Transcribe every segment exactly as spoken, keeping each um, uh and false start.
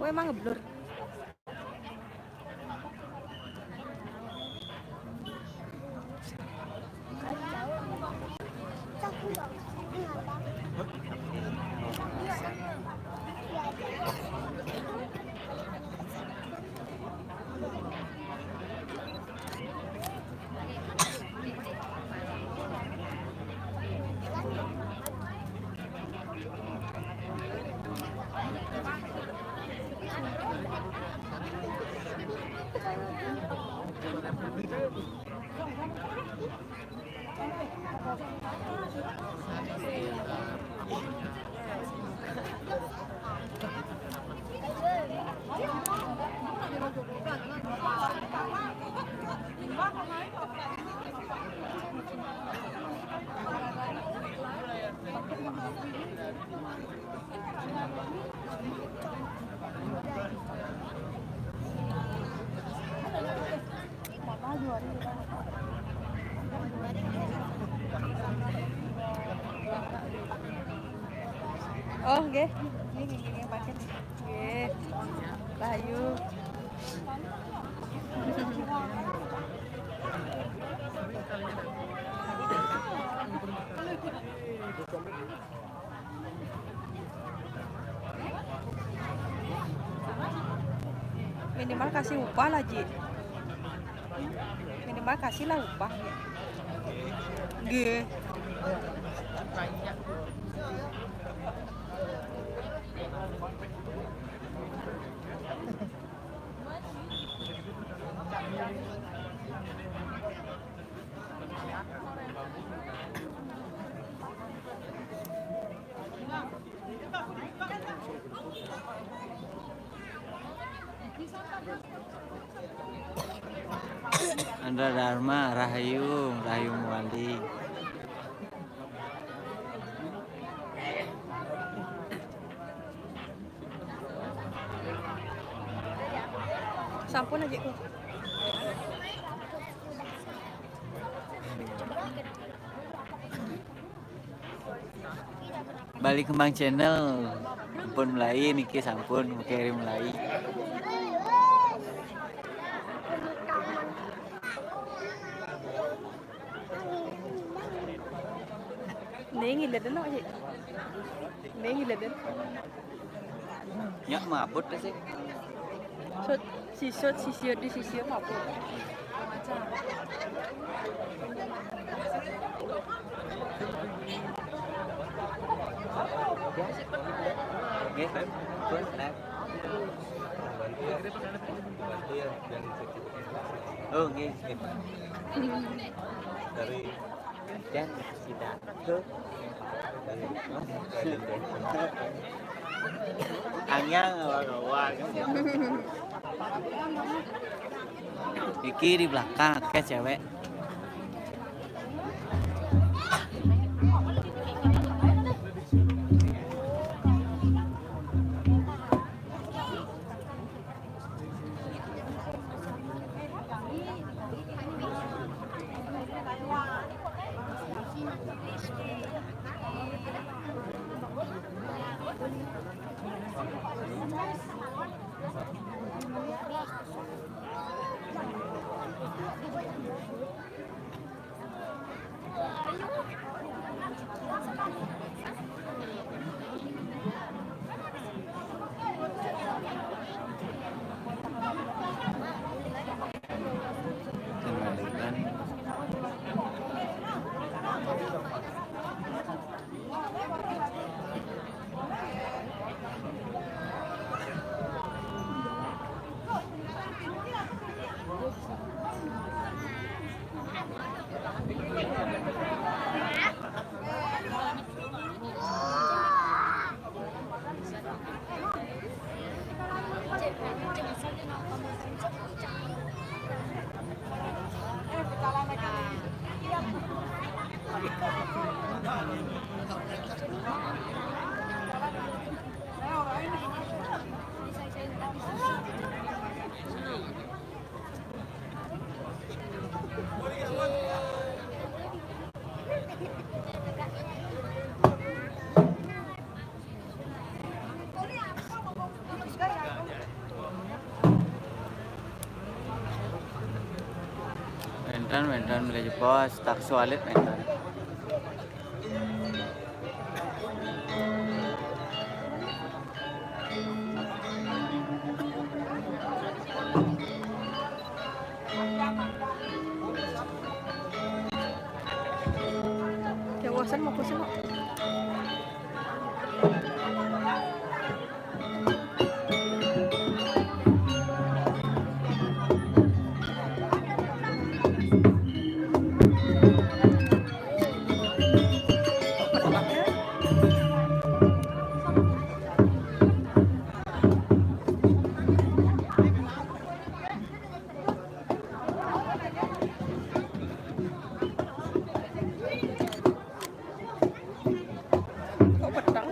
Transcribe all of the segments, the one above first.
Emang ngeblur. Oh, nggih. Nggih, nggih, nggih, paket. Nggih. Rahayu. Minimal kasih upah lah, Ji. Minimal kasih lah upah. Nggih. Andra Dharma, rahayu, rahayu Muali. Sampun aja, Ko. Balik Kembang Channel, pun mulai niki sampun mungkin mulai. Ning, ngileden kok, Cik. Ning, ngileden. Nyak mabut sih. Sut, sisut, sisiut, disisiut mabut. Nggih, pun, nah. Oh, nggih, nggih. Dari dan sida ke anyang awak-awak. Iki di belakang akeh cewek. Wénten, wénten, bilih jebos, tak sualit wénten. Jawasan mau pesen kok. Kok peteng?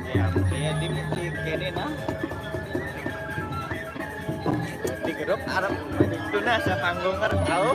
Ya, ya, di, di, kene nah. Di grup arep itu nah, sepanggung arep tahu.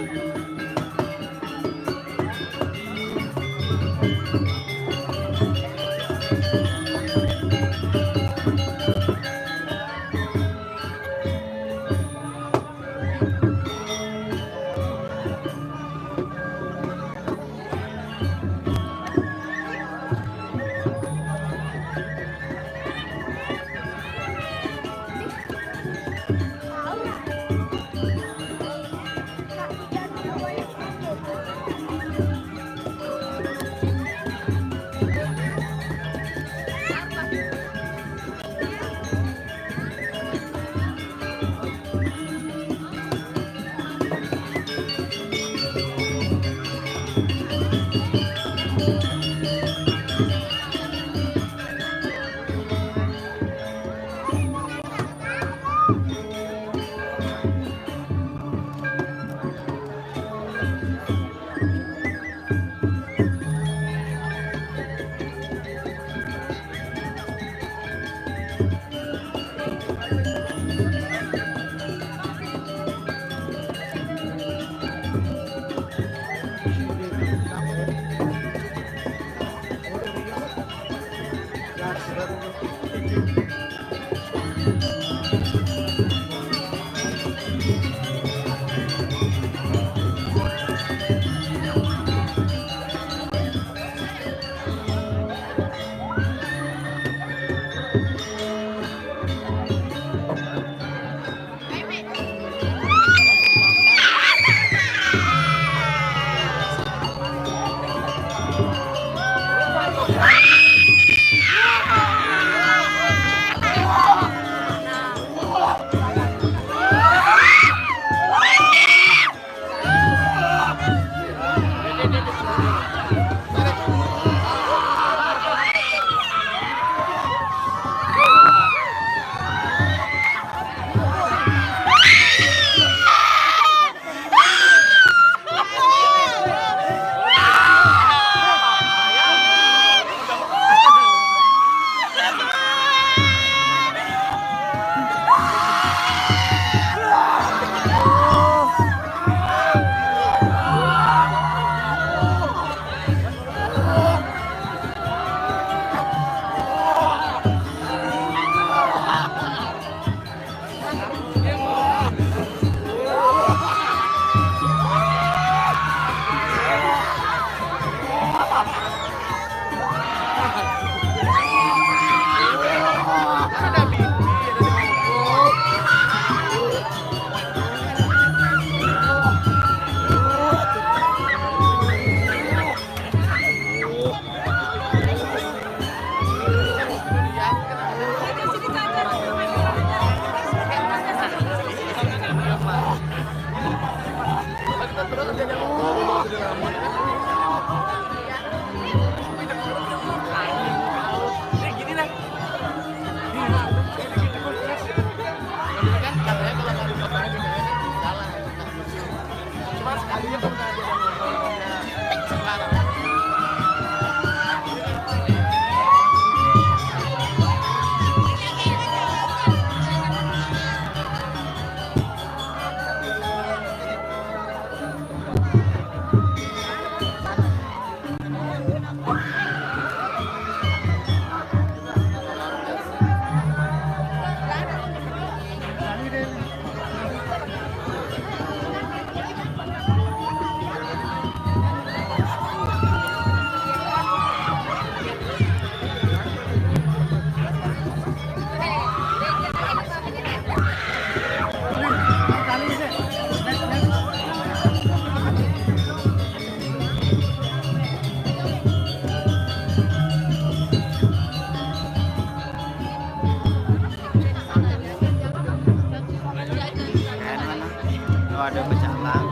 Kalau ada pecah lah,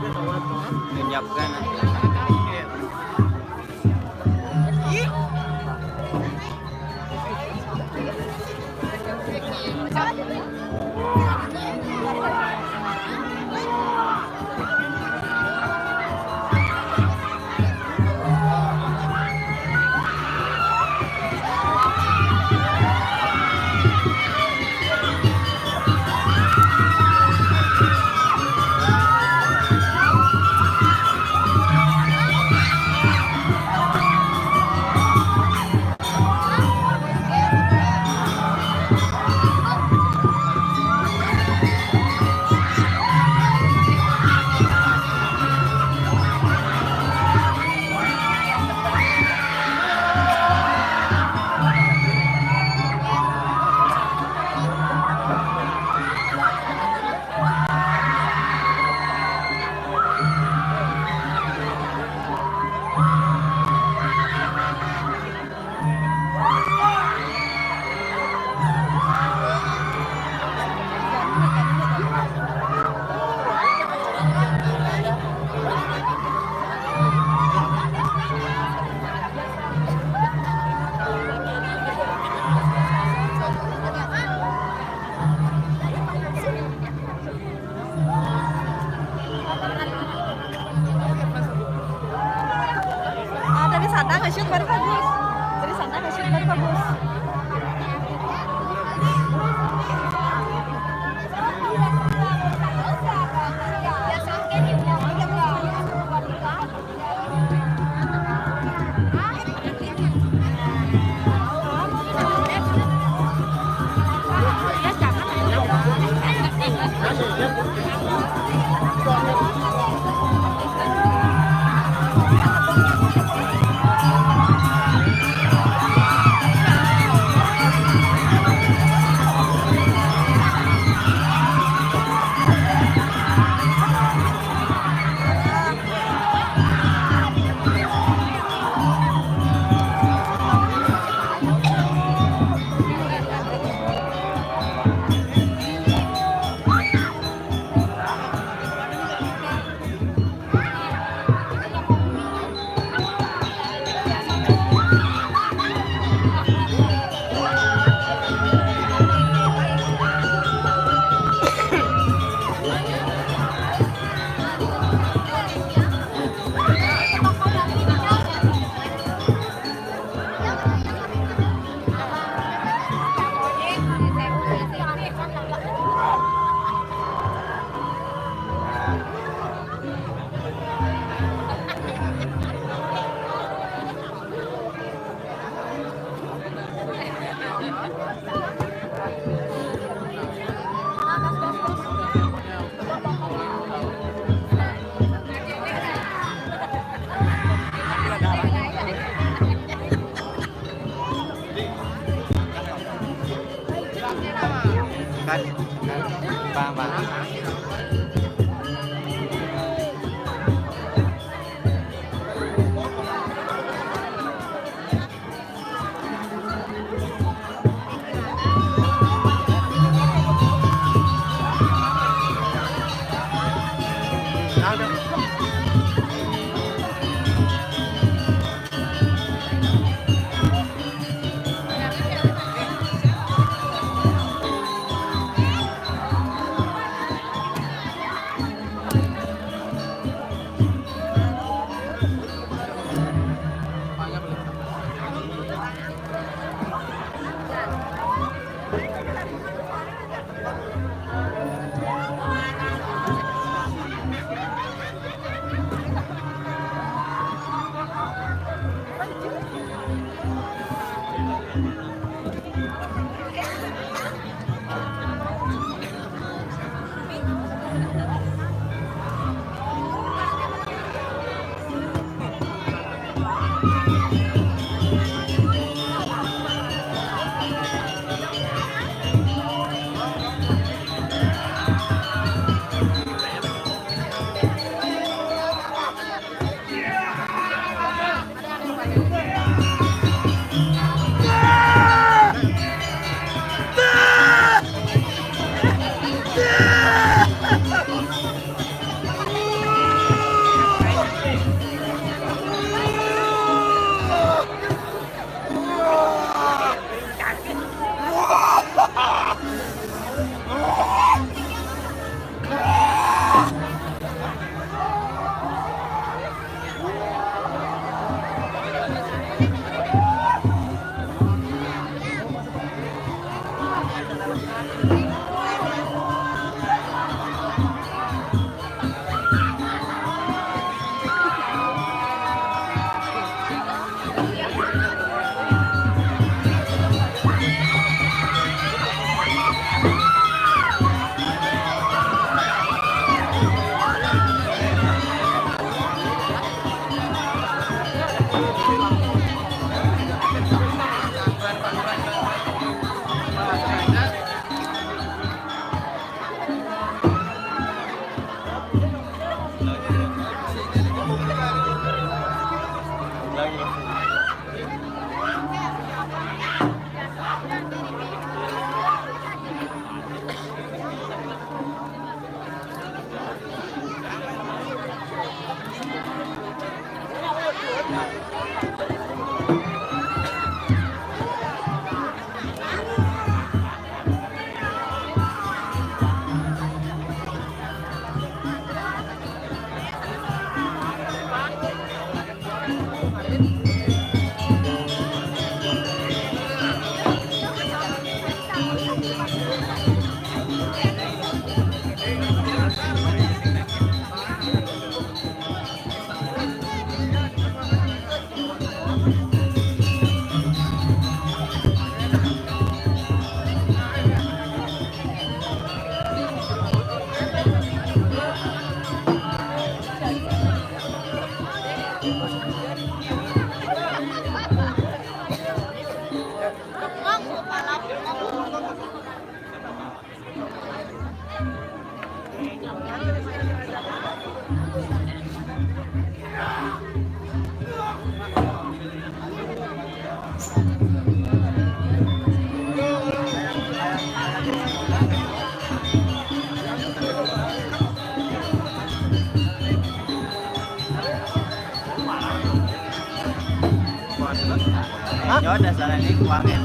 menyiapkan. Ah, dari sana nge-shoot baru bagus. Dari sana nge-shoot baru bagus. Kan, kan, paham, paham. Hah? Ya udah, sana ini kuangin.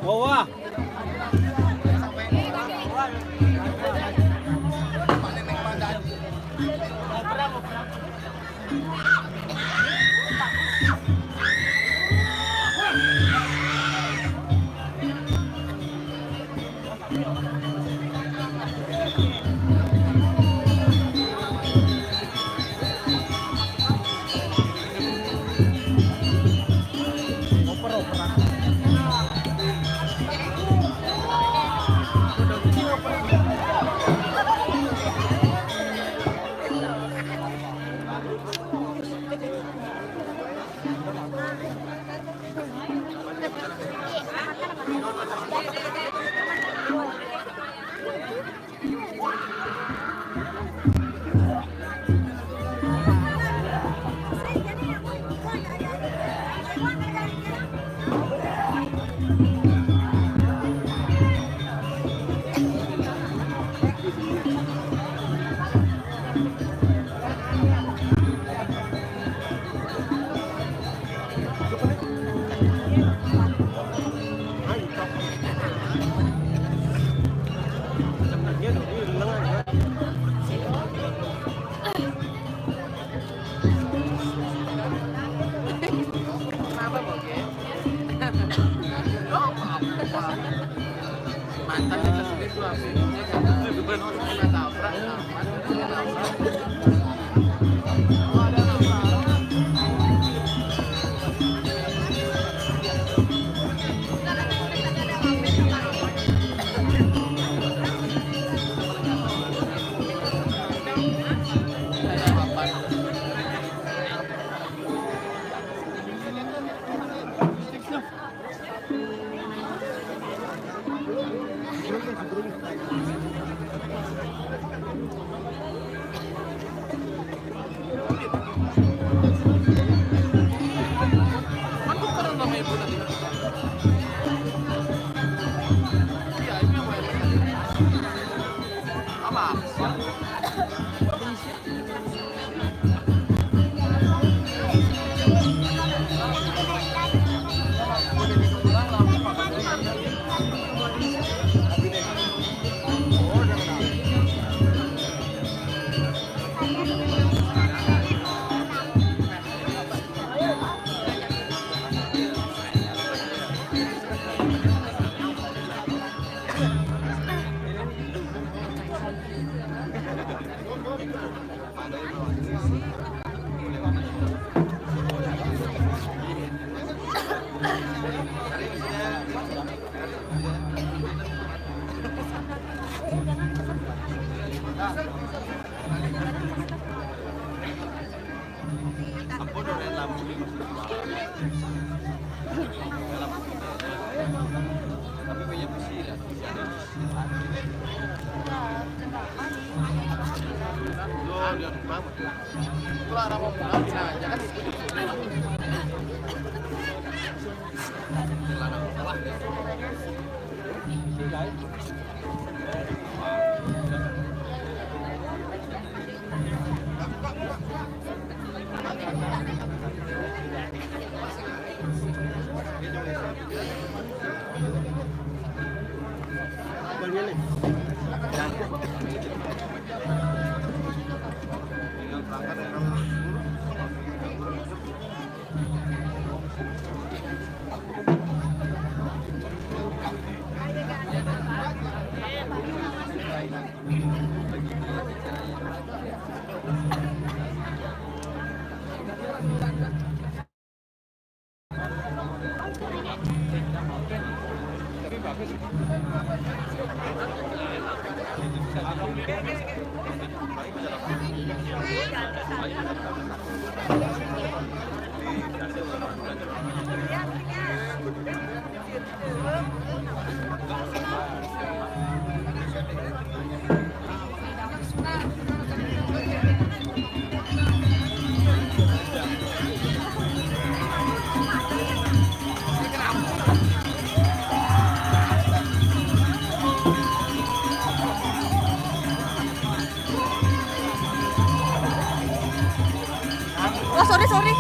Wah, wah. Kenapa, Boge? Lo apa-apa? Mantan kita sendiri tuh apa? Bukan orang kena tabrak, aman, kena tabrak. Oh, sorry, sorry.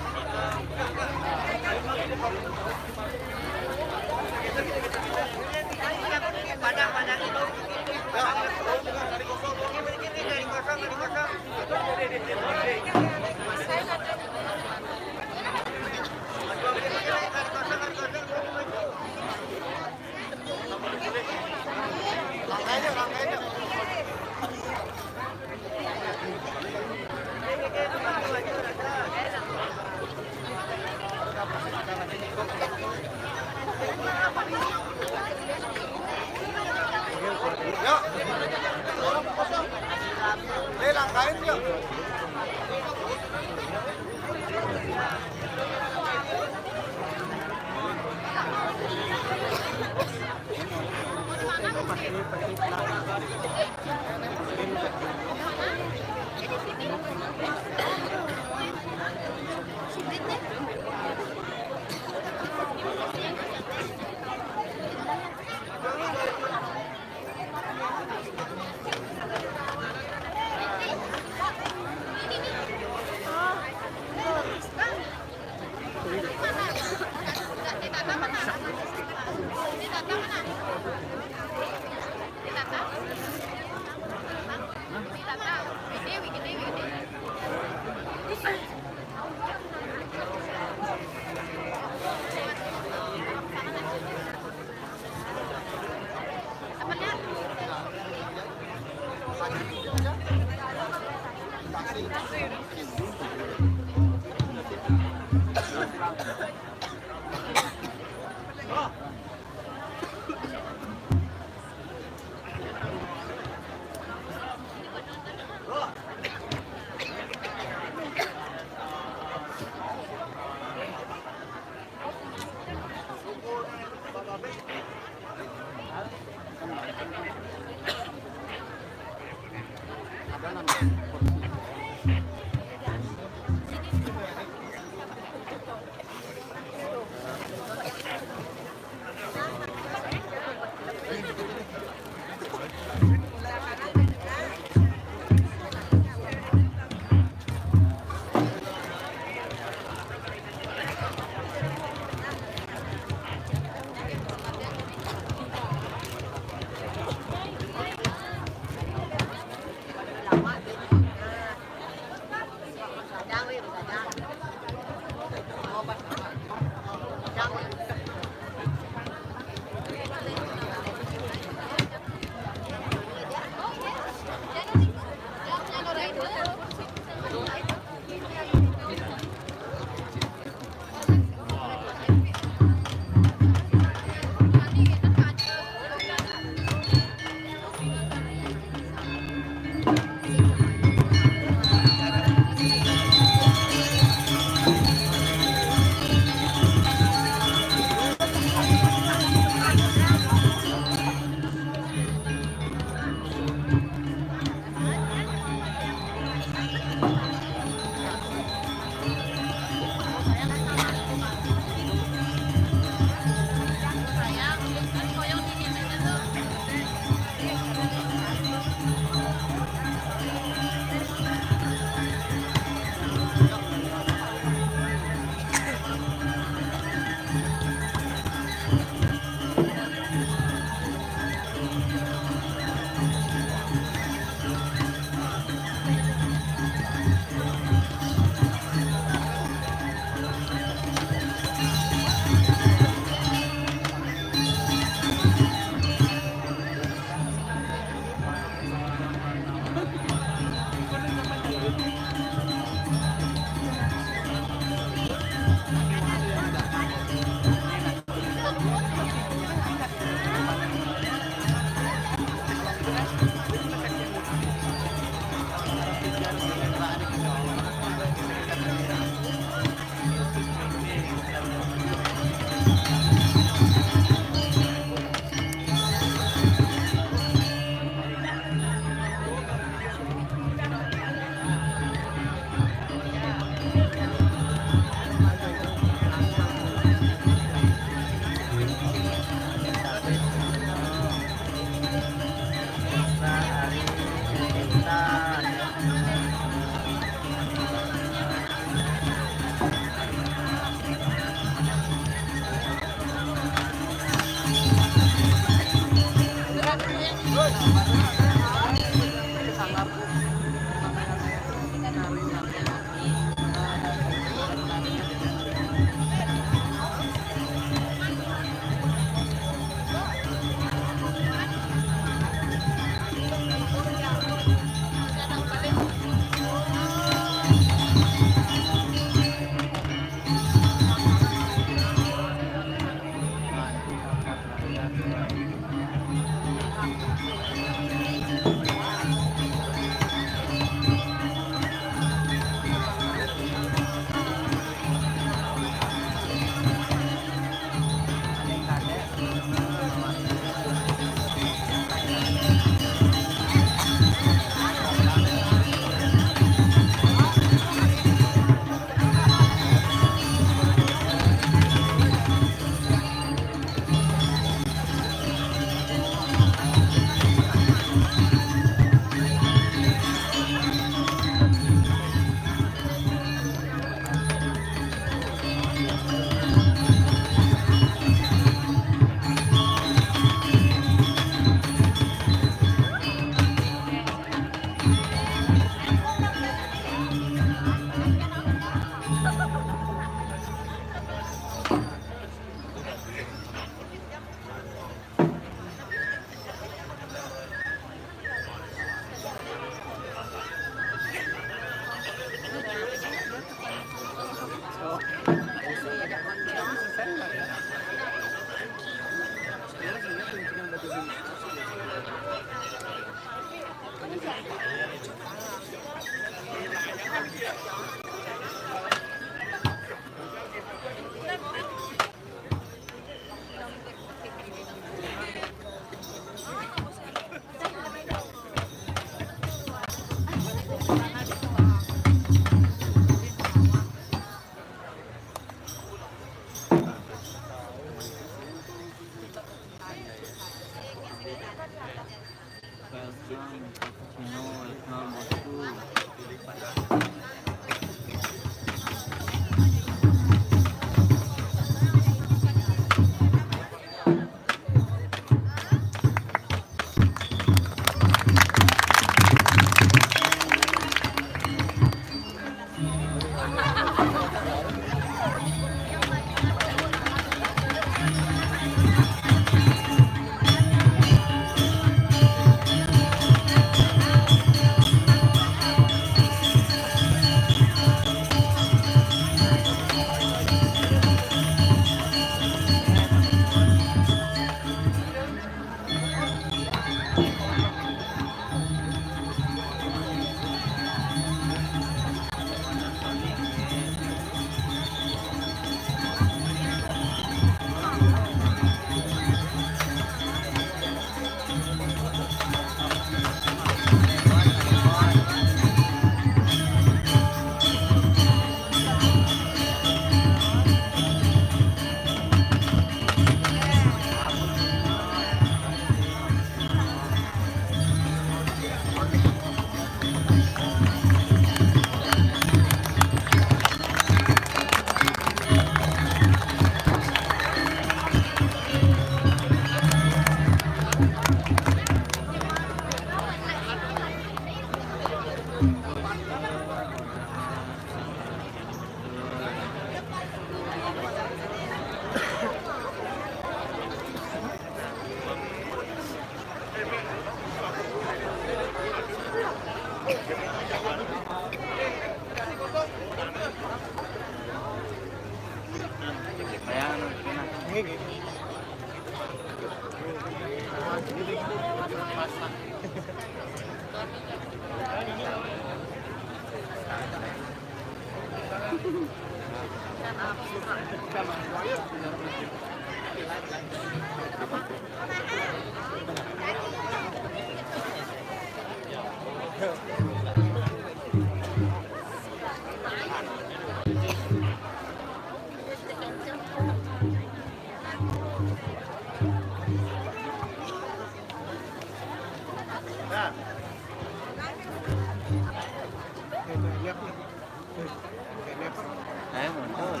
Ayo, mundur.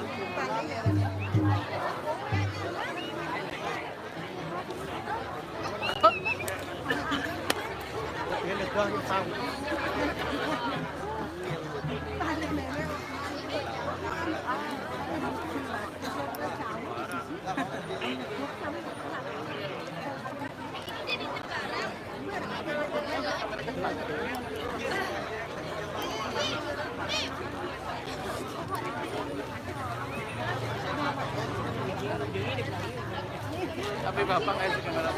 Tapi bapak kayak si kamera.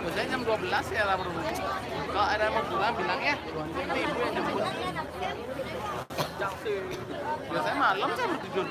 Biasanya jam dua belas ya lapor dulu. Kalau ada yang mau pulang bilang ya. Nanti ibu yang jemput. Biasanya malam saya mau tidur.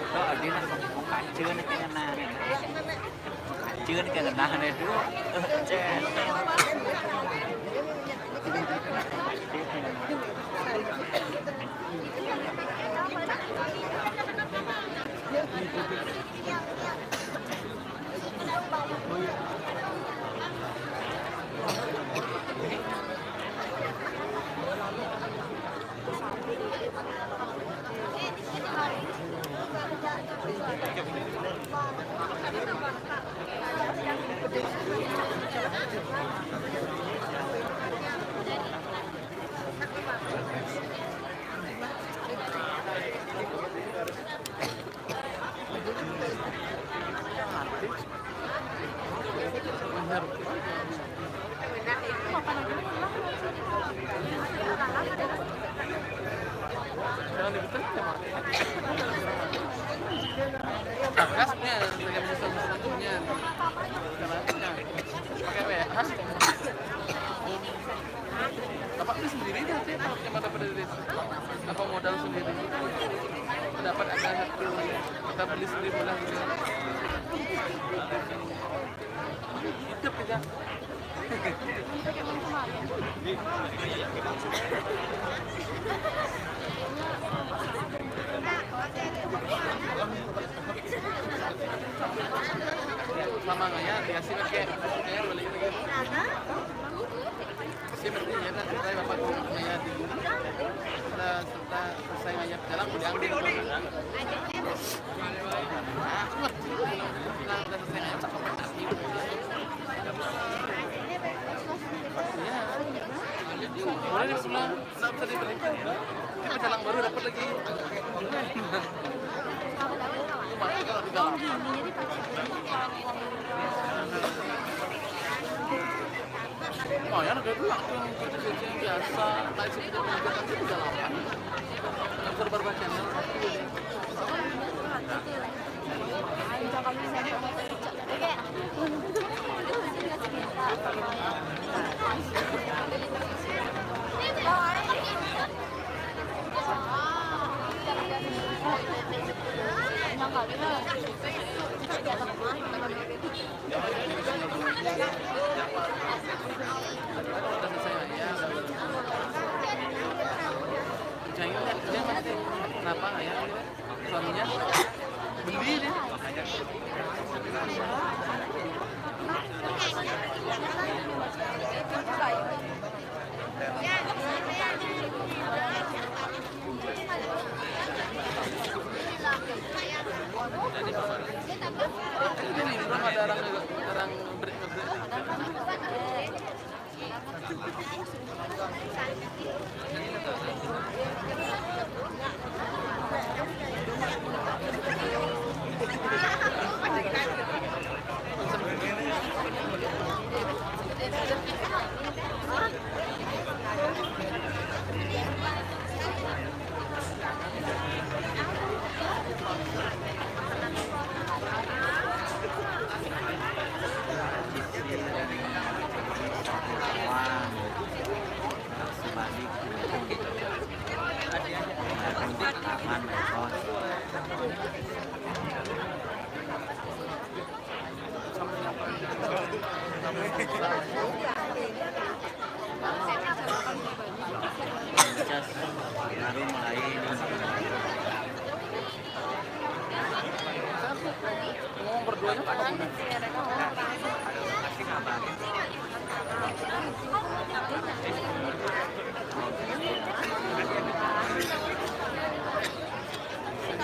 Kok dia nak kancil ni kena ni. Kancil ni kena ni tu. Cek. Jangan dibetul ya, Mak. Gasnya, yang bisa sentuhnya. Karena pakai W A. Bapak beli sendiri deh, sih, kalau punya mata peduli. Apa modal sendiri? Dapat ada satu, kita beli sendiri, boleh gitu. Hidup kita. Sama nggak ya, dikasih pakai, kayak beli gitu. Kasi mereka ya, kita dapat mayat di guru. Kita, kita selesai mayat jalan, udah, udah, udah. Nah, udah selesai mayat. Iya. Boleh pulang. Nggak bisa dibelikan. Ini pecalang baru dapat lagi. Lumayan kalau di dalam. Lumayan, ada dua tuh yang kecil-kecil yang biasa. Kayak seperti pencetakan itu udah lama. Yang serba channel. Kenapa ya? Suaminya beli deh. Ini belum ada orang, orang break. Baru mulai. Ngomong berduanya apa?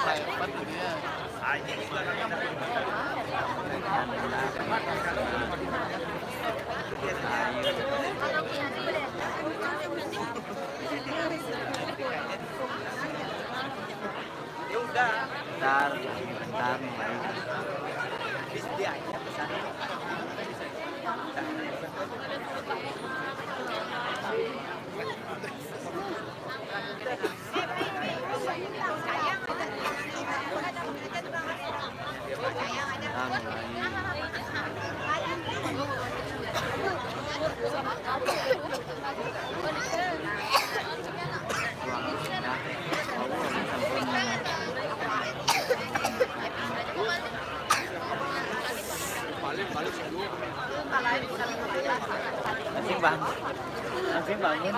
Hebat ini ya. Bentar, bentar, mulai. Langsung bangun. Langsung bangun.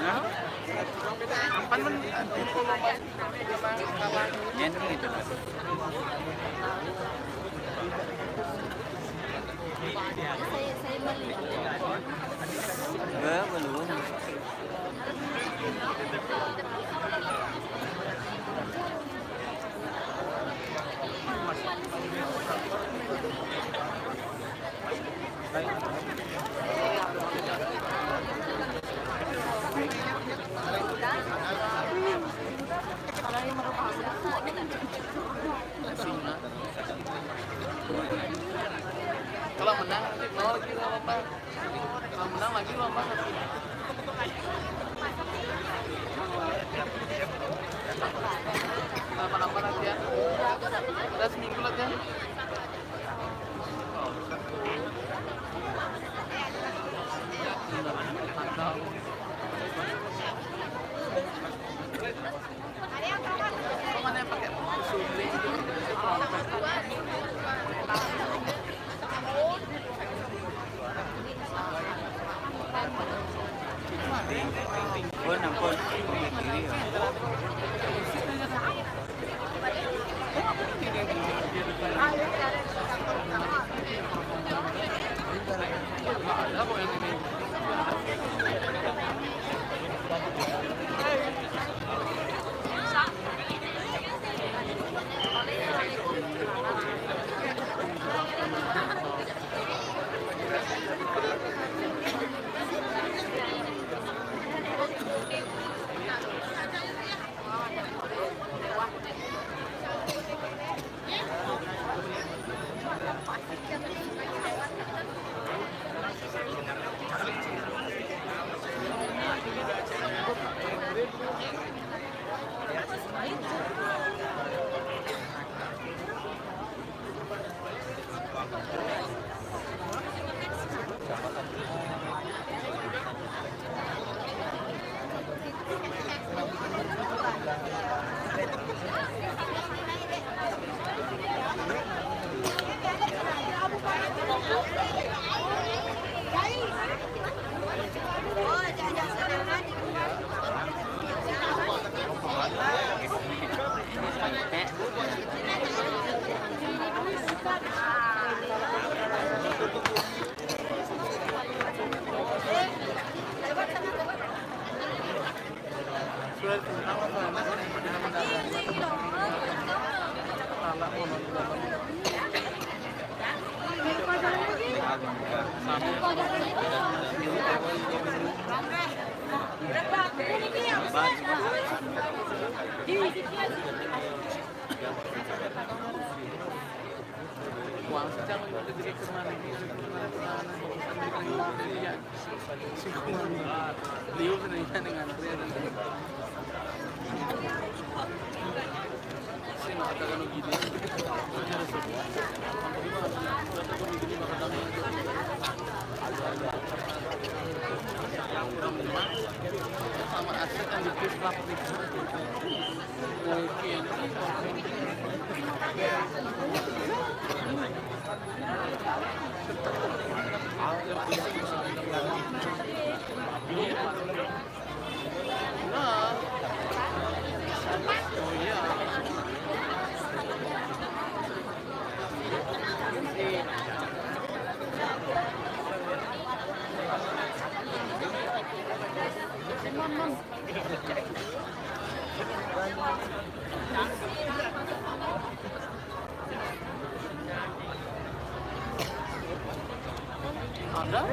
Hah? Nyen gitu. Enggak, belum. Kalau menang, nanti mau lagi nggak apa-apa. Kalau menang lagi lomba. Kenapa-napa latihan. Udah seminggu latihan. Mantap. Ampun, ampun. Kiri, ya. Ada, ada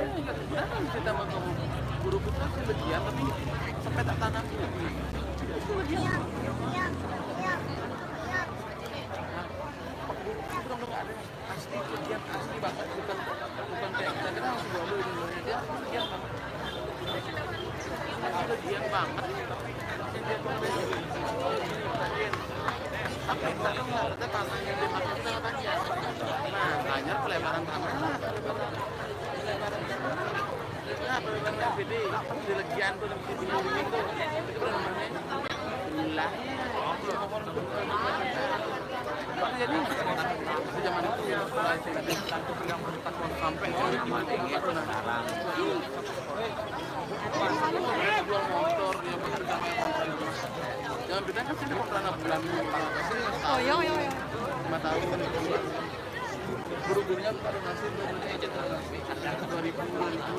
yang cerita sama kamu. Guru kita sih legian, tapi sampai tak tanam sih legian. Itu legian. Asli, legian asli banget, bukan, bukan kayak kita kira harus bawa dulu, dia legian banget. Asli legian banget. Yang dia tuh legian. Tapi kita nggak ada tanahnya, dia pakai kita nggak tanya. Nah, tanya pelebaran tanah lah, pelebaran. Nah, pelebaran R P D, di legian tuh, di dinding tuh. Itu namanya. Lah. Jadi, zaman itu ya, sampai jual motor, dia bekerja sama yang motor. Jangan bilang kan sini pernah bulan, pernah apa sih? Oh, iya, iya, iya. Lima tahun. Guru-gurunya pada ngasih tuh, dua ribu, dua ribu.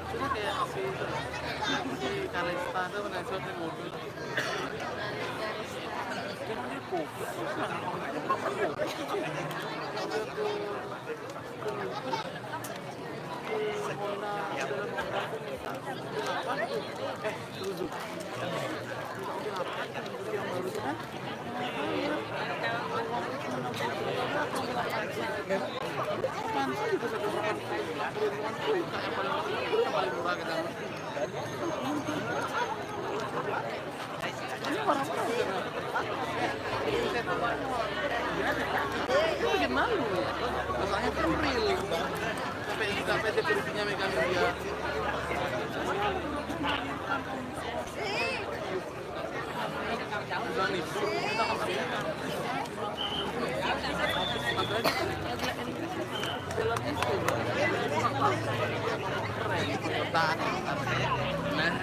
Cuma kayak si, si Kalista tuh pernah shoot di mobil. Cuma dia goblok. Bikin malu. Masalahnya kan real. Sampai, sampai security-nya megang dia. Udah nih, kita ngapain? Nah,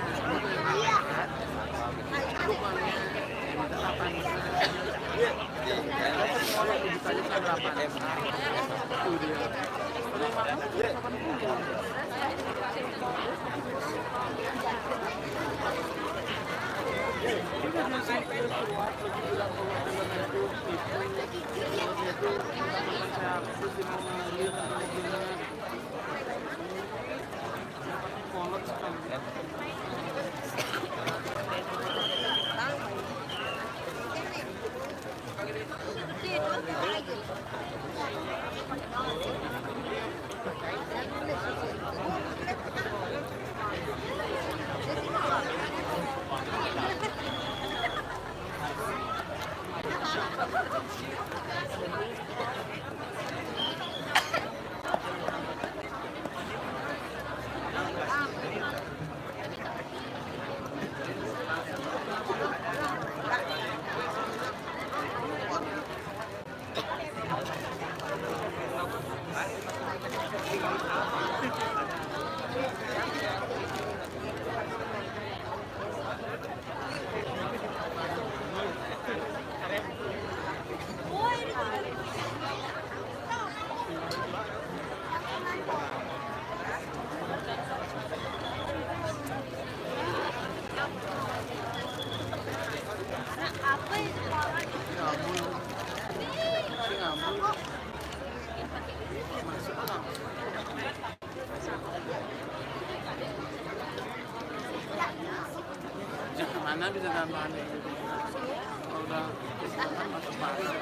Mana bisa tambahan? Kalau udah kesempatan masuk pasar.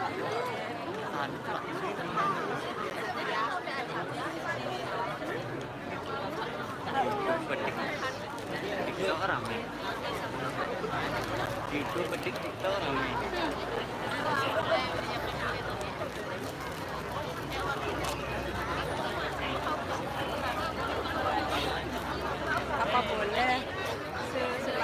Tadi tuh aku sih. Petik. TikTok rame. Itu petik TikTok rame. Apa boleh? Se-, se-,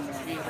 Thank you.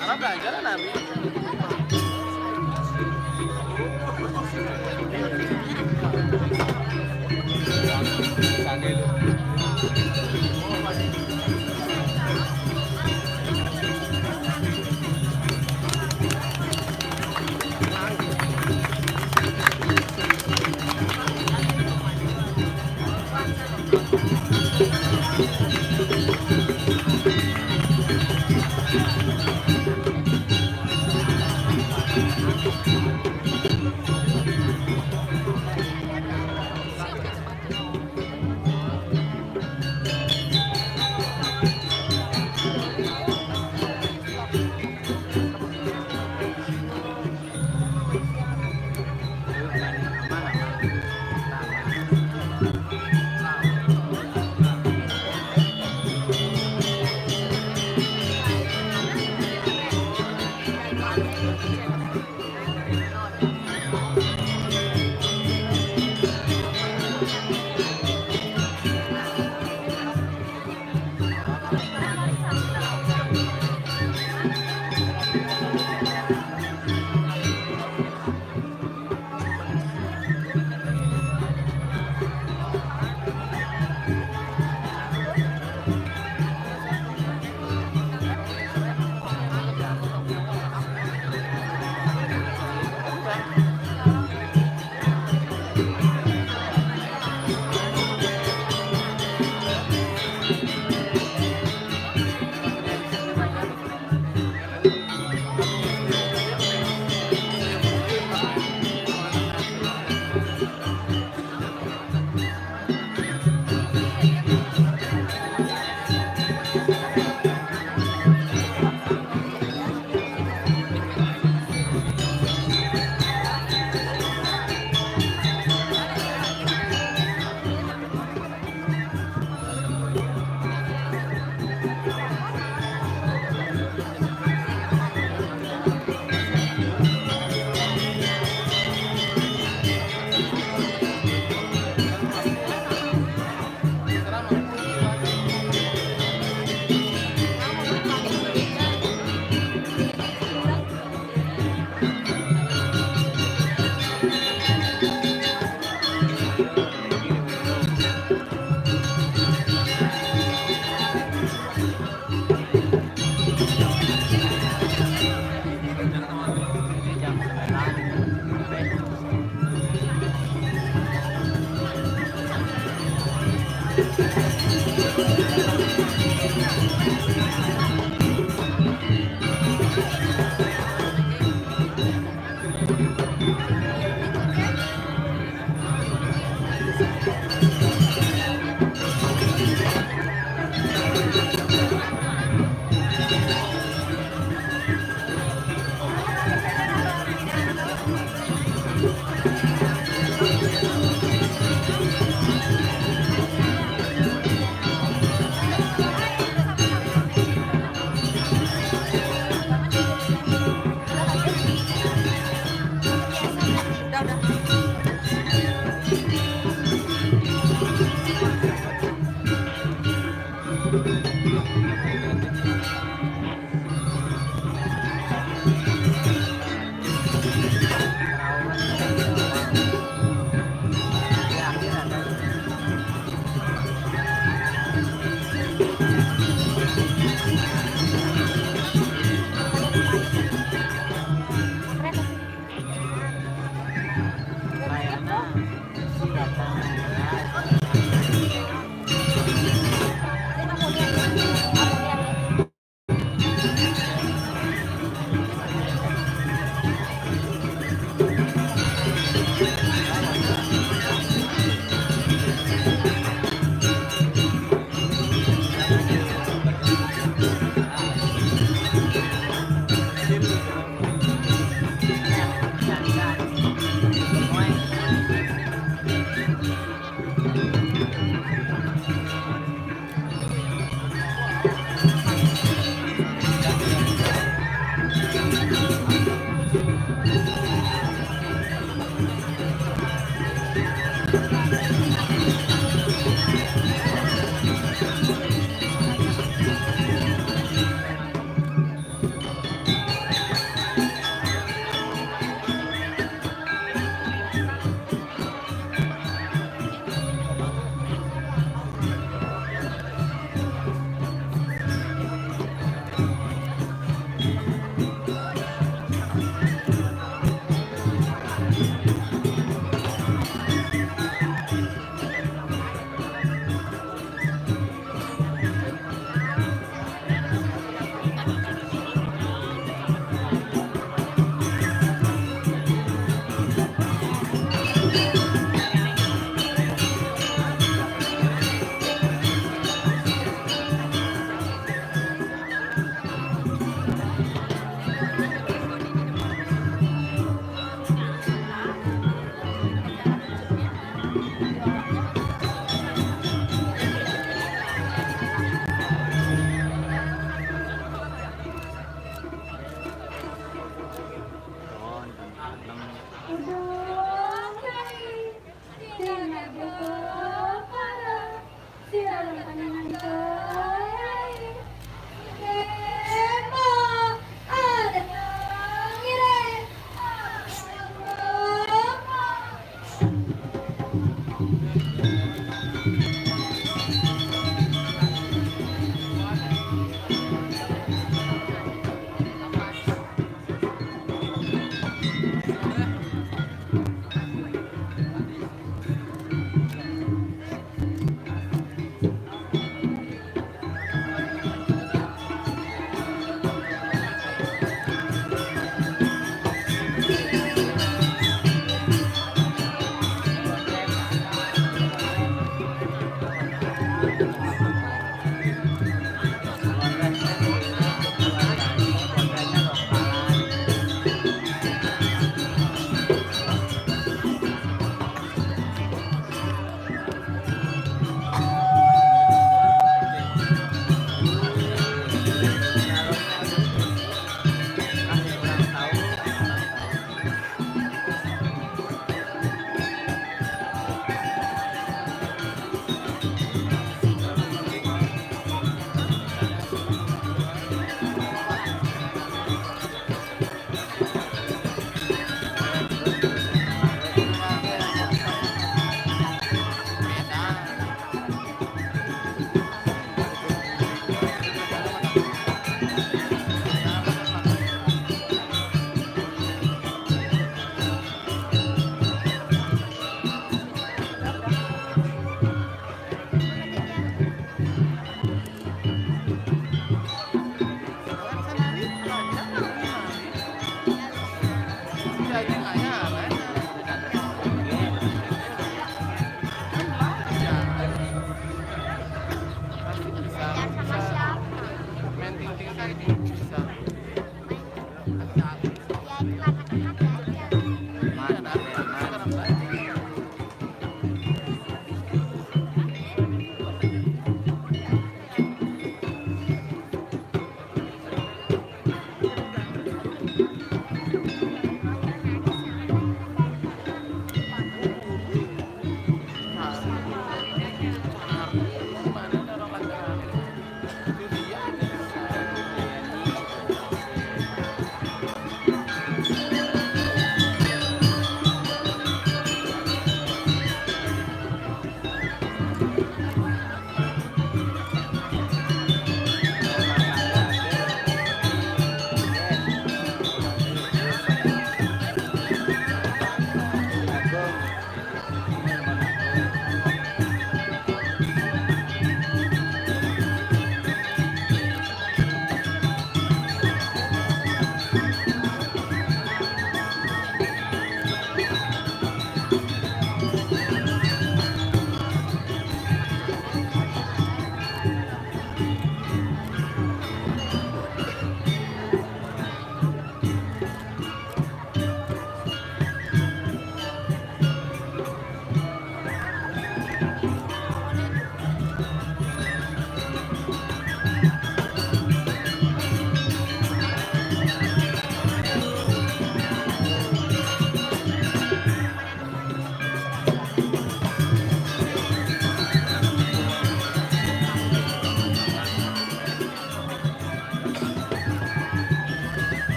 Anak belajar kan, Abi?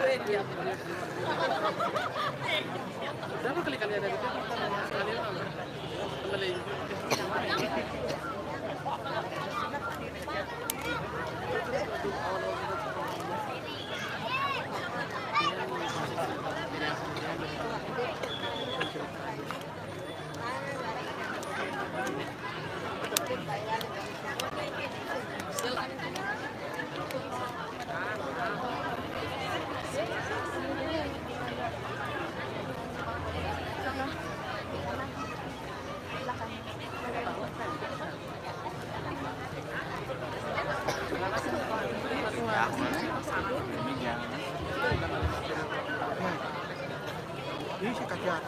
Berapa kali kalian ada? Sekali doang. Kembali. Ini sih kaca.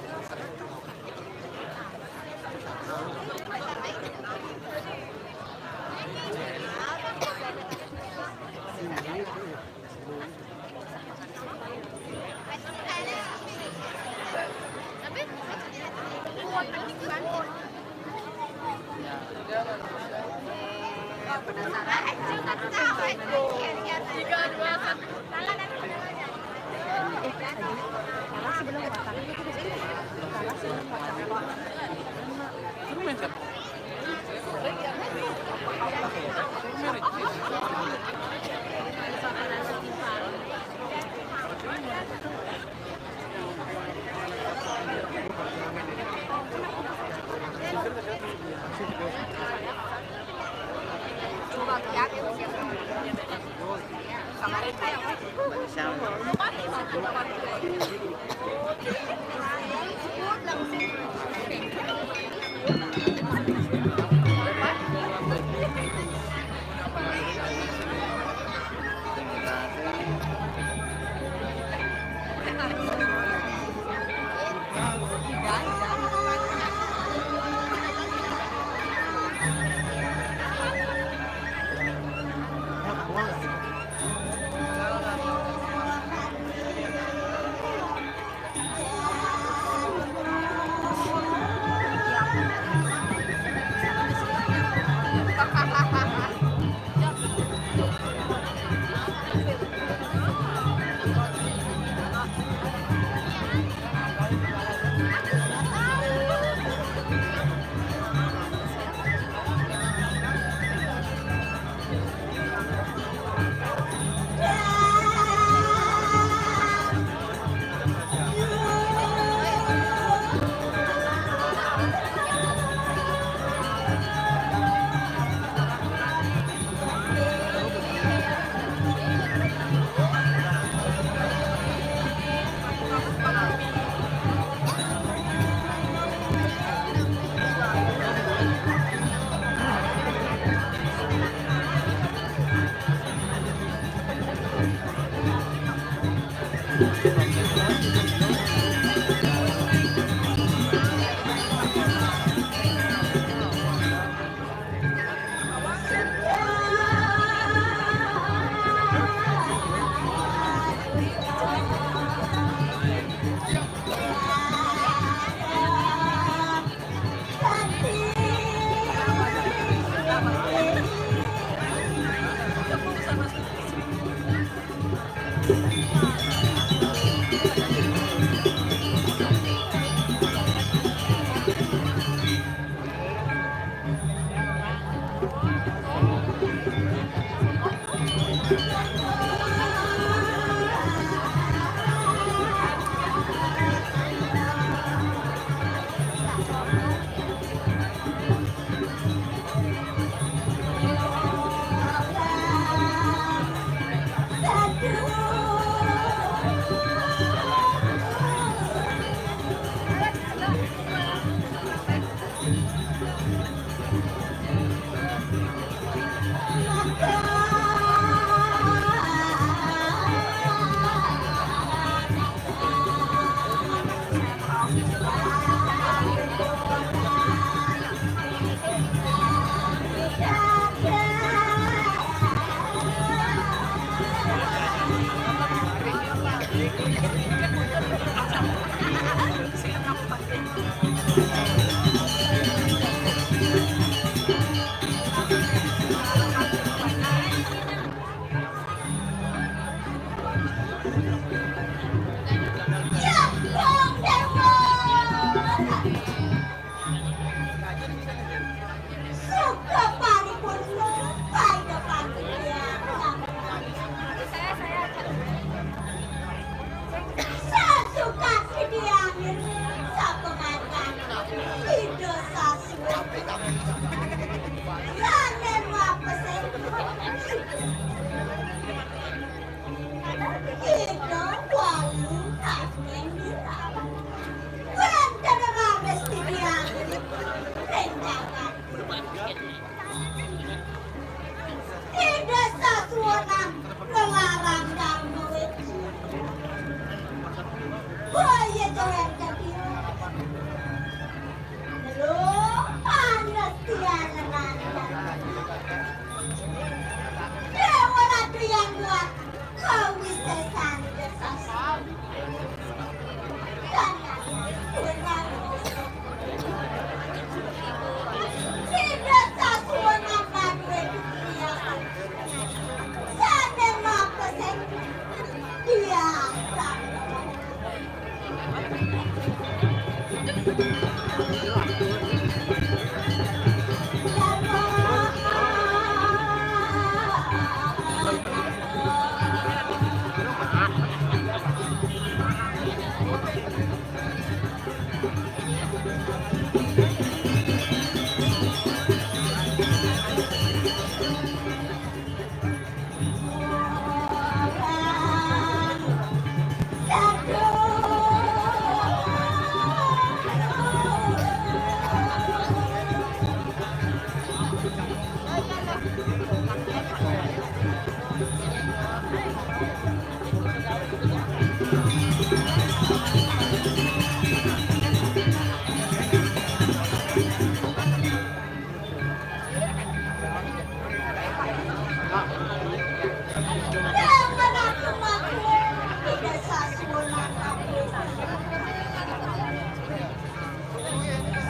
Sasuunan kami.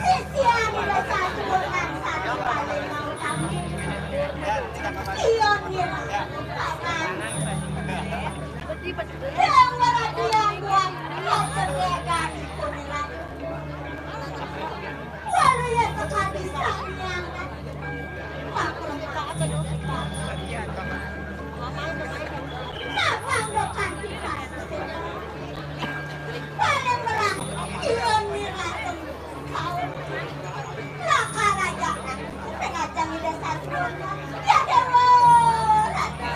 Sisian ida sasuunan satu kali mau kami. Ion nira paman. Yang meratian buat kau cendek dari kuningan. Waluya sekali samiangan. Pakrong tak apa dong. Pakrong tak apa dong. Paling berang, ion nira tembus kau. Lakar aja, penajam ida sasrona. Ya Dewa, Ratu.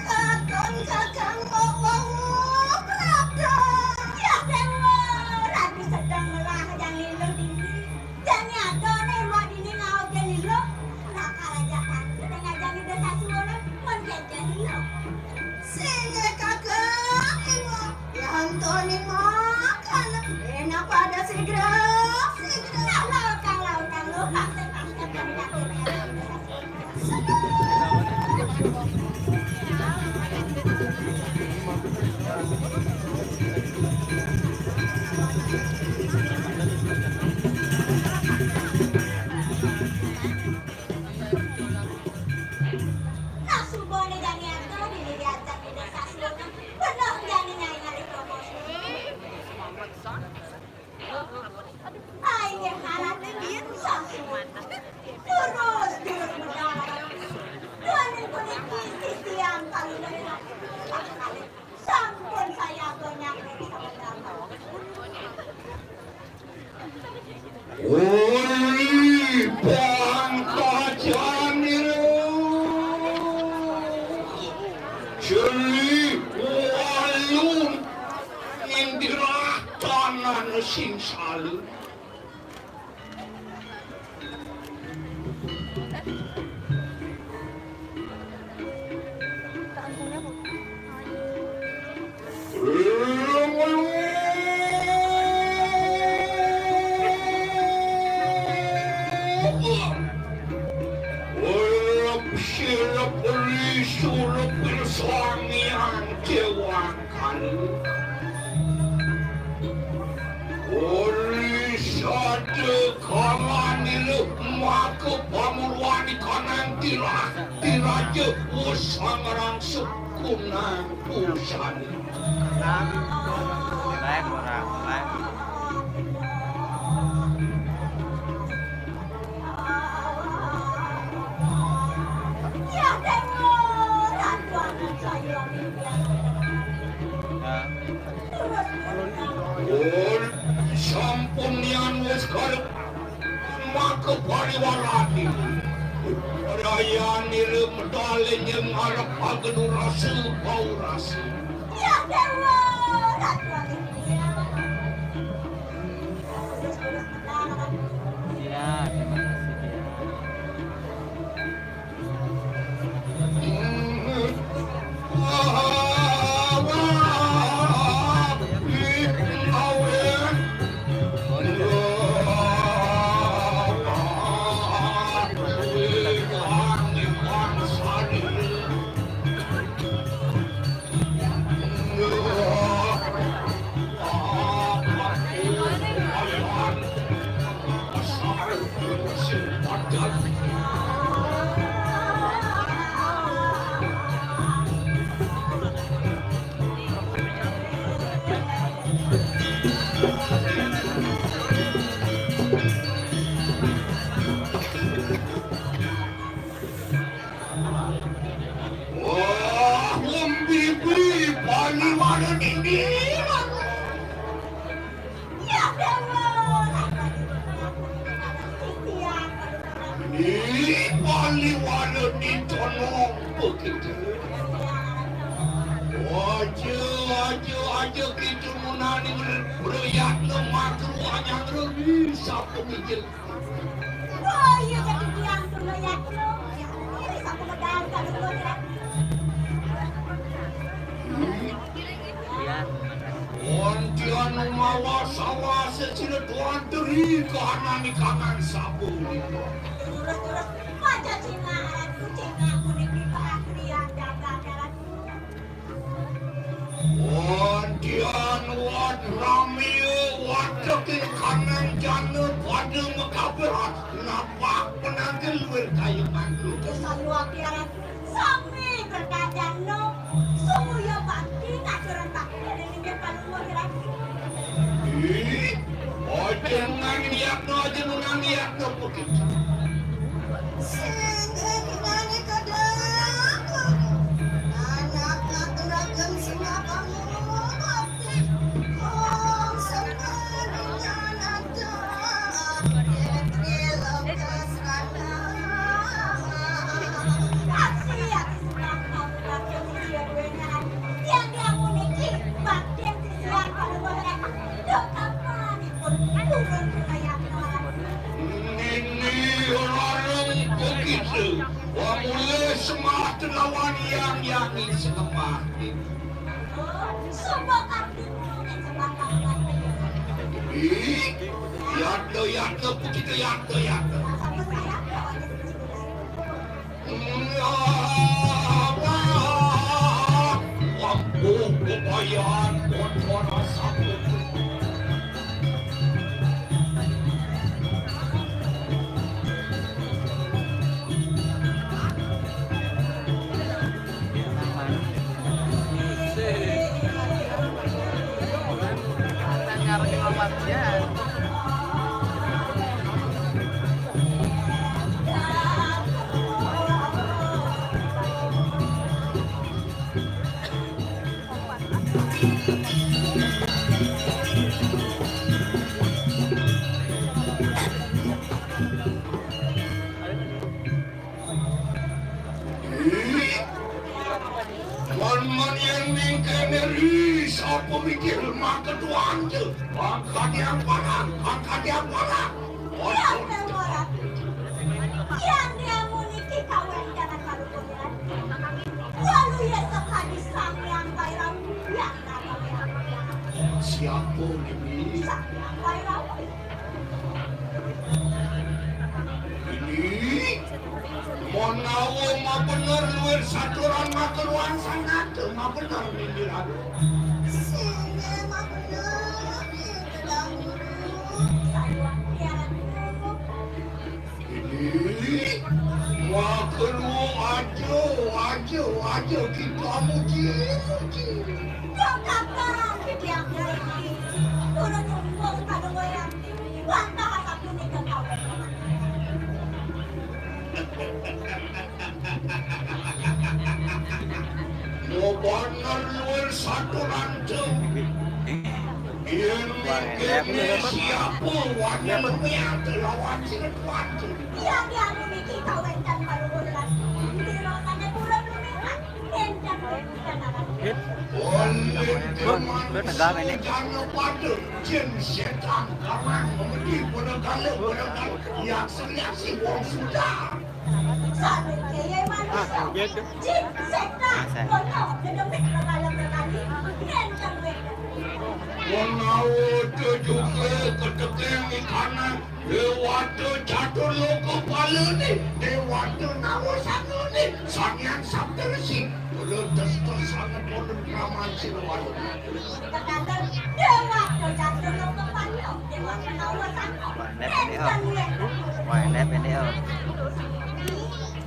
Kakang, kakang, wau, wau, prapta. Ya Déwa, Ratu sedeng ngelah jani luh dini. Jani ada né luh dini ngauk jani luh. Lakar aja kan, sedeng aja né desa suara, mon jani luh. Sing kakang, imo, yantoni makan. Enak pada sigra, sigra. Laut, laut, laut. Nah, suba né jani ada di diri ajak di desa Silonan. Bener jani nyai nyari promosi. Ai, nggih, harap nggih, sampun. Terus, terus, bener. Duaning puniki titiang paling sampun saya banyak. Uli pangkajanira jeli walun nindirah tanan sing salun. Uli sada kalanira maka pamurwani kanang tirah, tiraja wus sangrang sukunang pusani. Pun sampun nian wis karep maka pariwarati. Rayanira medal ing ngarep agenu rasa paurasi. Ya Déwa, Ratu Agung. Ya, terima kasih, ya. Wah, wong bibi bali warung ini. Ih, bali warung ini tonong begitu. Aja, aja, aja kita munani berayatna makruh anyang bisa pemijil. Oh, iya, jadi biang tuh lo ya, lo. Ini bisa aku medal kalau lo ya. Iya. Wong Anu mawa sawase sira tuan teri kahanan ikanan sapu. Terus-terus, paja Cina, Ratu Cina, puniki keasrian jagat, Ratu. Wantian wat ramia watekin kanan jana pada mekaberat napak penangkil luwir kaya mangku. Kesan luar biasa. Sami berkajano, sumuya bakti ngaturan bakti ring inggih palungguh ira. Ih, aja nang yatna, aja nang yatna putih. Sing ngenani kadang, anak ngaturaken sembah pangulati. Om sembah ringan atur, petri loka Yang diamuniki baktin sisian pada wahana. Duh, kapanipun purun kayatna. Nini larang begitu. Wamula semah telawan yang yang setempat. Oh, sumpah kartipun yang sebatang. Ih, yatna, yatna, begitu yatna, yatna. Apa saya? Wah, wah, wah, kebayaan, bocor asap. Mon-mon yen mingkene ri, sapa mikir makeduan je? Angkat yang parang, angkat yang parang. Iya, Déwa. Yang dia muniki kawentenan parukuran. Walu ya sekadi Sang Hyang Bairawi. Ya, siapa ini? Sang Hyang Bairawi. Ini menawa mabener luwih saturan makeruan sangat, mabener nindiran. Sini mabener, Tuan Guru. Sayuan piaran Guru. Ini makeruan aja, aja, aja kita muji, muji. Kok kakak, kita muji. Turun umpung pada wayang. Mobaner luwih saturan tu. Yen mengkene siapa wani memiat lawan sinet watu. Iya, dia memiliki kawentan baru bulan. Di rosanya kurang lumihan. Enten lumihan. Oleh teman jana pada jin setan karang memedi pada kala pada kala. Yang seliak si wong sudah. Saking kaya manusia, jin, setan, kono, dedemit, regala-regali, nenten wénten. Menawa juga ketekeng ikanan, Déwata catur loka palané, Déwata nawa sanggané, Sang Hyang Saptarsi, kula testos sanget wonten kraman sira wau. Kekaten Déwata catur loka pala, Déwata nawa sangga. Wah, enak ini, oh. Wah, enak ini, oh.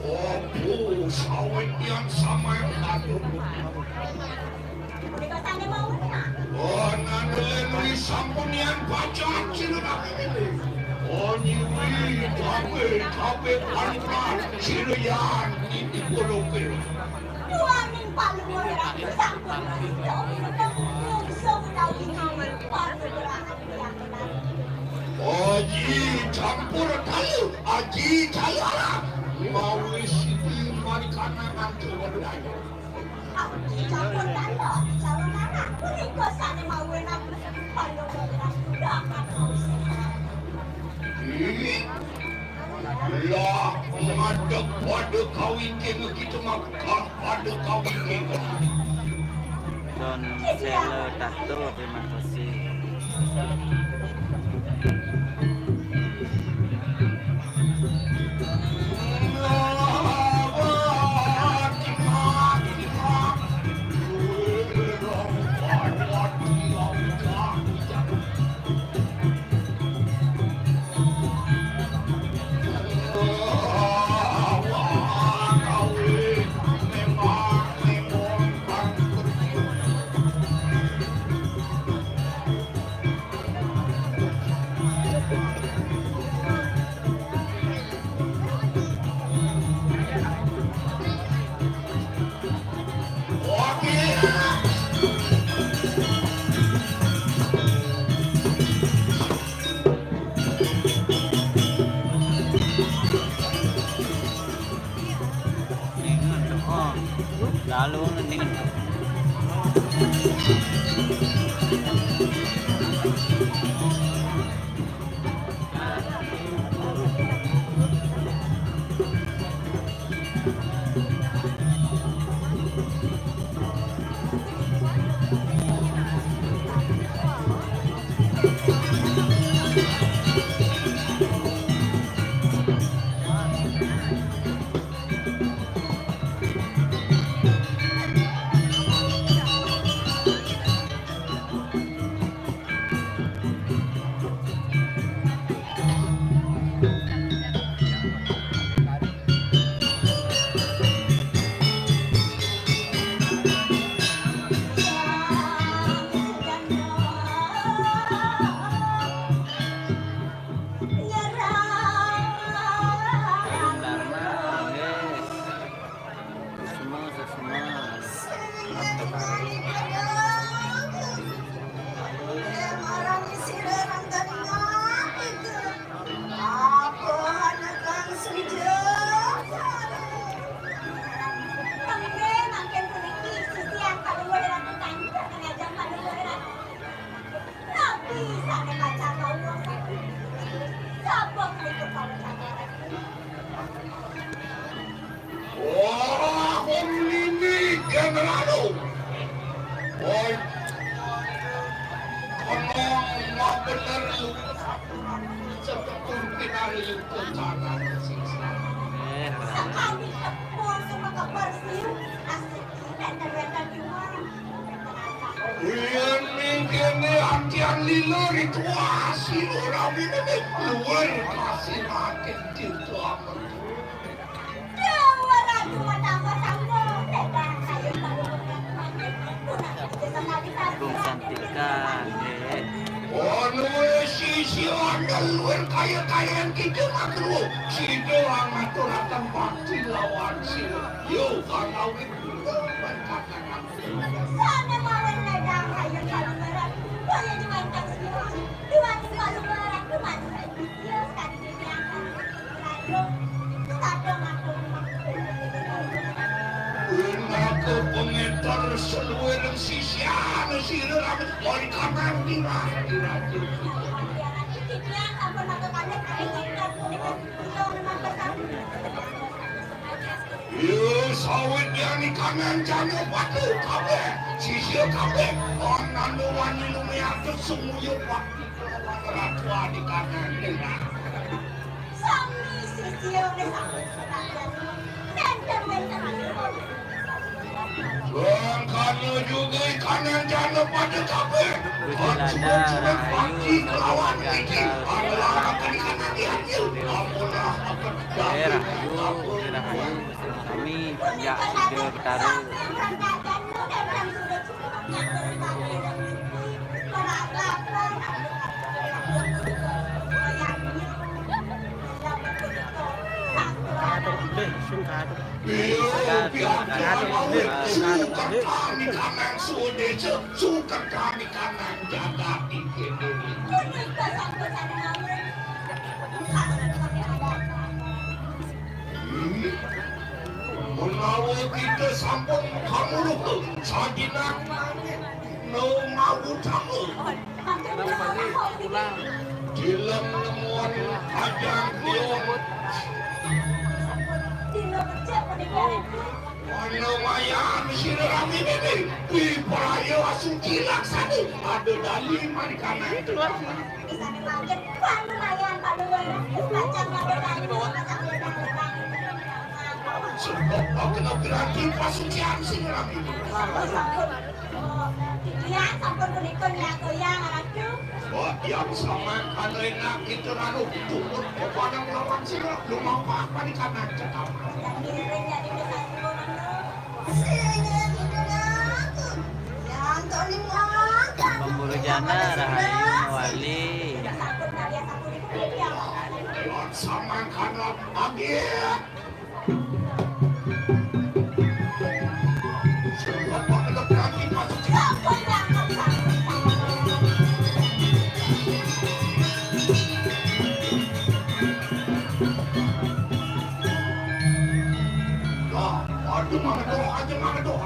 Opo sawetyan samayan katon. Punika sané mawon, Pak. Oh, nandulen wi sampunian pacak sira nami ini. Oh, nyiwi, kabeh, kabeh panurat sira yan niti pulupi. Duaning paluwur sampun mungsu utawi panurat. Aji campur kalu, aji calara. Mawi siti marikana nanti wadai. Aji campur kalu, aji calara. Punika sané mawi nabi paluwur. Ih, lah, madeg pada kawiting kita mah, pada kawiting. Don Selo Tahto, terima kasih. Semua, semua. Wah, Om Lili Generalo. Woi, kono mah bener lu. Sebetul pinari itu cara sisa. Eh, sekali tepur sama kabar sih. Asik, kita ternyata cuma. Yen ning kene antian lilo rituasi ora winene luwih kasih makin cinta amen. Belum cantikan, eh. Ono sisi ana luwih kaya-kayaan kita makruh. Sida ngatur akan bakti lawan sila. Yo, kalau itu. Sana mawon ledang rayon Palubaran, kaya nyuwun kasih. Duwani Palubaran, duwani Raden Wisya, sakadi titiang kang rayon, kadang aku. Indake pemeter seluwireng sisian sira ramet oi kamar dirah dirah. Titiang sampun matur pamit, kaya nyuwun kasih. Iya, memang pesan. Iya, sawit yani kangen jane padu kabeh, sisya kabeh, ananda wani lumiatus sumuya bakti kelawan ratu adi kangen dengan. Sami sisya oleh sami senajan. Nenten wenten. Bangkana juga ikan yang jana pada kabeh. Berjelana rahayu, bakti kelawan sampun iki. Gagal. Adalah akan ikan yang diambil. Ampun. Eh, rahayu, rahayu, sami-sami, panjak, ida, betara. Iya, pihak suka kami kangen sude, suka kami kangen jaga iki. Menawa kita sampun kamuluh sajinan no mawu tamu. Kenapa nih? Pulang. Dilem nemuan ajang kuyon. Ana wayan sira rame bebe. Wi praya asuci laksane. Ada dali marikana. Ini keluar sini. Sebab kena berarti pasucian sing rapi. Iya, sampun punika niaga yang ratu. Sebab yang sama kan enak kita lalu tumut kepada melawan sira lumampah panikan cekap. Dan ngiring jadi kesatuan. Pemburu jana rahayu mawali. Aduh, mana doh, aja mana doh.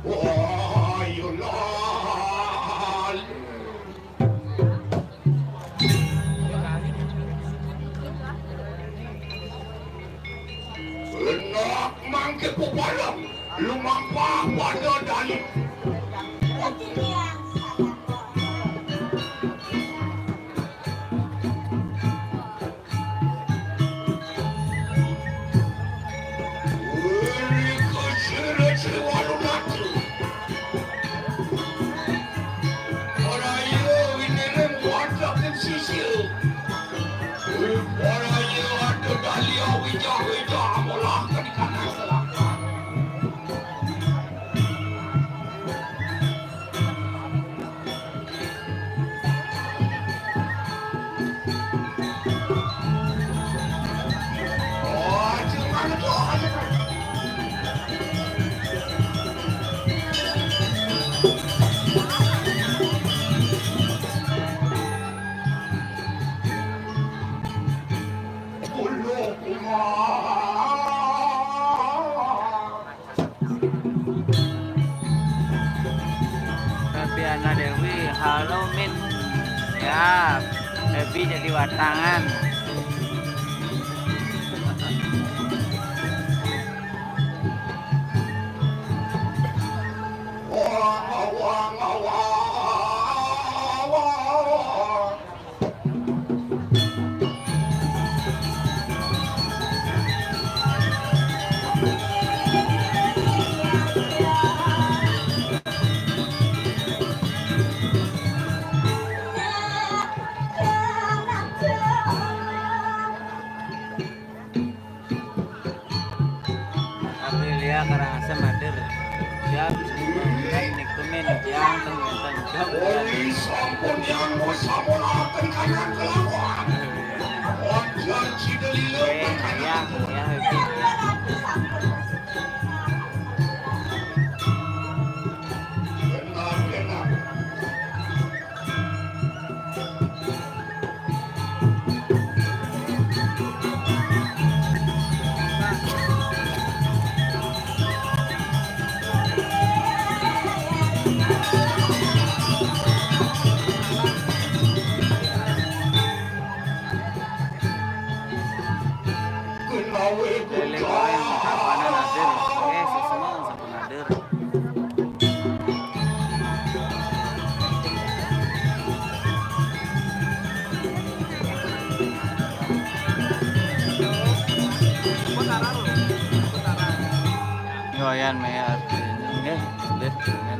Wah, ayo lali. Enak mangke pepala, lumampah pada dali. Febriana Dewi, halo Min. Ya, Febi jadi watangan. Aprilia Karangasem hadir. Siap, kan niku min, yang teng wénten job. Oli sampun yang mau sampun akan kanan kelawan. Oke, ya, ya, oke. Benar, benar. Lele goreng, kapanan hadir. Oke, sesama sampun hadir. Yo, yan, maya, nggih, nggih, nggih.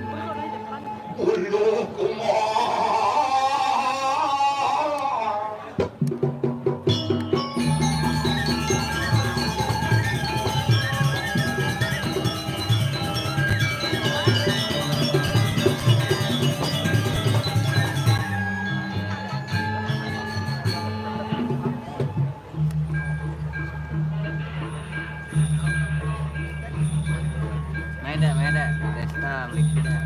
Mede, mede, Desta, Likida.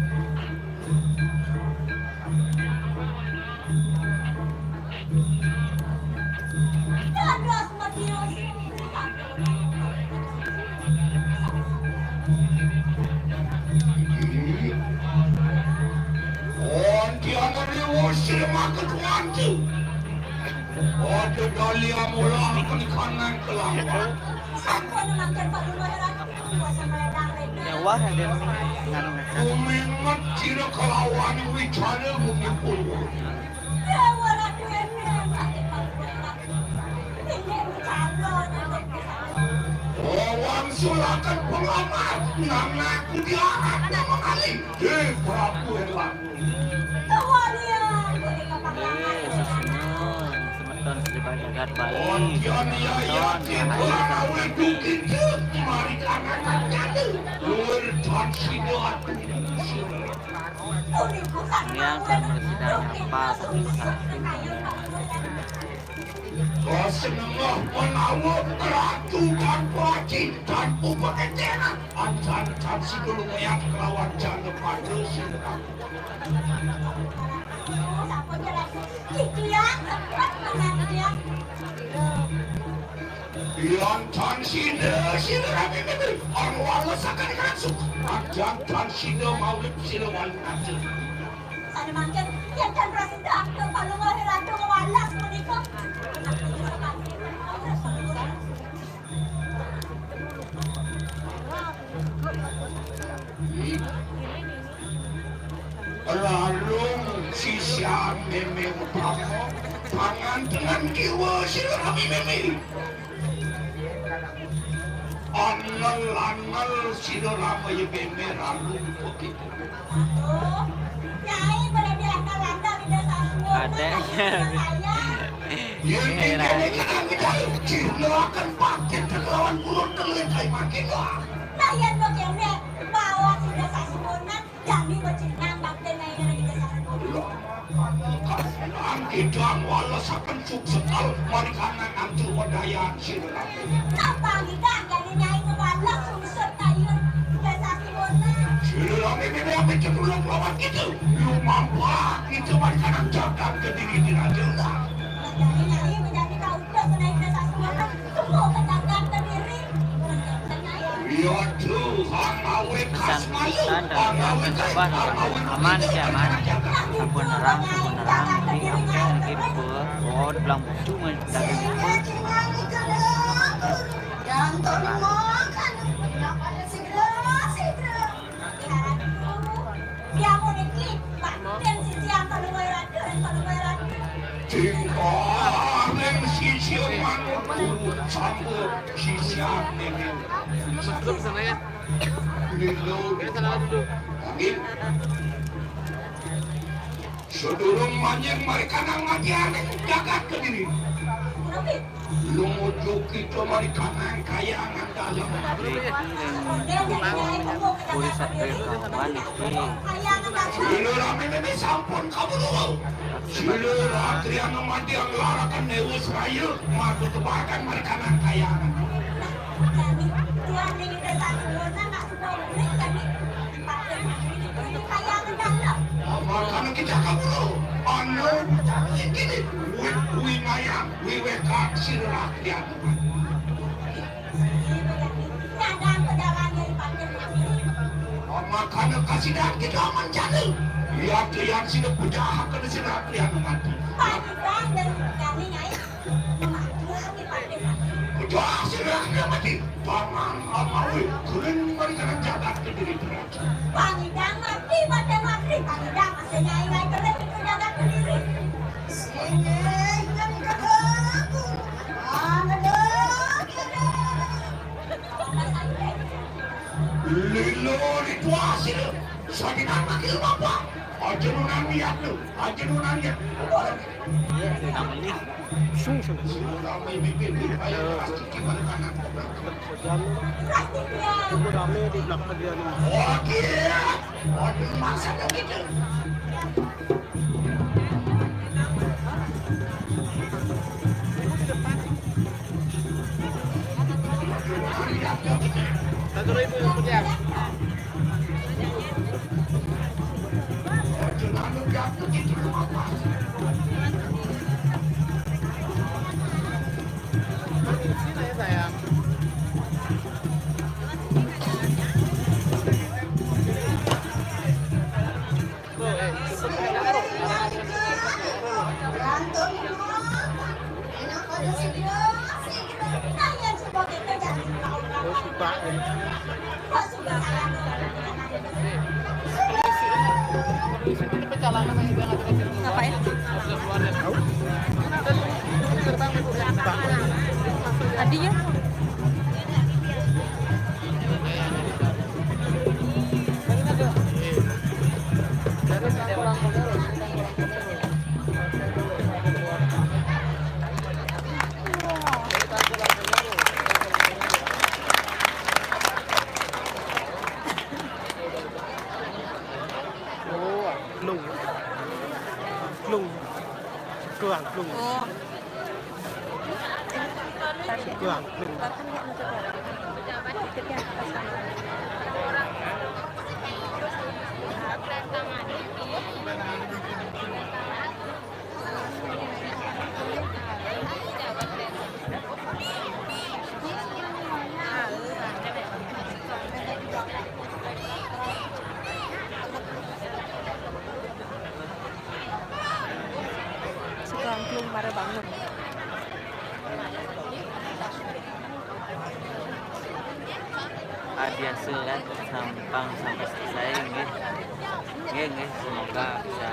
Aja dali amula kelikangan kelawan. Sampun mangkin Pak Gubernur, kuasa meledang-ledang. Nyawa hadir nganu ngacan. Kuminget sira kelawan wicara bumi purwa. Nyawa Ratu Hendra, mangkin Pak Gubernur. Ini wicara, nanti bisa. Lawan sulakan pengamat, nang aku diarahkan mengalih. Di Prabu Erlang. Kawalian, boleh kapan. Semeton sejagat Bali. Semeton, rahayu, yang dalam sidang apa, Kasenengah menawa Ratu Danpati tanpa paketenan, ancan-ancan sidul ngayat kelawan jana pada sira. Sampun jelas. Titiang, cepet banget, Tiang. Jantan sida, sida rabi-rabi, anu walesaken rangsuk. Jantan sida maulid sida wali atur. Sane mangkin, yen tan prasida, Palungguh Ratu ngwalas punika. Lalung sisian meme utama, pangantengan kiwa sira rabi-rabi. Angel-angel sira rabi meme lalung begitu. Aduh, Nyai berani angel-angel ida sasungguhna. Adek. Yen dene kena ngidai, cirna akan bangkit lawan burung telur kai makin wah. Nah, yen lo kene, bawa sida sasungguhna, jani becinang bakti naik lagi ke sasungguhna. Angkidang wala saken suksetal, marikanan antu wedayan sira. Napa ngidang jani Nyai ngebalas sungsut kayun ida sasungguhna? Sira meme ame cedulung lawan kita, lu mampak kita marikanan jagat kediri dina jengah. Jani Nyai menjadi kau udah naik ida sasungguhna. Iya, Tuhan, awe kasmayu, awe kasmayu. Aman sih, aman. Sampun nerang, sampun nerang. Ini angke, angke lupa. Oh, dibilang bucu, mah dari lupa. Yang tolong makan. Segera, segera. Dia mau niki, Pak. Dan sisi yang kalau mau ratu, yang kalau mau ratu. Tingkah ning sisi manuk sambut sisian ning. Masuk ke sana ya. Lilo. Kita sana dulu. Sedurung manjing marikanan ngajianing jagat kediri. Lumujuk kita marikanan kayangan dalem. Sila rame ini sampun kaburu. Sila ratrian manjing larakan newus raya, madu tebakan marikanan kayangan. Makanya kita kaburu. Anu, gini, wi-, winayang, wiwetan sira rakyat. Makanya kasidan kita mencari. Lihat yang sini puja akan sira rakyat mati. Udah, sira mati. Paman amawi, kuring marikanan jagat kediri berat. Pangidang mati, mati, mati. Pangidang masih nyai ngai keren itu jagat kediri. Sini, kan kagak. Mana dong? Lilo ritual sira. Sakit mati bapak. Aja nunani aku. Aja nunani aku. Iya, kita beli. Sung, sung. Rame di belakang dia nih. Oke. Waduh, masa begitu. Satu ribu, Bang. Ngapain? Tadi ya? Blung. Blung. Blung. Blung. Oh. Blung. Blung. Para bangun. Adi hasil ya, sampang sampai selesai, nggih. Nggih, nggih, semoga bisa.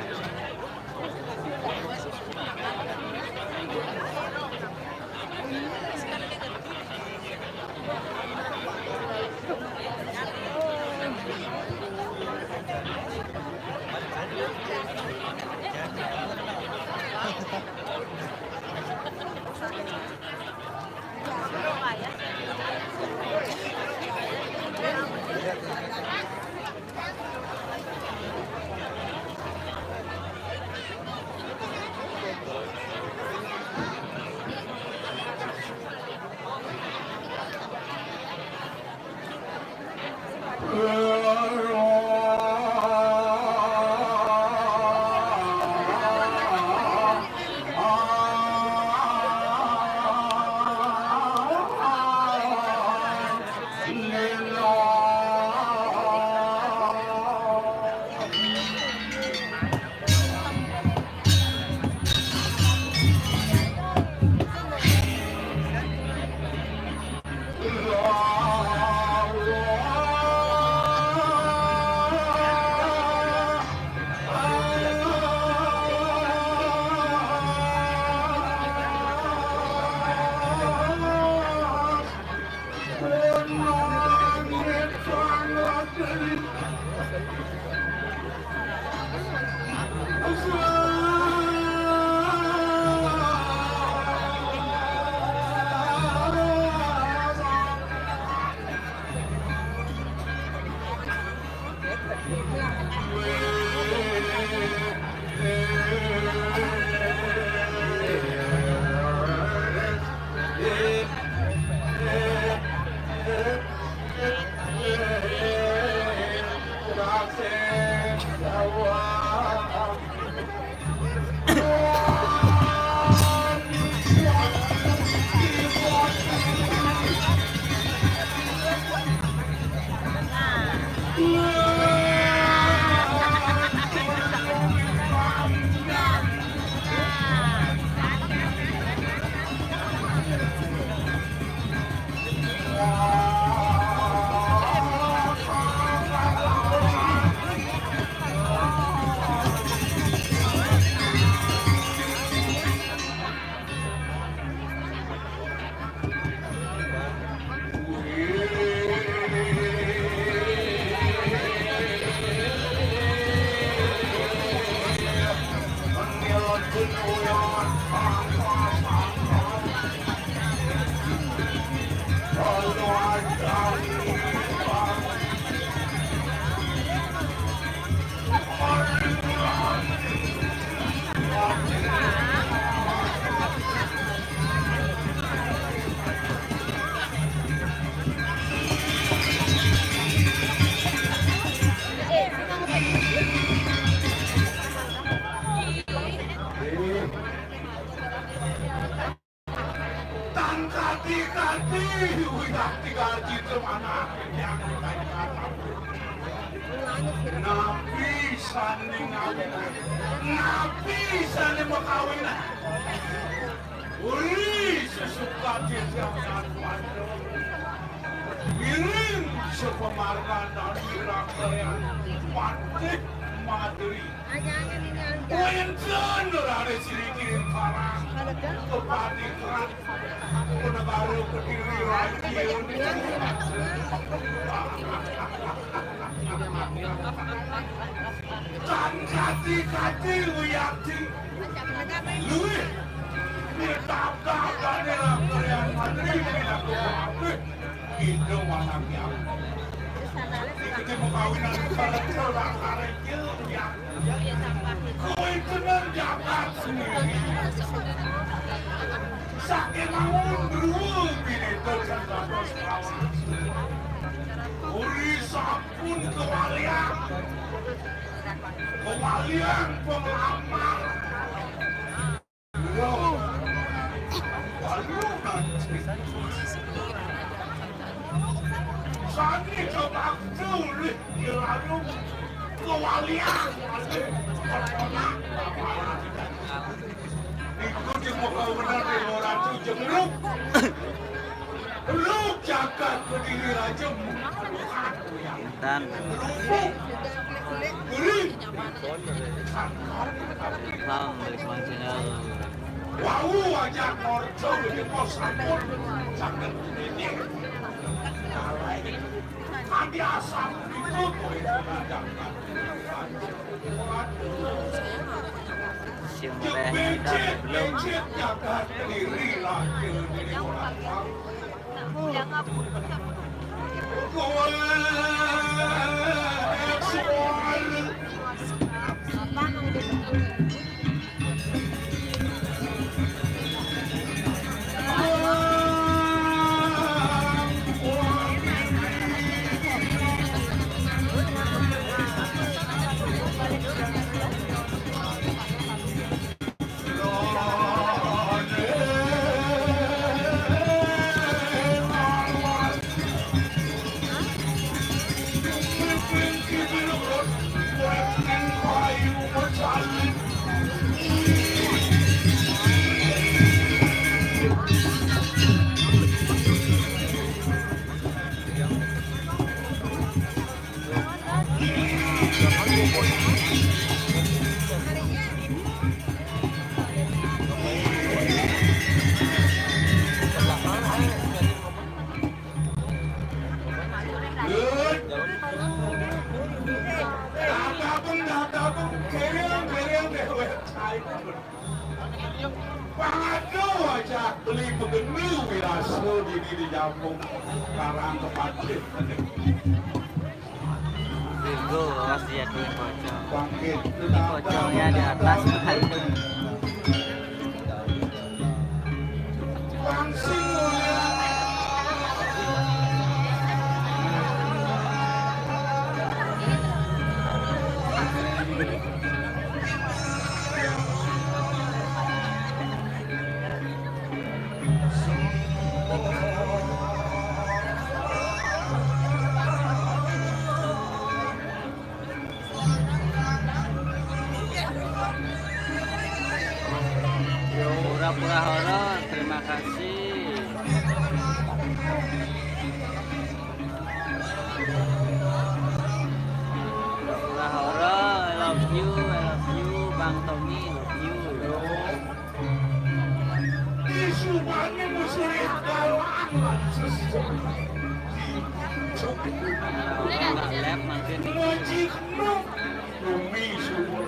Tan kati-kati, udah tiga jam mana? Napi sane ngawin? Napi sane makawin? Uri sesuka dia siap dan panjang. Wiring sepemarga dan wirakalian patih madri. Wénten raris siriki parang kepatihan negara Kediri rayi. Tan kati-kati wiyakti luwih nitapkane rakyat mantri. Ida wanang yang. Iki mekawinan karo ora karya yang. Kowe tenan jagat sendiri. Saking mawon dulu bineka dados kawan. Uri sampun kewalian. Kewalian penglamar. Sani kebakti ulih dilalu kewalian. Iku cuma kawinan dewa ratu jengruk. Lu jagat Kediri Raja. Intan. Rupuk. Gering. Bang, balik bang channel. Wau aja korjo di pos ampun. Jagat Kediri. Mati asam itu. Siang merah, belum. Pangadu aja beli pegenu wirasa dini di Jampung. Karang kepatih. Virgo, awas dia di pocong. Bangkit. Di pocongnya di atas tuh. Langsung. Pura-pura horor, terima kasih. Pura-pura horor, I love you, I love you, Bang Tommy, love you. Isubannya musuh galang. Nggak lab, makin. Ngaji kena. Bumi subur.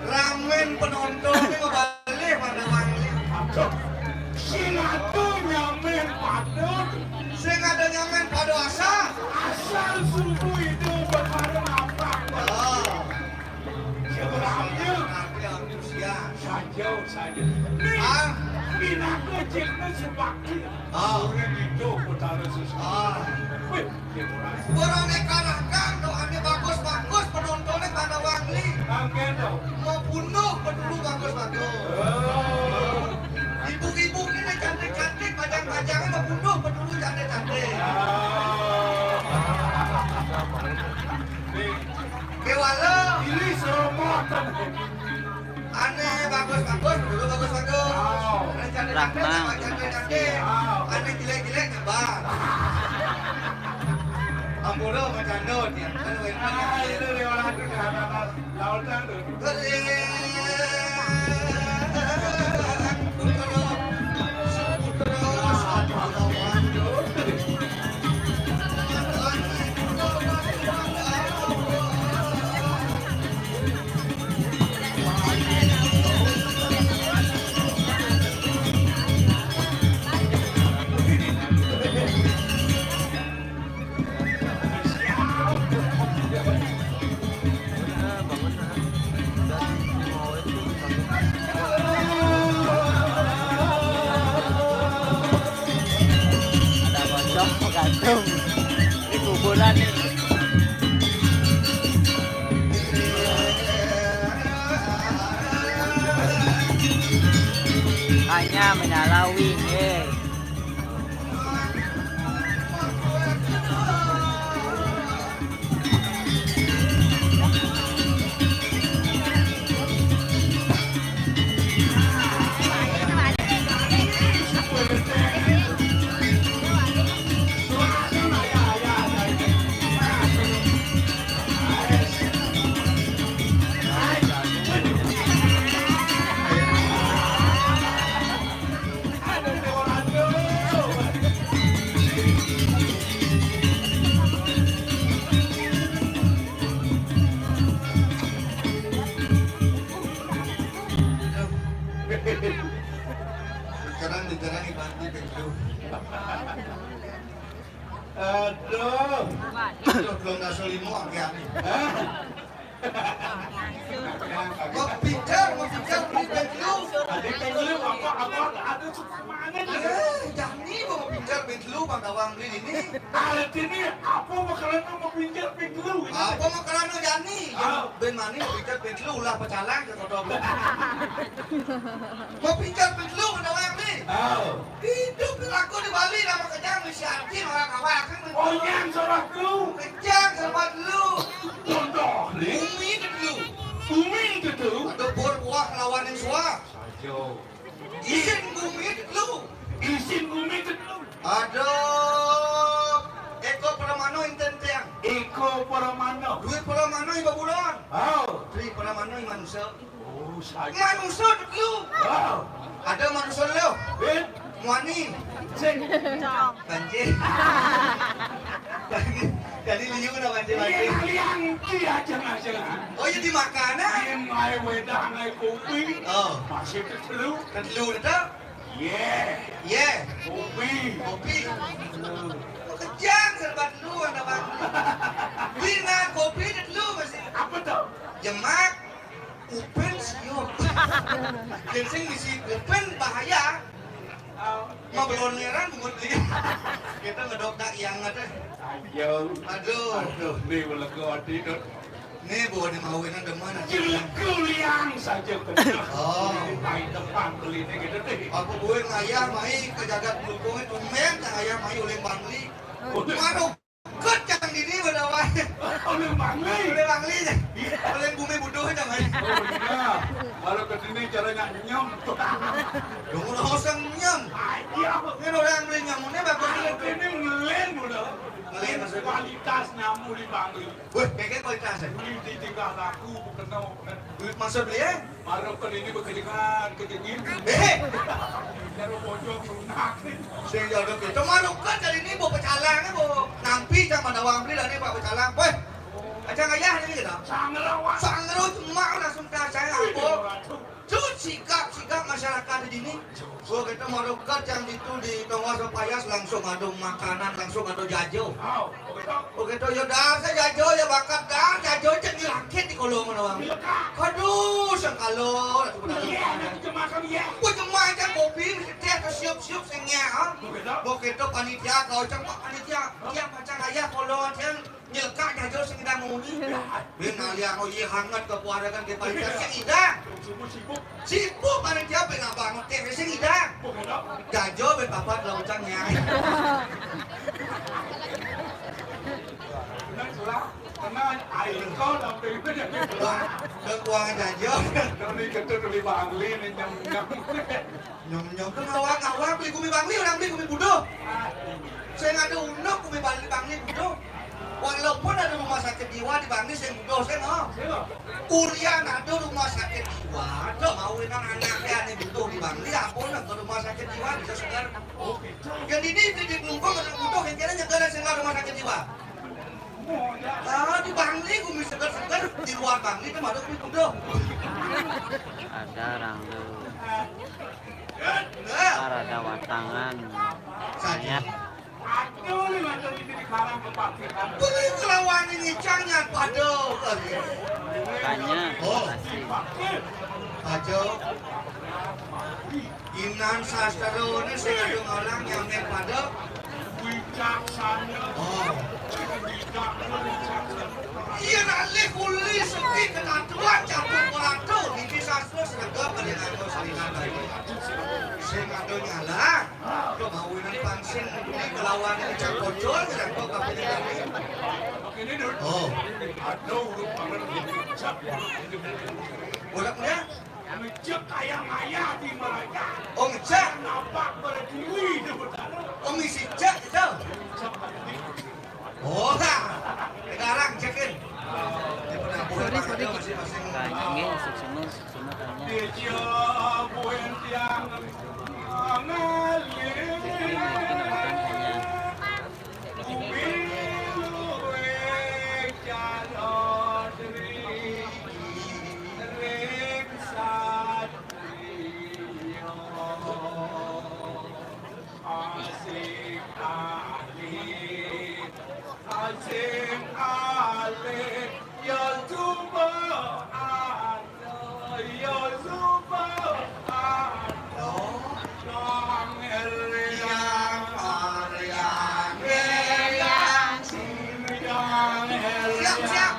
Ramen penonton ini ngebalik pada wangi. Sing ada nyamen pada. Sing ada nyamen pada asal. Asal subuh itu berharap apa? Oh. Sebenarnya. Tapi antusias. Saja, saja. Ah. Pinaka cipta sebakti. Ah. Urip itu utara sesuatu. Ah. Wih. Orang nek karahkan tuh, ane bagus-bagus, penontonnya pada wangli. Mangke to. Mau bunuh pedulu bagus-bagus. Oh. Ibu-ibu ini nek cantik-cantik, bajang-bajangnya mau bunuh pedulu cantik-cantik. Ah. Kewala. Ini seromot. Ane bagus-bagus, dulu bagus-bagus. Ane cantik-cantik, Rahma, terima cantik-cantik. Kasih. Ane jelek-jelek, nyebar. Ampura, macando, dia. Kan wénten. Ah, itu lewat itu, di hadapan lautan tuh. Ini kuburan nih. Hanya menyalawi, eh. Sekarang bicara di Bandi Bengkulu. Aduh. Aduh, belum dah selimo, ya. Hah? Mau pincar, mau pincar, beli Bengkulu. Ada Bengkulu apa, apa, ada mana nih? Eh, jani mau pincar Bengkulu, Bang Dawang beli ini. Artinya apa makanan mau pincar Bengkulu ini? Apa makanan jani? Ah. Ben mani mau pincar Bengkulu, ulah pecalang ke kota. Mau pincar Bengkulu, Bang Dawang beli. Oh. Hidup aku di Bali, nama kejang, mesti hati orang awak kan. Oh, yang salah lu. Kejang sama lu. Contoh nih. Bumi itu dulu. Bumi itu dulu. Ada bor buah lawan yang suah. Ayo. Isin bumi itu dulu. Isin bumi itu dulu. Ada Eko Pramano inten tiang. Eko Pramano. Duit Pramano ibu bulan. Oh. Tri Pramano manusia. Oh, saya. Manusia dulu. Wow. Ada manusia dulu. Eh? Muani. Sing. Banjir. Jadi liu dah banjir, banjir. Iya, iya, iya, jangan, jangan. Oh, iya, di makanan. Iya, ngai wedang, ngai kopi. Oh. Masih tertelu. Tertelu dah. Iya. Iya. Kopi. Kopi. Kejang serba dulu, ada bang. Bina kopi dulu masih. Apa tuh? Jemak. Upen siok. Yang sing misi upen bahaya. Ma belon ngeran bungut beli. Kita ngedok tak yang ada. Ayo. Aduh. Aduh, nih, belega hati, Dot. Nih, bawa di mawinan demen. Jelek liang saja bener. Oh. Di depan beli ini gitu deh. Apa gue ngayah mai ke jagat pelukung itu, men, ngayah mai uling Bangli. Waduh. Ket yang dini pada wae. Uling Bangli. Uling Bangli. Iya. Uling bumi buduh aja, Mas. Oh, iya. Kalau ke sini caranya nyem. Dong, udah oseng nyem. Ah, iya. Ini orang beli nyem, ini bagus. Kalau ini ngelin udah. Ngelin maksudnya? Kualitas nyamuk di Bangli. Weh, kayak kualitas ya? Beli di tingkah laku, kena. Maksud beli ya? Baru ke ini berkeringat, kejengin. Eh! Baru bocor, lunak. Sing jodoh kita. Cuma lu kan dari ini bawa pecalang, bawa nampi, jangan pada wang beli, dan ini bawa pecalang. Weh, aja ngayah ini kita. Sangero, Wak. Sangero cuma langsung ke saya, Wih, apa? Waduh. Cut, sikap, sikap masyarakat di sini. Oh, kita mau dekat yang itu di Tongos Payas, langsung ada makanan, langsung ada jajo. Oh, begitu. Oh, gitu. Ya dah, saya jajo, ya bakat dah, jajo cek di langit di kolong mana, Bang? Iya, Kak. Aduh, sengkalo, atuh benar. Iya, nanti jemaah kami, ya. Oh, jemaah aja kopi, mesti teh atau siup-siup sengnya, ha? Oh, gitu. Oh, gitu, panitia, kau cek, Pak, panitia. Iya, macam ayah, kolong, dia nyelekak jajo sing kita mau ni. Ya. Ben alia, oh, iya, hangat ke kuaragan ke panitia, sing indah. Semua sibuk. Sibuk panitia, ben abang, teh, sing indah. Oh, gitu. Jajo, ben papat, laucang, ya. Benar, sulah. Karena air kau sampai itu jadi. Wah, kekuangan jajo. Kau ni kata beli Bangli ni, nyam-nyam. Nyam-nyam. Kan awak-awak beli gumi Bangli, orang beli gumi buduh. Saya ada unuk gumi Bangli, Bangli buduh. Walaupun ada rumah sakit jiwa di Bangli, saya buduh, saya no. Urian ada rumah sakit jiwa, ada mau inang anak dia ni buduh di Bangli, apa nak ke rumah sakit jiwa, bisa segar. Jadi ini di, di Kelungkung ada buduh, yang kira nyegar, saya rumah sakit jiwa. Ah, di Bangli gumi seger-seger, di luar Bangli itu malu gumi kudo. Ada orang tu. Nah. Ntar ada watangan. Saja. Mayat. Beli lawan ini cangnya pada. Tanya. Oh. Kasih. Aja. Inan sastra ini sing ada ngalang yang pada. Oh. Iya, nalih kuli sepi ketentuan catur peratur, niki sastra sregep kali nganggo salinan tadi. Sing ado nyalah, kemawinang pangsing di kelawan ini cak pocol, sregep kabeh tadi. Oh. Udah punya? Ngejek kaya maya di Malaga. Oh, ngejek. Napak berdiri di utara. Oh, ngisi jek gitu. Oh, nah. Sekarang cekin. Sorry, sorry. Masing-masing. Nggih, suksma, suksma tanya. Dia buin tiang ngalir. Cekin, mungkin orang tanya. Siap, siap.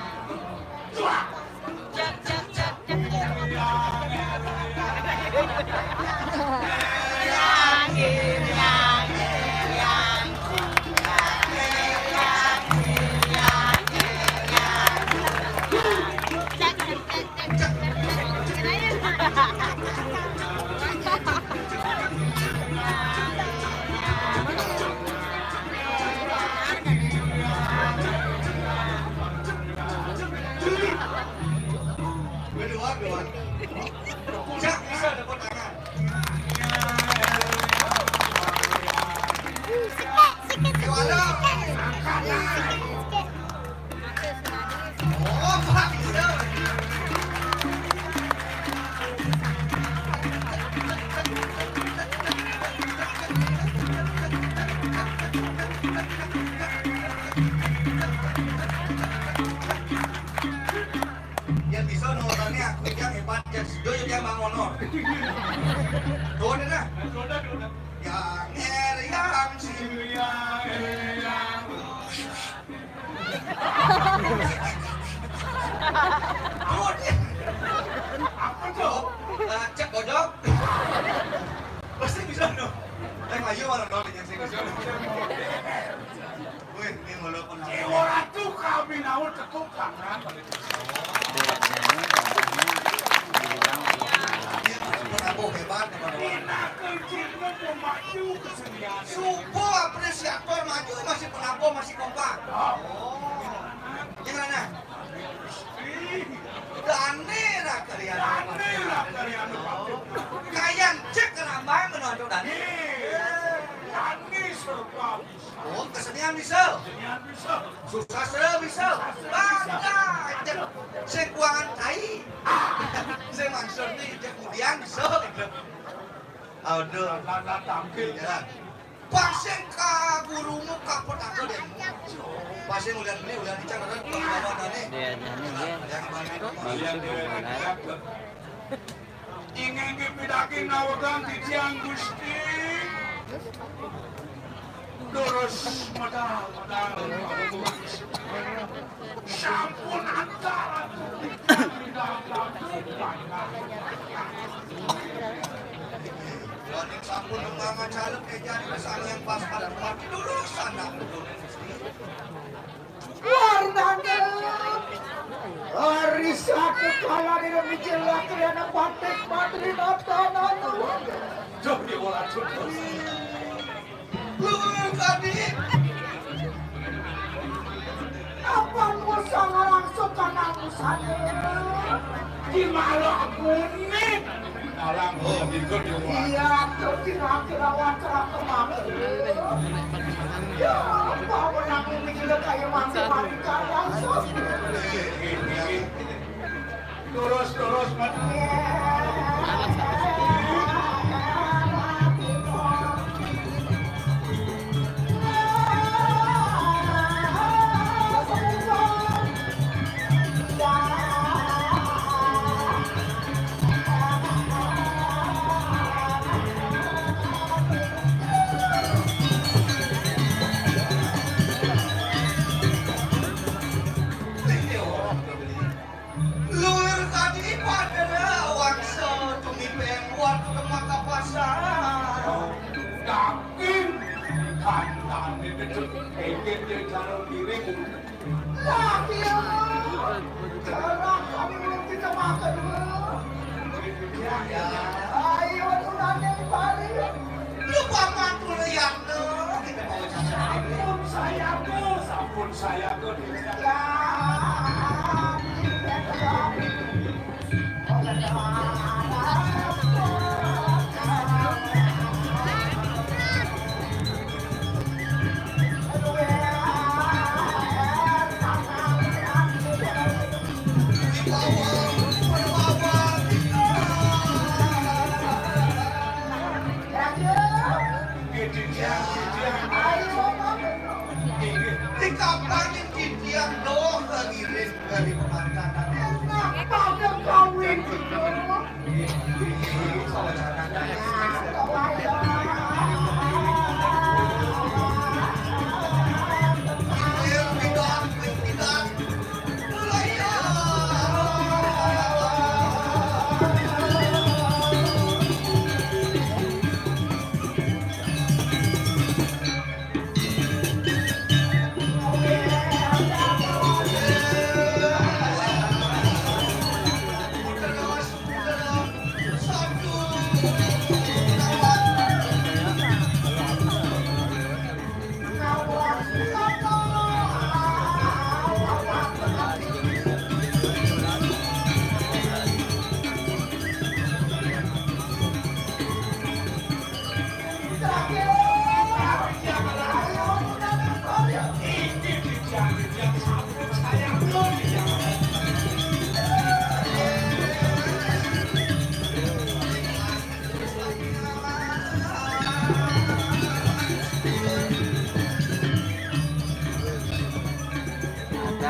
Yang bisa nontonnya aku yang hebat, yang sedo yang bangun. Tuh, dah. Yang er, yang sing, yang er, yang. Aduh, dia. Apa tuh? Eh, cek kodok. Pasti bisa dong. Eh, ayo malah dong yang sing bisa. Wih, ini malah pernah. Dewa Ratu kami naul tekuk tangan. Dia pernah hebat. Ina kerjanya pemaju kesenian. Supo apresiator maju masih penabuh, masih kompak. Oh. Gimana? Dane ra karyane. Dane ra karyane. Kayan cek kenambah menonton dane. Dane serba bisa. Oh, kesenian bisa. Kesenian bisa. Susastra bisa. Susastra bisa. Bangga, cek. Sing kuangan tai. Sing maksud ni, cek kemudian bisa. Aduh. Karena tampil. Ya. Pas sing ka gurumu kapet aku deh. Pas sing ulian beli, ulian dicak, ulian dicak, ulian dicak. Dia nyanyi, ya. Yang mana? Kalian dia. Ingin dipidaki nawegang titiang Gusti. Terus medal, medal. Sampun antara. Sampun mama caleg meja di Sang Hyang Paskah mati dulu sana. Warnanya hari satu kala di mikir laki anak batik batri nata nata. Jok di bola jok. Luhur tadi. Apa musa langsung kana musane? Di malam kuning. Alam, oh, ikut di rumah. Iya, terus di laki lawan cerah kemana? Ya, apa menang ini gila kayak mati-mati kaya. Terus, terus, Mas. Tangan itu, kayak dia cara piring. Lah, iya. Cara kamu tidak makan. Ya. Ayo, tunangan balik. Lu paman tuh lihat tuh, kita mau cari. Sampun saya tuh, sampun saya tuh. Ya. Di kapan titiang doh lagi dari pemandangan. Enak pada kawin itu.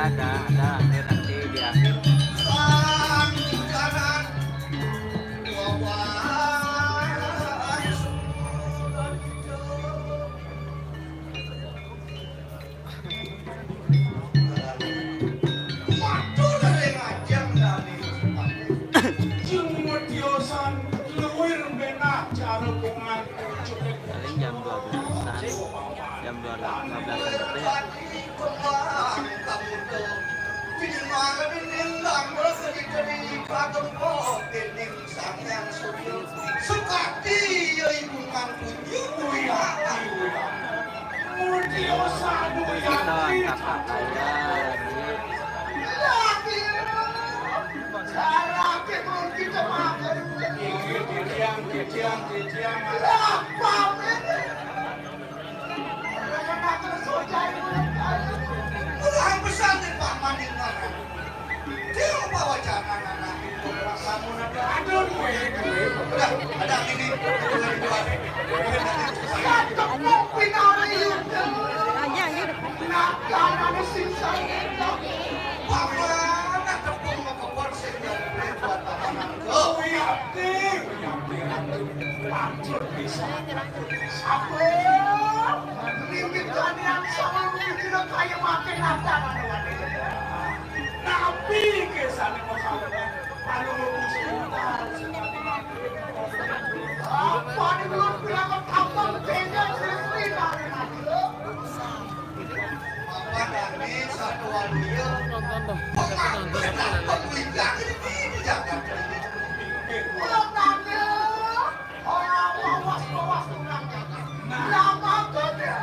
Ada, ada, ada akhir nanti di akhir. Paling jam dua belasan, jam dua belas, lima belasan gitu ya. Sukati ya ibu mantunya. Mudio sadu. Kita yang angkat aja, Laki. Cara kita makan. Titiang, titiang, titiang. Lah, pamit. Kurang besar nih Pak Manding. Dia lupa wacana anak. Aduh, gue, gue. Udah, ada ini. Satu kopi nari itu. Nah, jangan sisa. Papa, nak tepung mau ke Polsek, ya, buat Papa. Oh, iya, iya. Lanjut, bisa. Apa? Mimpi kalian selalu tidak kayak makin ada. Nabi ke sana mau kawin. Lalu mau musuh. Apa ini belum bilang apa tentang istri dari Nabi? Apa kami satu waluya? Nonton dah. Pengakuan dan pengulikan ini di Jakarta ini. Belum tanya. Orang bawas-bawas orang Jakarta. Nah, makanya.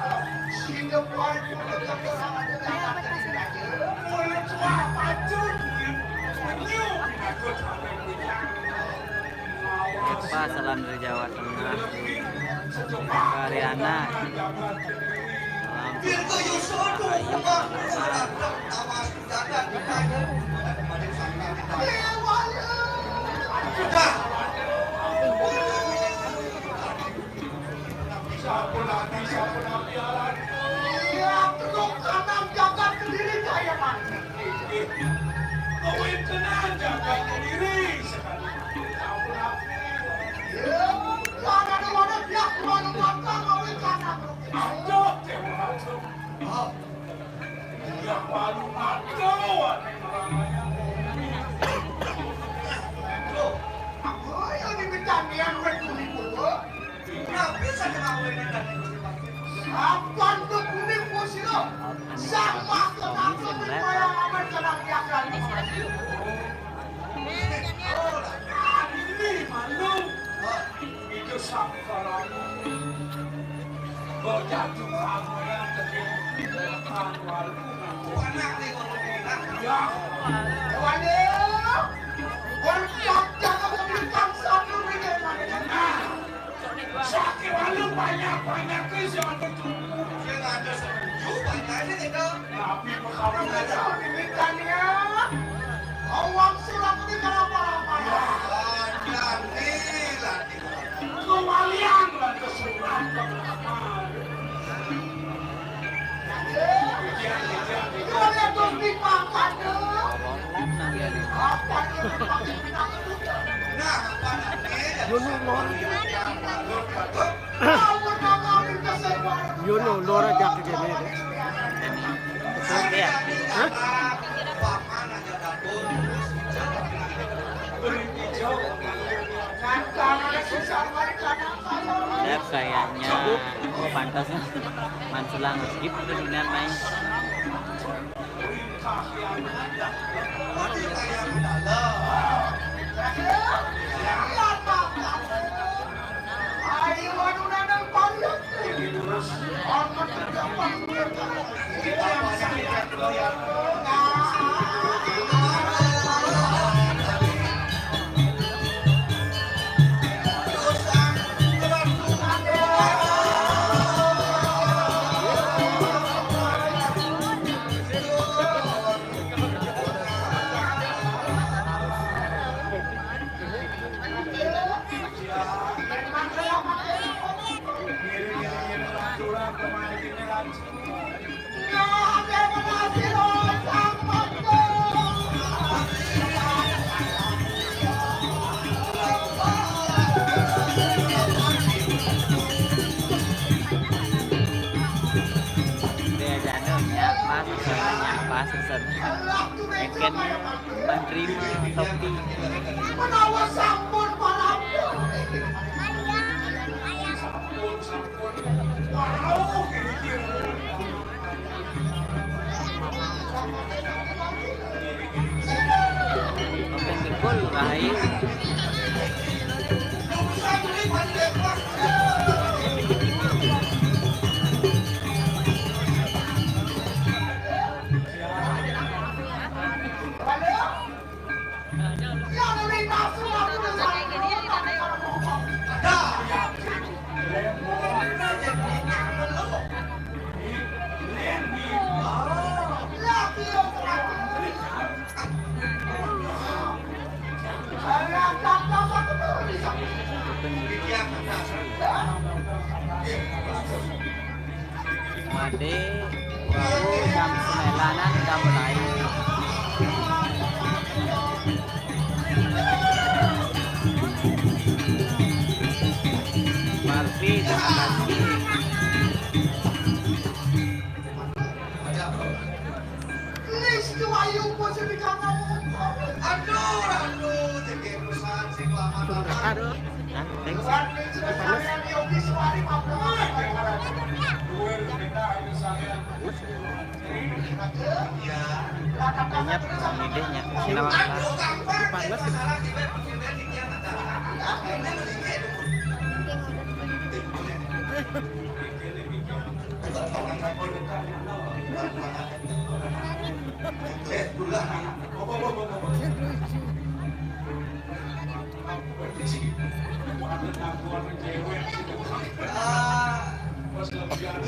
Sehingga baik mulut yang orang ada Jakarta ini aja. Mulut tua pancung. Penyu. Aku sampai punya. Eva, salam dari Jawa Tengah. Eva Riana. Salam. Iya, terus kanan jaga sendiri saya, Mas. Kawin tenan jaga diri sekali. Ya, karena ada wadah dia malu mata kawin kanan. Aduh, Dewa. Oh. Yang malu mata, wadah. Loh, apa yang dibicarakan, weh, kulit gua? Tapi saya mau ini tadi. Apan tu kuning musiro. Sama kenapa supaya aman kenang jaga. Ini malu. Itu sampai. Kok jatuh kamu yang terjadi. Panak nih kalau kita. Ya. Waduh. Berkat jangan bintang satu ini. Nah. Sakit walu banyak-banyak ke siapa tu? Saya nggak ada setuju, banyak aja kita. Tapi perkara aja ini kan ya. Awak surat ini kenapa-apa ya? Ada nih lah. Kembalian lah ke surat. Itu ada terus dipakai. Apa ini? Nah, apa namanya? Yono lor. Yono lor aja ke sini. Hah? Saya kayaknya, oh, pantas. Mansulang skip tuh dunia main. Dia jano nyapa, susana nyapa, susana. Engken menerima topi. Menawa sampun para. Open jebol, Rahim. Made, baru jam sembilanan udah mulai. Marpi, terima kasih. Aduh, aduh, jadi perusahaan sing lama. Aduh. Hah? Thanks. Minyak, midehnya. Sinawa. Panas.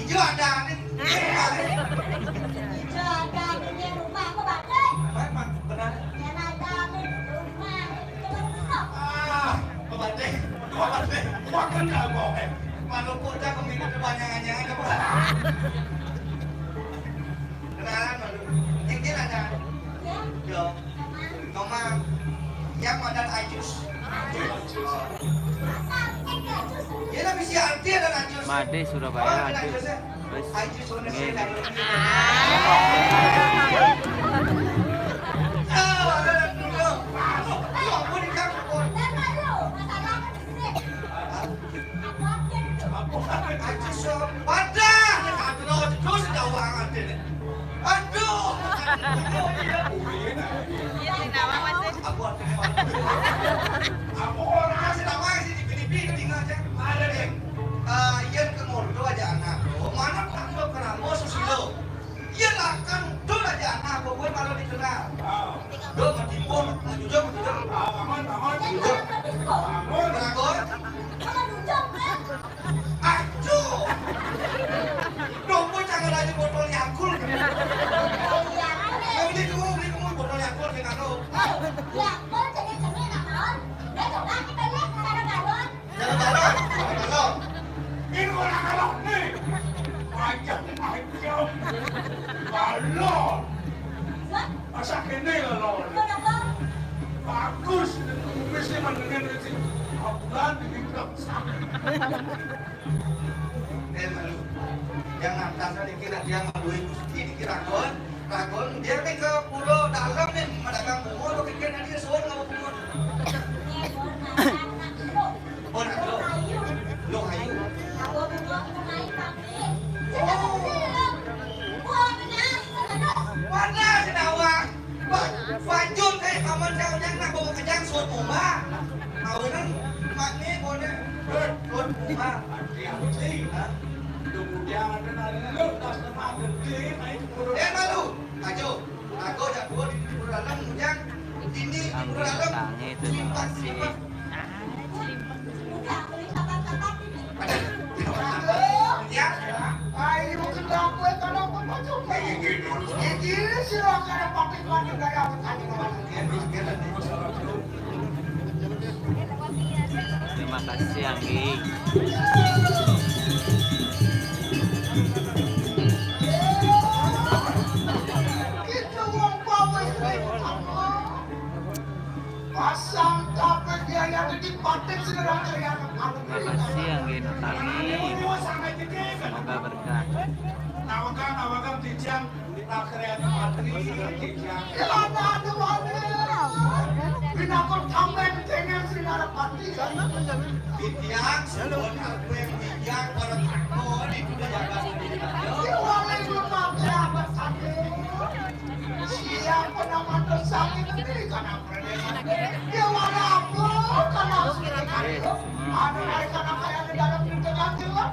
Ijo ada nih. Ijo ada nih rumah aku bagus. Benar. Yang ada nih rumah. Ah, Pak Bante. Pak Bante. Makan nggak mau, eh? Malu kok dah kami kebanyakan jangan kebetulan. Kenalan dulu. Yang dia ada. Ya. Yo. Mama. Yang ada Ajus. Ya lah, bisa arti ada Ajus. Made Surabaya, Ajus. Terus Ajus. Ini. Ah, ada dulu. Oh, oh, oh, di kampung. Ajus, oh, pada. Iya, sing nawang masih. Apa artinya? Apa orang sing nawang sih di Filipina tinggal aja? Ada deh. Eh, yen ke Mordo aja anak. Mana Pak Dok Keramo Susilo? Yen lah kan dol aja anak, pokoknya malah dikenal. Dok, mati pun, maju dong, maju dong. Aman, aman. Maju dong. Aman. Beragor. Aduh. Dong, gue jangan lagi botol Yakult. Beli kamu, beli kamu botol Yakult, ya, kado. Yakult, jadi cemil, naon? Besok lagi banyak, karena galon. Jangan balon, jangan balon. Ini orang galon nih. Panjang, panjang. Balon. Masa kene lho. Bagus. Mesti mendengar rezeki. Bulan di Indra. Eh, malu. Yang atas ada kira dia malu, Gusti dikira kon. Ragon, dia nih ke pulau dalam nih, madagang bunga, lo kira dia suan nggak bunga. Oh, nak lo. Lo ayu. Oh. Mana si Nawang? Ba-, bajut, eh, paman saya ujang nak bawa kejang suan bunga. Kawinan, mak nih, boleh. Suan bunga. Hah? Kemudian ada nari, lo tas tempat gede, naik turun. Eh, malu. Ajo, aku jak dua di, di Pura Dalam, Ujang. Ini di Pura Dalam. Tangi itu selimpah, masih selimpah. Ada. Ya. Ayo, kenapa, kenapa, Pak Jokowi? Ini, ini, ini, silakan, Pak Iwan, negara, Pak Iwan. Ya, terus, ya, terus. Terima kasih, Anggi. Pasang tapet dia yang di patik sederhana yang. Terima kasih, Anggi Nutami. Semoga berkah. Nawakan, nawakan, dijang. Kita kreatif, Patri, Titiang. Pinakon kamen dengan Sinarapati. Titiang, suwun aku yang Titiang, para takon, itu udah jabat. Waalaikumsalam, Abah Sandi. Siapa nama tersakit ini, karena Ya, wala apa, karena ada mereka yang kayak di dalam pintu ganti, Pak.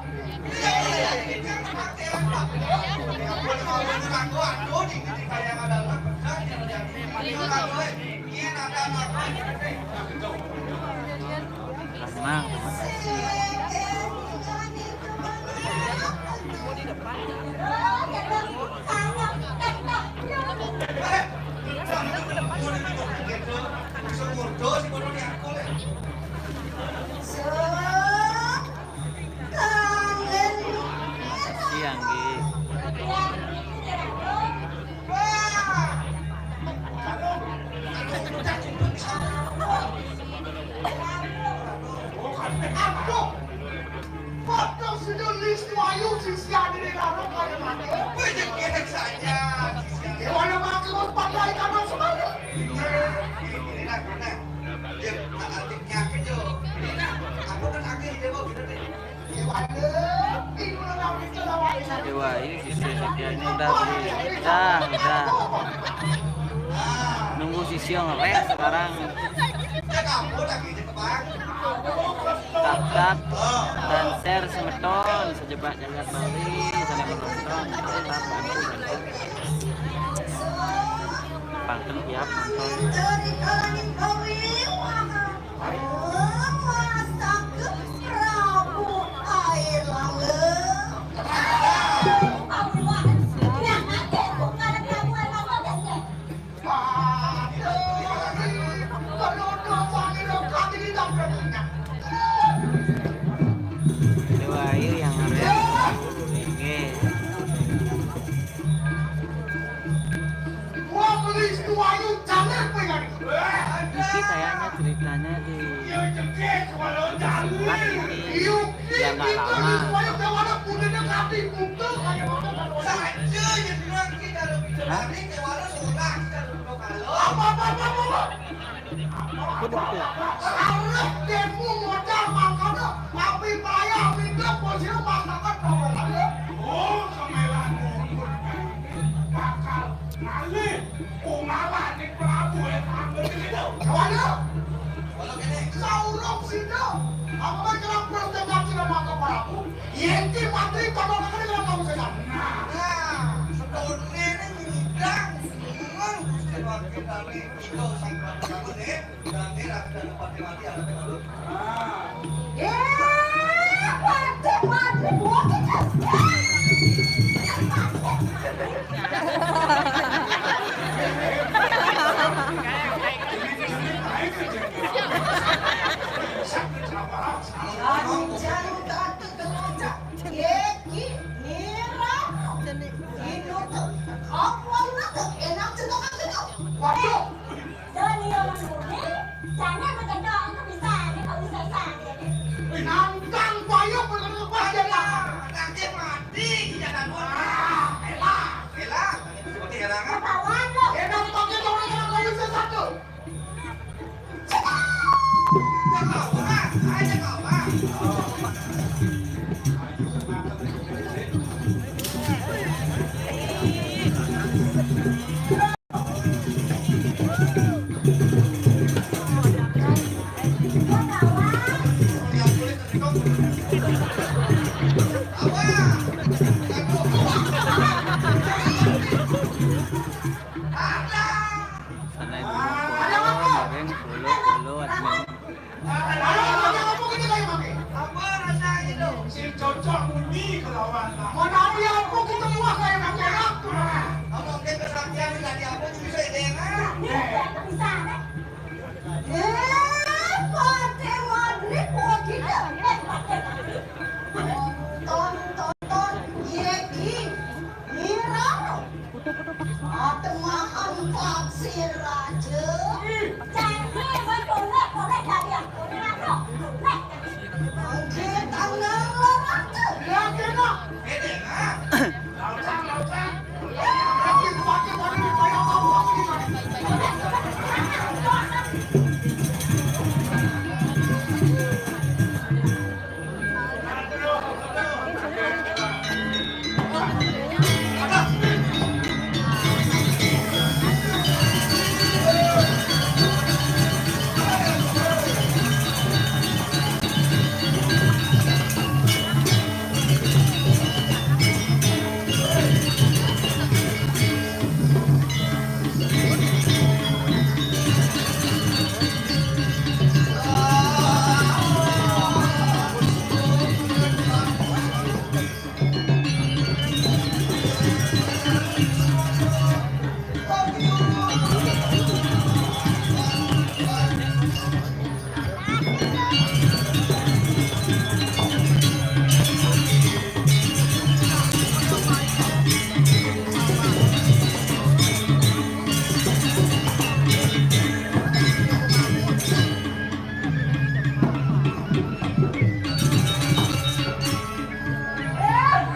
Tenang. Siang, Gi. Padha sida Listu Ayu sing siadine karo kaya mati. Wis, ya, biasa saja. Ya, wala mati wis padha ikan semangat. Ini lah, ini lah. Ya, tak ada penyakit, yo. Ini lah, aku kan akhir dia mau gini, nih. Ya, wala. Ini lah, ini lah, wala. Dewa, ini siswa siswanya udah beli. Udah, udah. Nunggu siswa ngeles sekarang. Ya, kamu lagi Tap-tap dan share semeton, sejebak jagat Bali, sana menonton, tap-tap bantu dan share. Pangten tiap nonton. Dewa Ayu yang ngerem. Nggih. Ini kayaknya ceritanya di Selat ini. Ya, nggak lama. Hah? Bener tuh. Arep demo modal mangkono, tapi payah minggu posisi masyarakat bakal. Oh, semelan bakal ngalih. Waduh. Doni orang budi, jangan berkedok itu bisa, ini kok bisa saja. Nangkang payung berkedok pas dia. Nanti mati kita takut. Ah, elah. Elah. Seperti elah kan? Ketahuan lo. Enak pakai orang yang kau bisa satu. Sanay bumukol, bareng, pulo, pulo, admin. Apa rasanya itu? Si cocok bunyi kelawan. Mau nabi apa kita buah kayak nak berak tu. Kalau dia kesaktian dari apa tu bisa dengar. Bisa, eh? Eh, Pak Dewa Dri, buat kita. Eh, Pak Dewa Dri. Tonton, tonton, iya, Ki. Ira. Atemahan Pak Siraja. Jangan bertolak-tolak dari aku. Oke, tangan lorong tu. Ya, kena. Kena, ha? Lautan, lautan. Eh,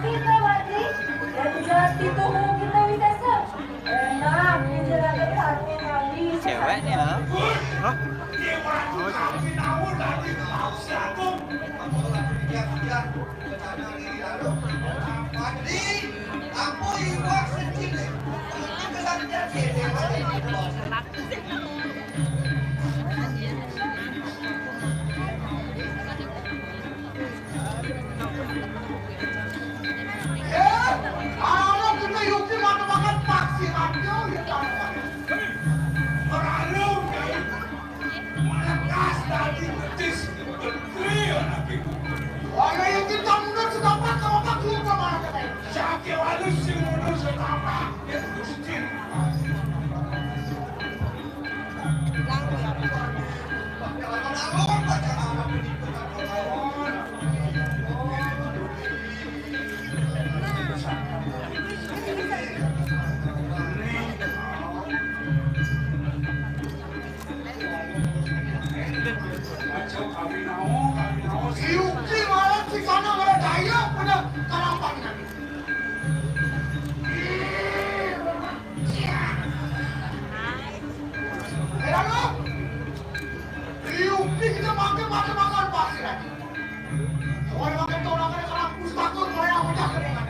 kita mati. Jadi, kita bisa. Enak, dijelakan satu kali. Ceweknya. Hah? Eh, kalau kita yukti mana makan taksi radio ya tahu. Beralung ya. Melekas dari betis menteri anak ibu. Wala yukti kamu sudah dapat kalau tak dia sama aja. Sakit halus sih mundur setapak. Ya, mesti. Yuki malah di sana malah daya punya karapan. Lalu, Yuki kita makan, makan, makan pasir lagi. Orang makan tu, orang makan kampus takut, orang yang udah kena.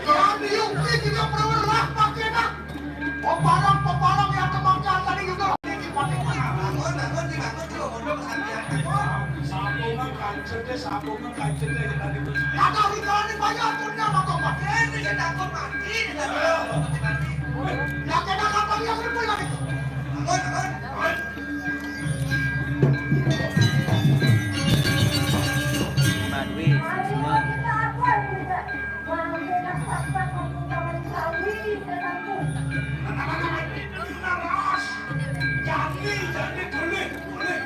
Kami Yuki tidak pernah pakai nak. Pepalang-pepalang yang kebanggaan tadi juga. Bangun, bangun, dibangun, dibangun, dibangun, dibangun. Kancene sambung, kancene ya tadi. Kata wikalane banyak aturnya sama Kompak. Ini sing takut mati, ini takut mati. Ya kena kapal yang ribut lagi. Aman, aman, aman. Mbak Dwi, semua. Jangan, jangan, boleh, boleh.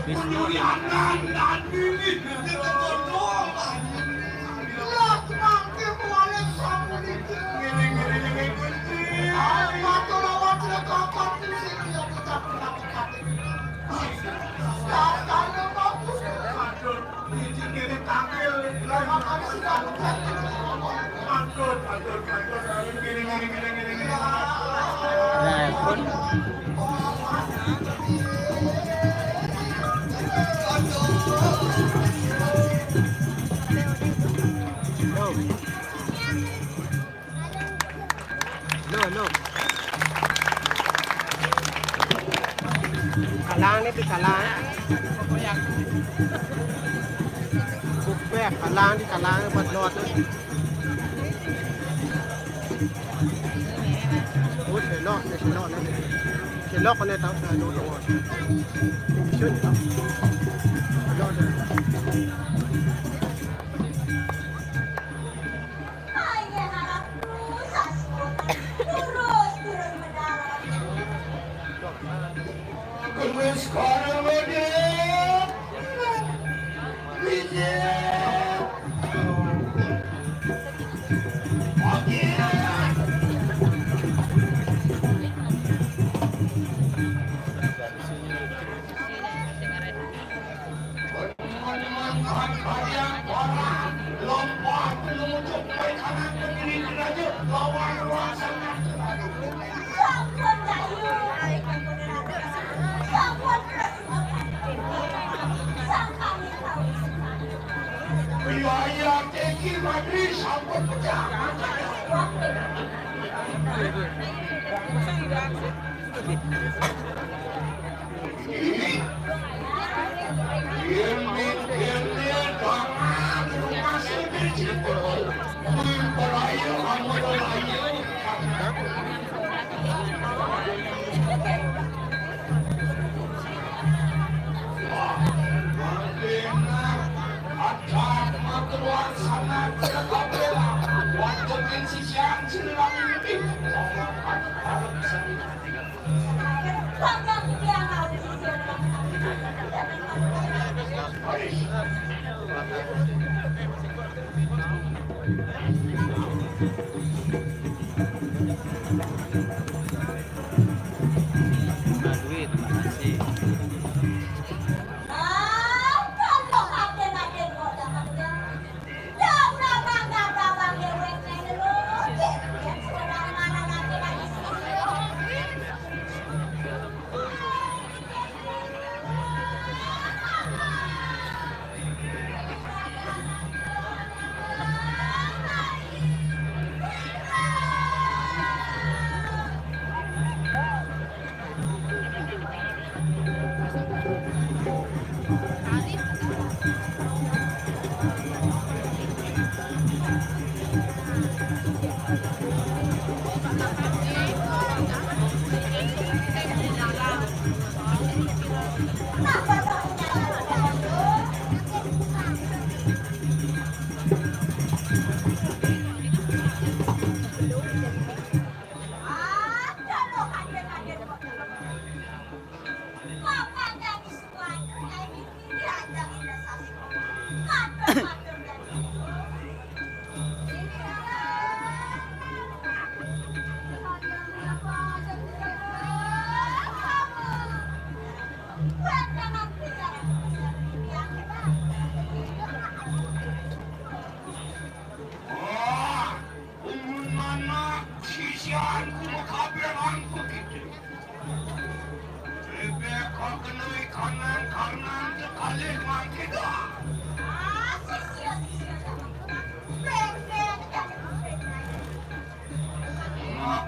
Bismillah. Nah, pun. Tuh. Lo, lo. Kalang ni, ti kalang. Bukbek, kalang, ti kalang, buat lot. Ui, selok, selok, selok. Selok ni tau, selok, selok. Selok, selok. Biaya tinggi negeri sambut pecah.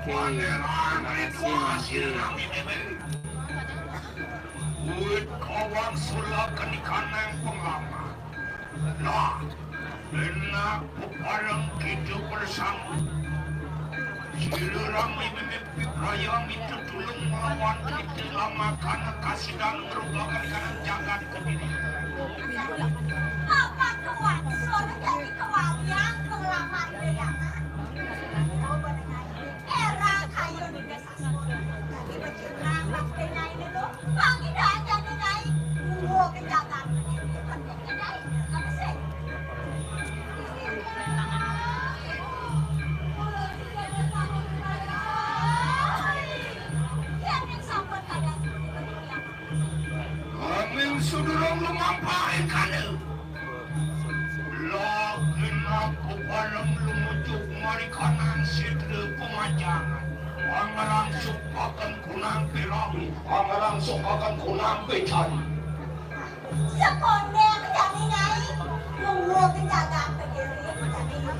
Pangeran Ritual Sirinami Bebe. Wit kawang sula kenikanang penglamar. Nah, enak pepareng kita bersama. Sila rami mimpi praya minta tulung melawan kita lamakan kasidan merupakan kanan jagat kediri. Apa tuan suruh jadi kewalian pengelamar Dayana? Era kayu di desa Sumur. Jadi bercerita pas denai dulu. Pagi dah aja denai. Gua kejagaan. Denai. Apa sih? Amin sudurung lumampah ikan. Lah, genap kepalang lumucuk marikanan setra pemajangan. Pangarang sukakan kunang perawi, pangarang sukakan kunang pecari. Sekondek jani nyai, luwur penjagaan berdiri, jani ibu,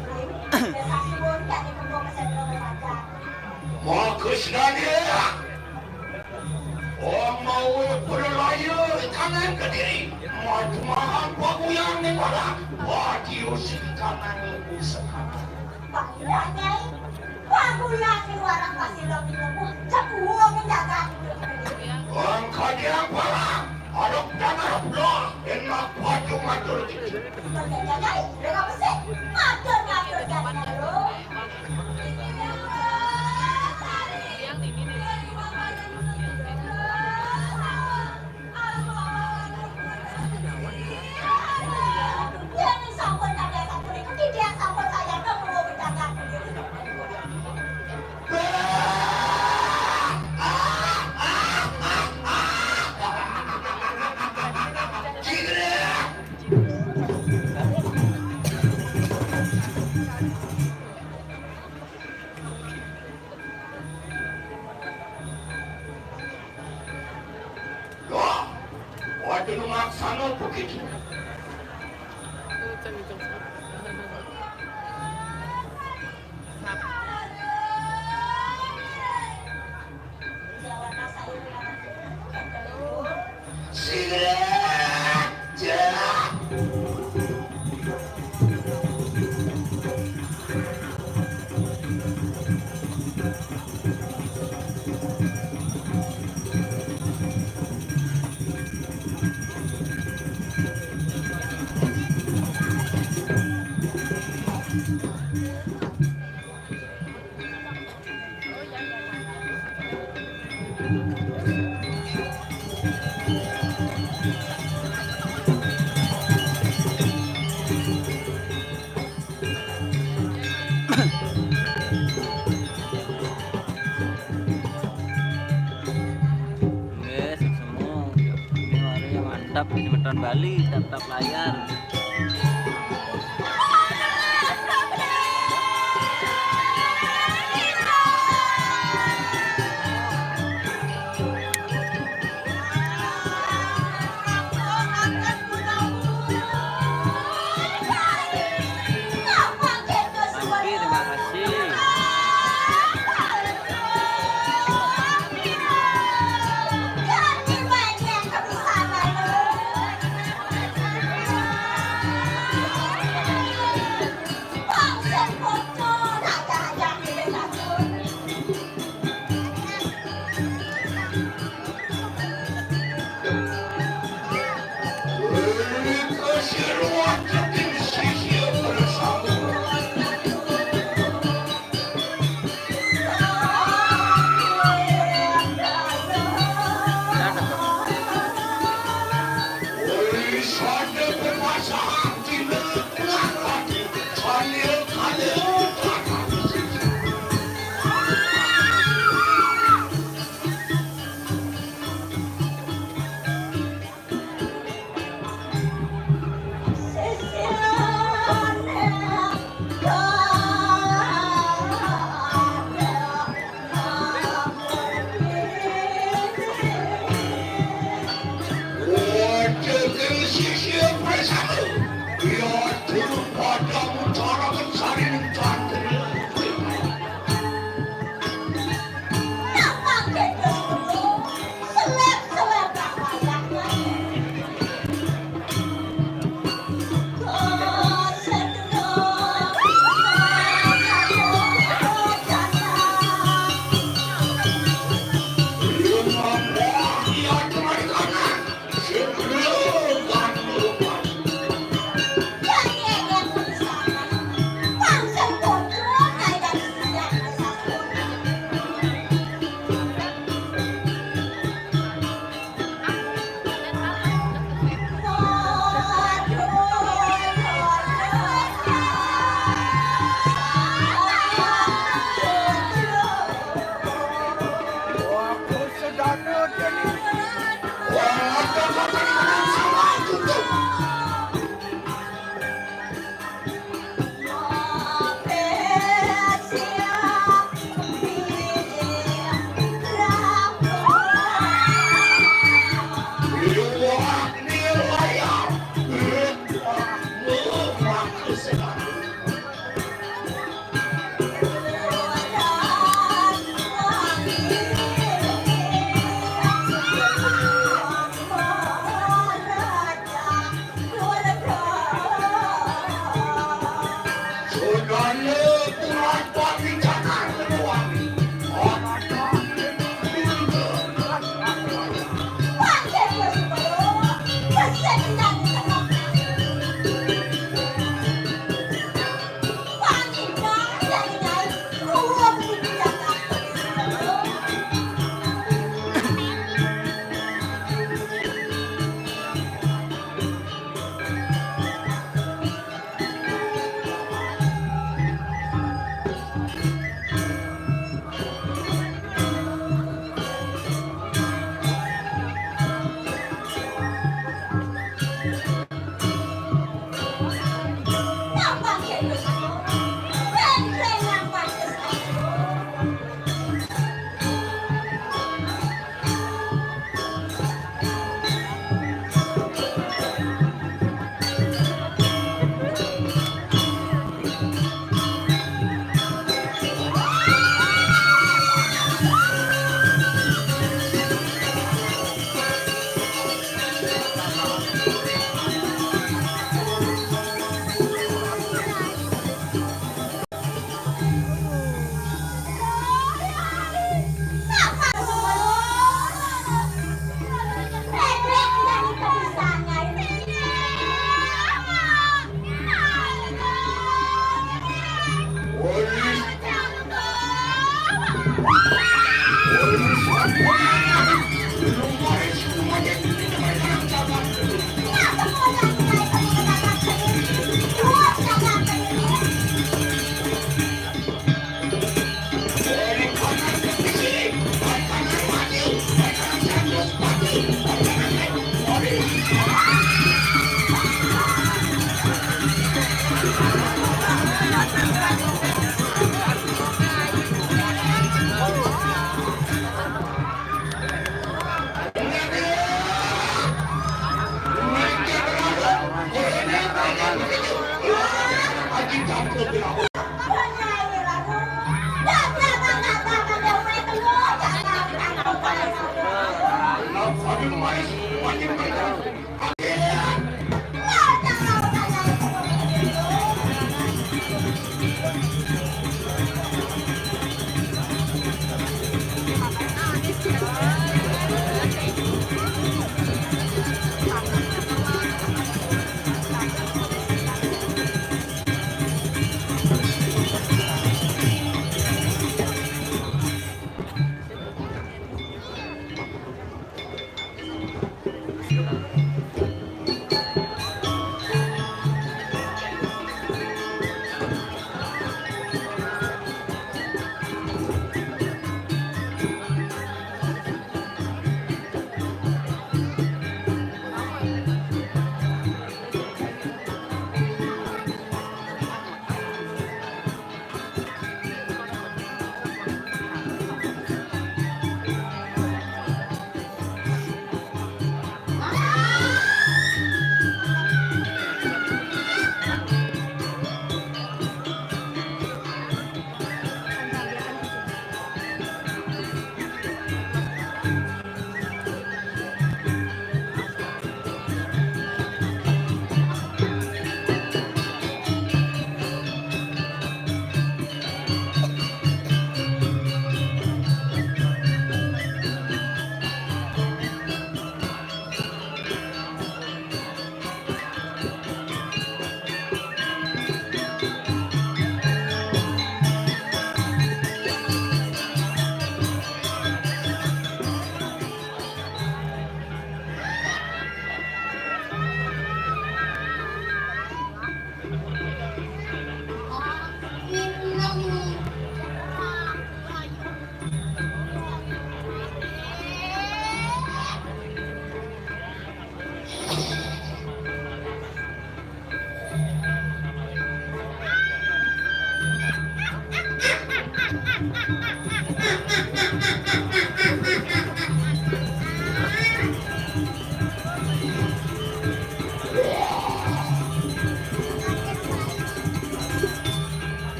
desa Siwur, jani kembung setra pemajangan. Bagus, Nadia. Wong mau berlaya kanan kediri. Maju mahal paguyang ning warang. Wadiu sing kanan lebu sekali. Bangga, Nyai. Paguyang ning warang pasti lo minum. Cepuo menjaga. Wong kadiang palang. Aduk tanah pula. Enak baju matur. Bangga, Nyai. Dengar sih. Matur, matur, Nyai. Loh, waduh, lu maksana begitu. Sigrek! Nggih, sing semu. Ini mari mantap, ini meton Bali, tap-tap layar. Oke, terima kasih.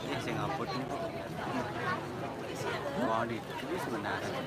Ini sing ngaput nih, Bu. Wah, di ini sebenarnya.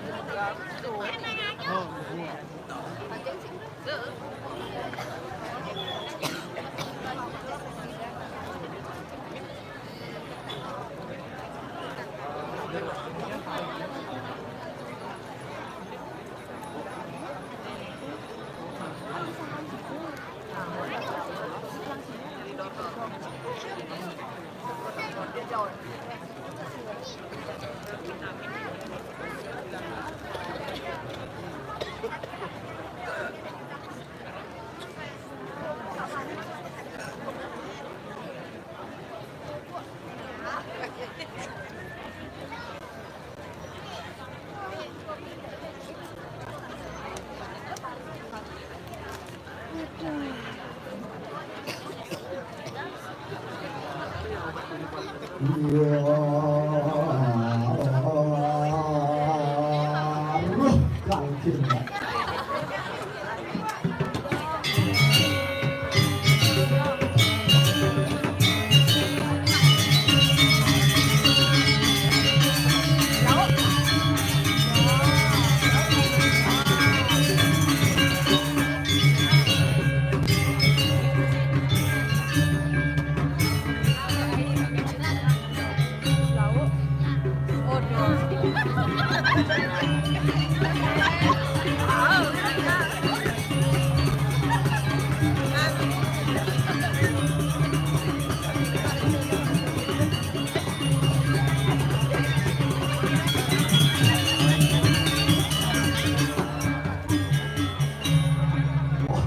Wah,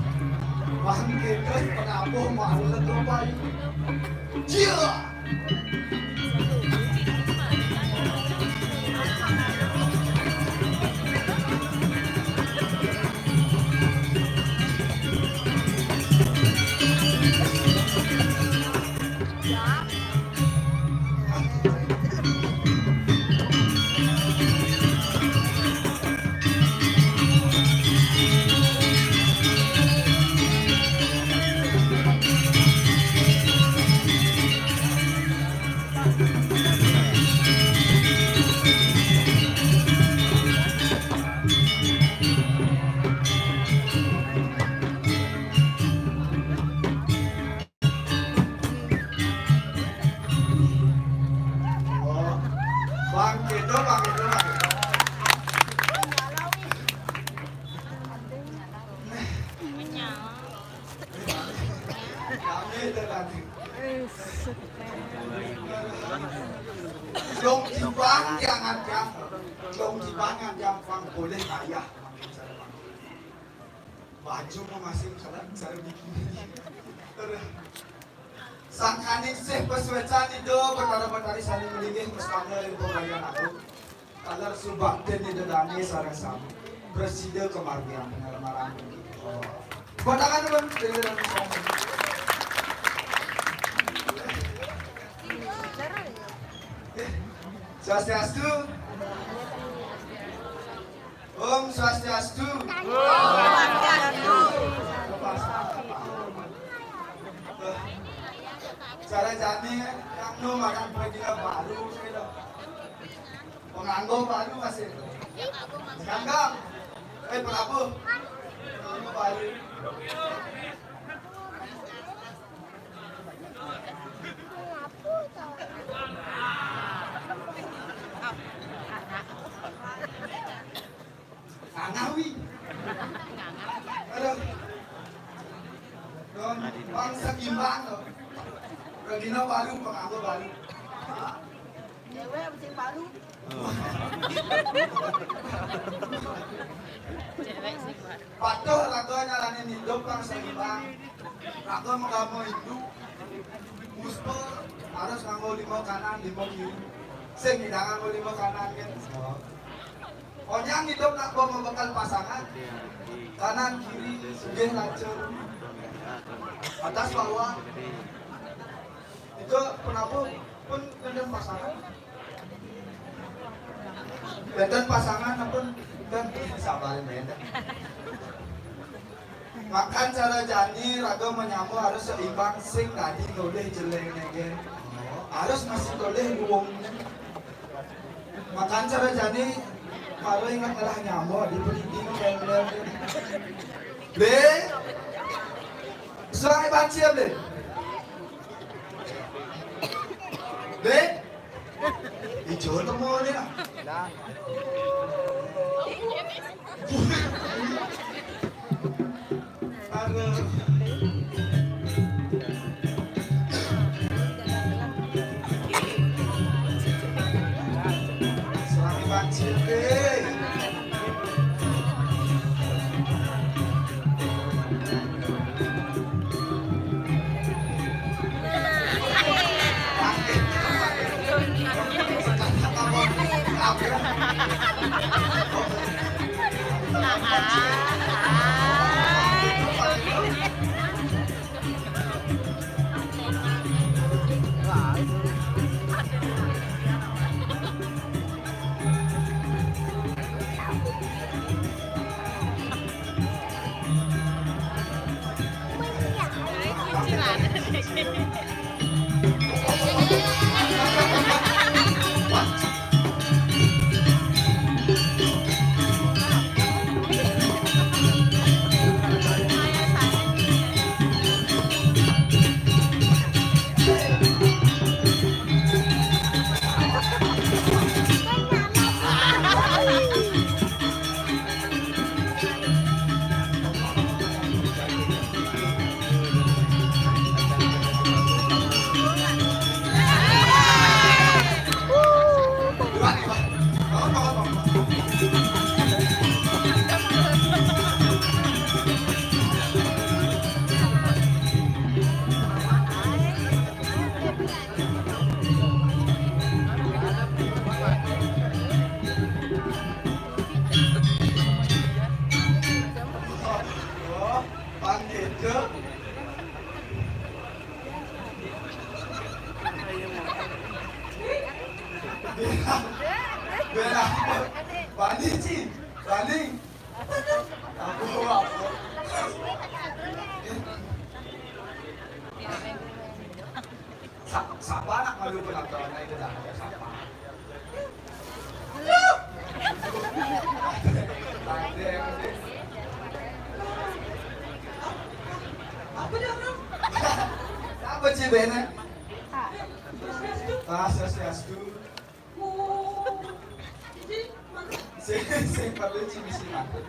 wah, gitu, penabuh malu tuh, Pak. Gila. Oh, Bang Kedo, Bang Kedo, Bang Kedo. Kami itu tadi. Dong timbang jangan jam. Dong timbang jangan jam, Bang, boleh kaya. Baju mah masih misalnya, misalnya bikin. Sangkaning sih pesuecan itu, Betara-betari saling melinggih, mustahil yang pembagian aku. Kalar subakten itu dani sareng sami. Preside kemargian pengarmaran. Batangan pun, dari dalam sami. Swastiastu. Om Swastiastu. Om Swastiastu. Cara jani yang nu makan pagina baru, gitu. Penganggo baru masih. Ganggang. Eh, pelabuh. Penganggo baru. Ngangah, wi. Aduh. Don, bangsa gimbang, loh. Regina baru, penganggo baru. Cewek sih, Pak. Patuh raga nyaranin hidup, bangsa gimbang. Raga magama Hindu, muspel harus nganggo lima kanan, lima kiri. Sing tidak nganggo lima kanan, kan? Oh. Onyang hidup nak bawa bekal pasangan. Kanan, kiri, sugih, lacur. Atas, bawah. Itu penabuh pun kena pasangan. Benten pasangan pun kan sabarin benten. Makan cara jani raga manyama harus seimbang, sing tadi tolih jeleng nengken. Harus masih tolih luung. Makan cara jani, malu ingat ngelah nyama di peniti no kender. Be, suai bacia be. Be, ijo temu ni lah. Bela, bela. Bali, Ci. Bali. Apa? Sa-, sapa anak malu penonton? Ayo, dah, sapa? Apa dia orang? Apa sih, Bene? Ah, swastiastu. Sing, sing perlu sing bisi mantep.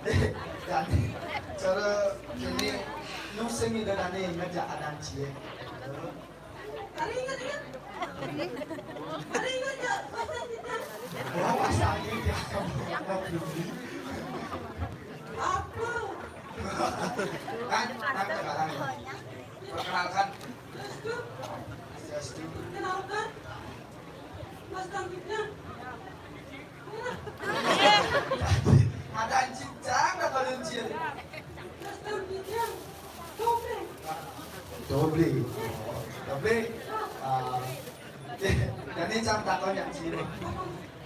Deh, jani, cara ini, nu sing ida dani ngejak adan cie. Hari ingat, ingat. Hari ingat, ya, pas kita. Oh, pas lagi dia. Apa? Kan, kan sekarang ya. Perkenalkan. Swastiastu. Kenalkan. Mas Tangkitnya. Ada anjing, jangan ada anjing. Mas Tangkitnya. Doble. Doble. Doble. Ah, jadi cang takon yang sini.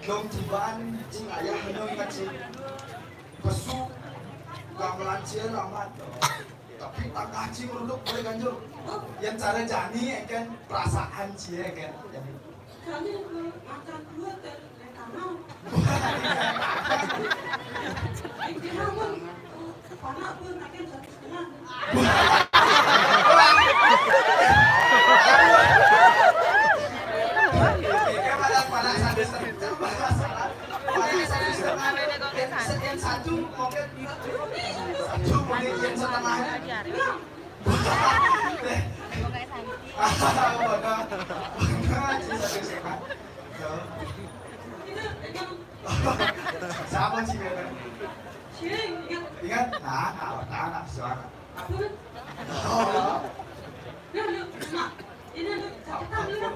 Dong cibaan, cing ayah, anu ingat sih. Pesu, gamelan cie lambat. Tapi tangkah ci meruduk boleh ganjur. Yang cara jani, ya kan, perasaan ci, ya kan. Jani. Kami ke makan dua teh, teh tanah. Yang kira pun, eh, panak pun makin satu setengah. Kayak panak, panak satu setengah. Panak satu setengah. Yang satu mungkin Satu menit yang setengahnya. Bangga, bangga, sih, satu setengah. Siapa sih, ya? Ingat? Nah, nah, nah, nah, suara. Oh. Ini lu, Mak. Ini lu, cepetan lu.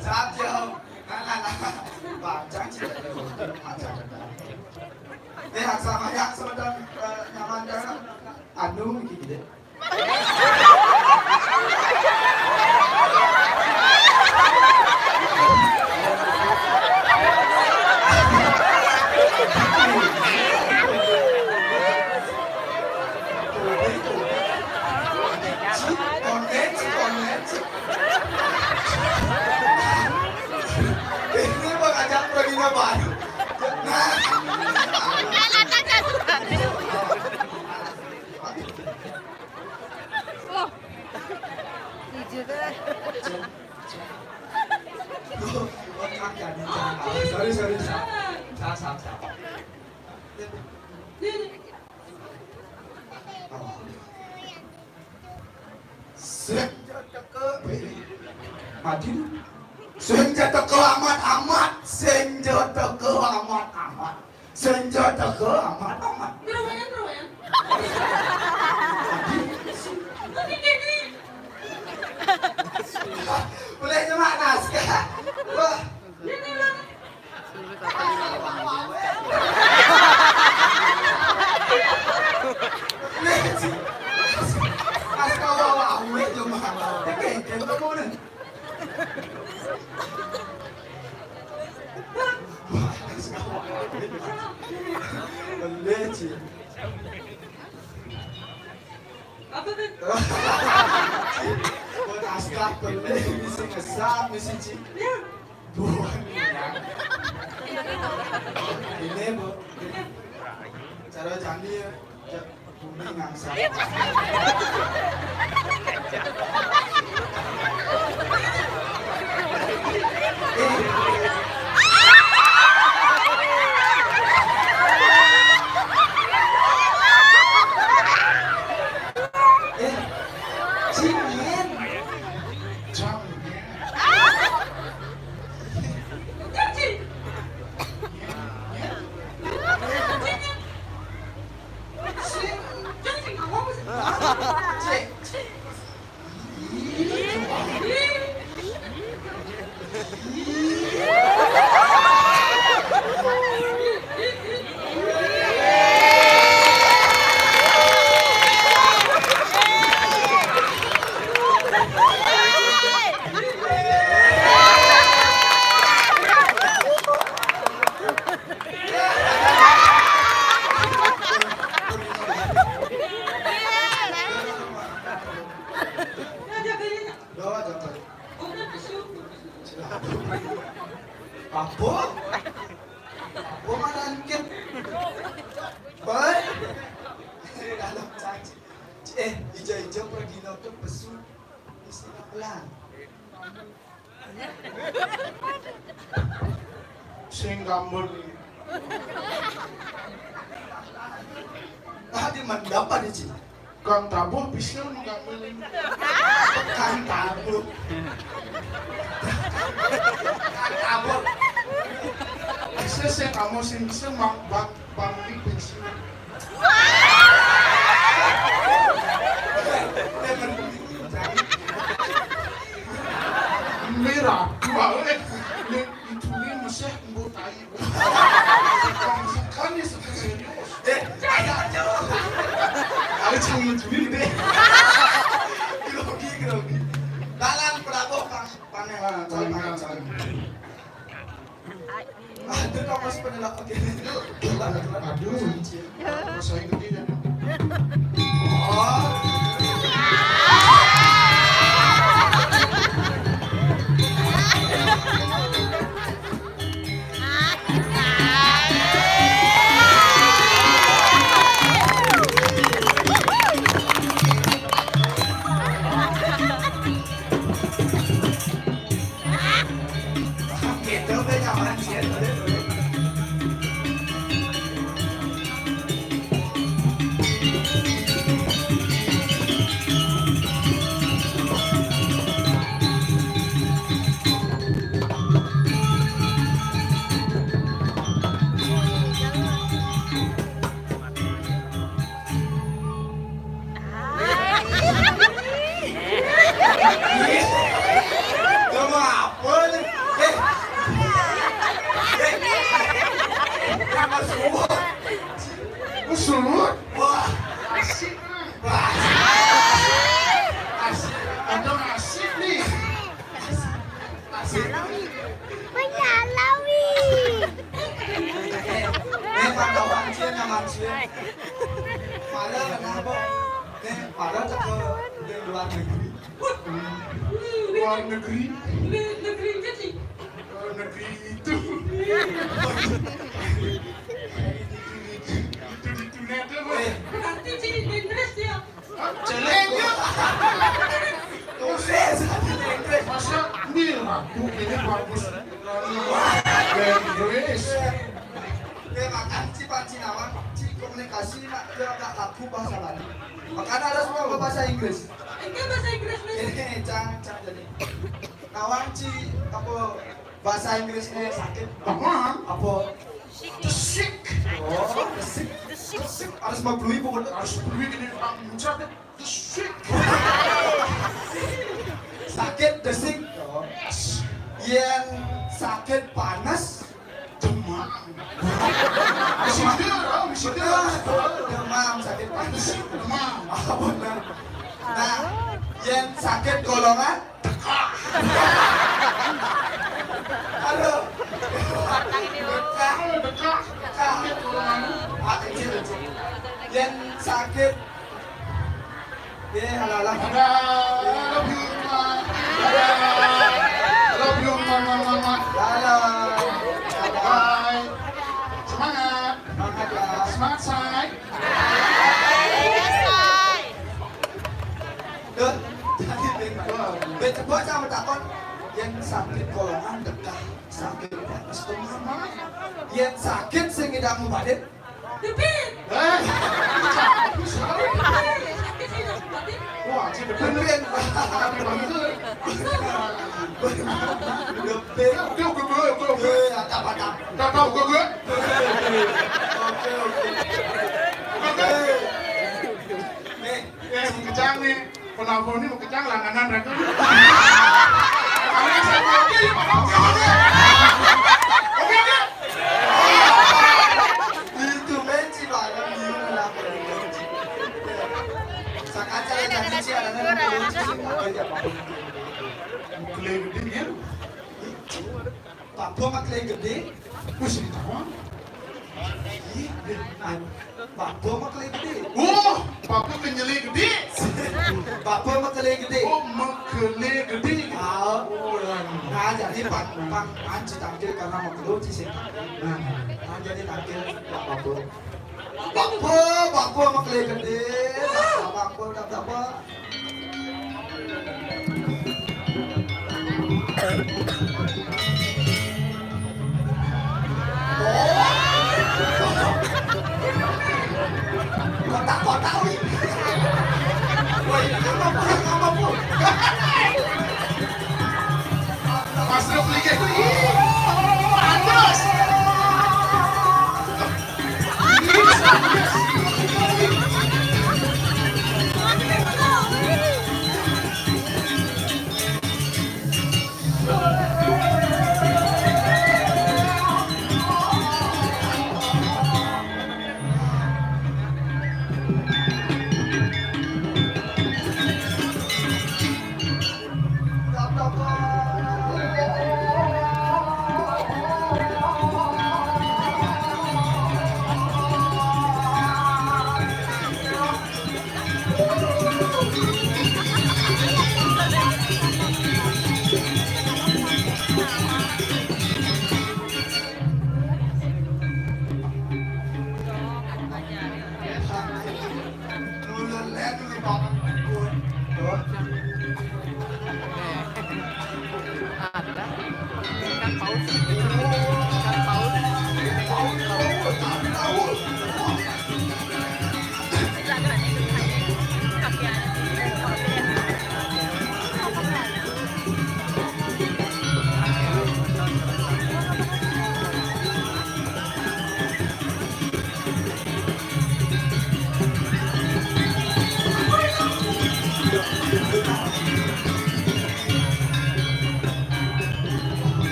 Saja. Nah, nah, nah. Baca cerita lu. Baca cerita. Eh, sama ya, sebentar, eh, nyaman, jangan. Anu, gini deh. Adin, sing ja teka amat-amat, sing ja teka amat-amat, sing ja teka amat-amat. Kerumayan, kerumayan. Adin, boleh cuma naskah. Wah. Apa tuh? Buat askar pelih, misi ngesat, misi ci. Ya. Bukan ya. Ini, Bu. Cara candi ya. Ja-, bumi ngangsa. Eh, Cingin. Cang. Apa? Apa mana angkat? Baik. Dalam caci. Eh, ija-ija pergi nonton pesu. Istilah pelan. Sing gambut. Ah, dia mendam pada, Ci. Kang Tabuh bisa menggambut. Kang Tabuh. Kang Tabuh. Bisa saya kamu sing bisa mang bang bang di pensiun. Merah, dua, eh. Ini, itu ini masih embo tai. Sekarang, sekarang ini serius. Eh, ayo, ayo. Aku cuma mencuri deh. Grogi, grogi. Tangan Prabowo, Pak. Panen. Panen, panen, panen. Aduh, kamu masih penelak. Oke. Aduh. Saya ikut tidak. Oh. Kamu apa nih? Eh. Eh. Kamu semua. Sulut. Wah, asik. Wah, asik. Asik. Ada asik nih. Asik. Menyalawi. Eh, eh, Pak Kawan, Cien, Nyaman, Cien. Pada kenapa? Eh, pada ke luar negeri. Luar negeri. Negeri itu. Itu di Tunai tuh, Bos. Berarti di Inggris dia. Hah? Jelek dia. Tulis di Inggris. Masa ini lagu ini bagus. Inggris. Dia makan si Panci Nawang, si komunikasi nak dia nggak laku bahasa Bali. Makanya harus mau bahasa Inggris. Enggak bahasa Inggris nih. Ini jangan jangan jadi. Awang ci apa bahasa Inggrisnya sakit? Apa? Apa? The sick. Oh, the sick. The sick. Harus mabluy pokoknya. Harus mabluy gini, Pak. Muncrat ya. The sick. Sakit, the sick. Oh. Yen sakit panas, demam. Mesti demam, mesti demam. Demam, sakit panas. Demam. Oh, bener. Nah, yen sakit golongan, aduh. Bekah. Bekah. Sakit golongan. Ah, ini lucu. Yen sakit, ya, alah, alah. Dadah, love you, Mak. Dadah. Love you, Mak, Mak, Mak, Mak. Dadah. Bye. Semangat. Semangat, ya. Semangat, say. Duh, jadi bingung. Wah. Ben coba sama takon, yang sakit golongan, bekah, sakit panas, demam. Yang sakit sing ngidang ngubatin. Depit. Eh, aku salah. Sakit sing ngidang ngubatin. Wah, cik, depit. Depit. Tapi begitu. Depit. Oke, oke, oke, oke, oke. Eh, atap, atap. Atap, oke, oke. Oke, oke. Oke, oke. Nih, Eh, mau kejang nih. Penelpon ini mau kejang, langganan aku. Kalian satu lagi, ya, Pak. Oke, oke. Oke, oke. Itu benci, Pak. Kan bingung lah. Sakaca ya, jangan sih, ada yang mau benci sih. Apa ya, Pak? Mau klaim gede, ya? Babo makele gedhe. Wis ditawa. Iya, iya. Babo makele gedhe. Oh, babo kenyele gedhe. Babo makele gedhe. Oh, makele gedhe. Ah. Oh, iya. Nah, jadi Pak, Pak, Pak, ci tangkil karena makele ci sing. Nah, nah, jadi tangkil Pak Babo. Babo, babo makele gedhe. Babo, babo. Kotak-kotak, wih. Woi, apa pun, apa pun. Mas Ruf, ih, panas.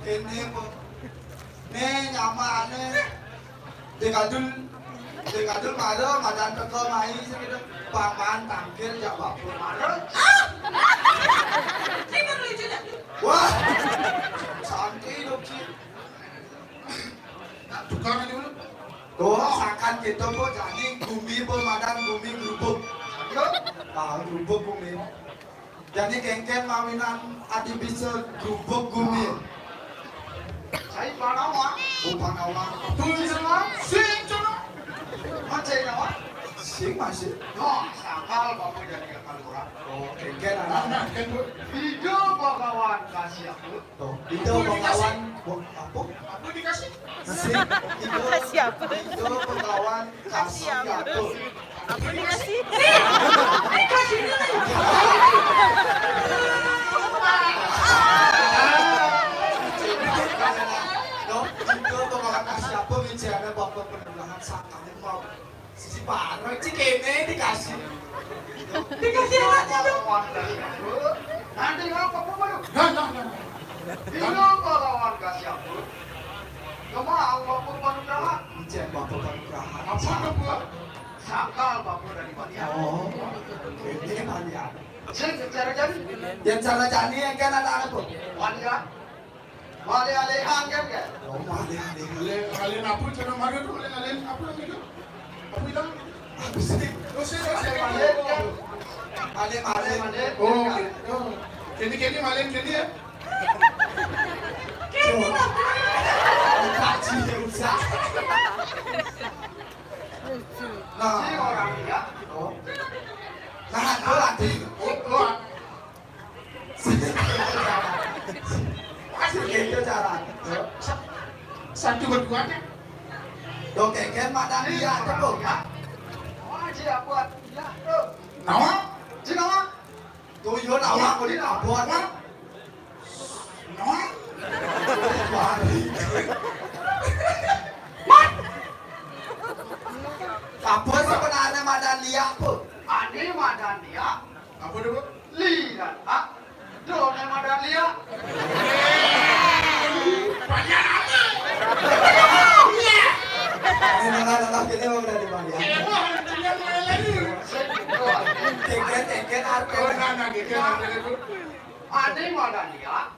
Kene, Pak. Ne nyamane. Dekadul, dekadul mara madan teka mai sing gitu. Paman tangkil ya bapa mara. Ah! Ini kan lucu dah. Wah. Santai dong, Ci. Nah, tukang aja dulu. Tuh, sakan kita, Bu, jadi gumi, Bu, madan gumi gerubuk. Yuk. Ah, gerubuk gumi. Jadi kengken mawinan adi bisa grubug gumi. Saya Panawa. Oh, Panawa. Punjela, Sinjela. Macam apa? Sing masih. Noh, sangkal Bapak jadi kalurah. Oh, kéngkén anak. Nah, kan, Bu. Ida Bagawan kasih aku. Oh, Ida Bagawan. Wah, apa? Apa dikasih? Sing, Ida, Kasih apa? Ida Bagawan kasih apa? Apa dikasih? Noh, Ida Bagawan kasih apa? Ngijana Bapak Pelurahan sangkal mau. Sisi parah, cik kéné dikasih. Dikasih alatnya dong. Nanti apa, apa, apa? Nah, nah, nah. Ida Bagawan kasih apa? Nama Allah Bapak Panugraha. Ijin Bapak Panugraha. Apa, apa? Sangkal Bapak dari Balian. Oh, ini Balian. Sing, cara jadi. Yang cara jadi yang kan ada apa? Balian. Malih-alihan kan, kan? Oh, malih-alihan. Malih, malih apa, cara mana tuh? Malih-alihan apa lagi tuh? Apa itu? Apa sih? Oh, saya, saya, saya. Malih, kan? Malih, malih. Malih, malih. Oh, oke. Oh. Kéné, kéné, malih, kéné ya? Kéné, Bapak. Kaji ya, usah. Nah. Si orang dia. Oh. Nah, itu lagi. Oh, oh. Gitu cara. Sa-, satu berdua kan? Dong, kéngkén madan liak aja, Bu. Oh, si apa? Ya, tuh. Nawa? Si nawa? Tuh, yo, nawa, kulit abot. Nawa? Mari. Mat! Apa sebenarnya madan liak, Bu? Ané madan liak. Apa dulu? Lihat, ah. Doné madan liak. Banyak amat. Iya. Ini malah tetap kita mau berani banyak. Iya, wah, itu dia mulai lagi. Kéngkén, kéngkén, arep. Oh, nah, nah, gitu, nah, gitu. Ané madan liak.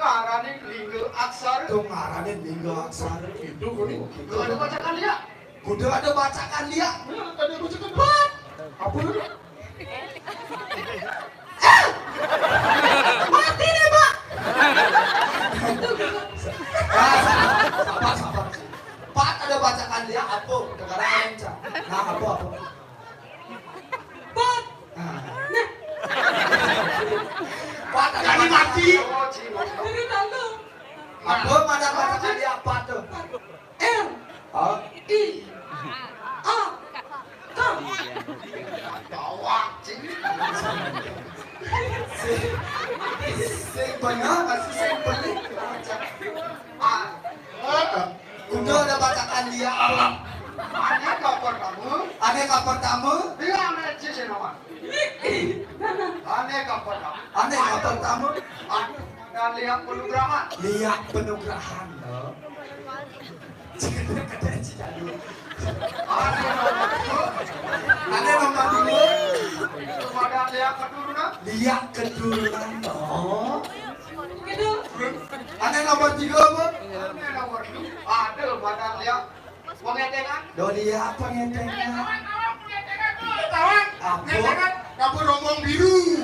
Ngarané lingga aksara. Tuh ngarané lingga aksara. Itu kuwi. Kudu ada bacakan liak. Kudu ada bacakan liak. Nah, ada bacakan. Bat. Apa itu? Eh! Mati deh, Pak. Ah, sabar, sabar, sabar. Bat ada bacakan liak apa? Dengar aja. Nah, apa, apa? Bat. Nah. Bat ada. Jadi mati. Jadi tanggung. Apa madan bacakan liak apa tuh? L. Hah? I. A. K. Gawat, sing. Sing, sing bener, masih sing bener. Ah. Kudu ada bacakan liak. Alah. Ané ka pertama. Ané ka pertama. Bilang ané si Sinawan. Ané ka pertama. Ané ka pertama. Ané madan liak penugrahan. Liak penugrahan, loh. Ané nomor dua. Ané nomor dua. Madan liak keturunan. Liak keturunan, loh. Ané nomor tiga apa? Ané nomor tiga. Ada madan liak pengetengan. Loh, liak pengetengan. Apa? Pengetengan. Kabur rombong biru.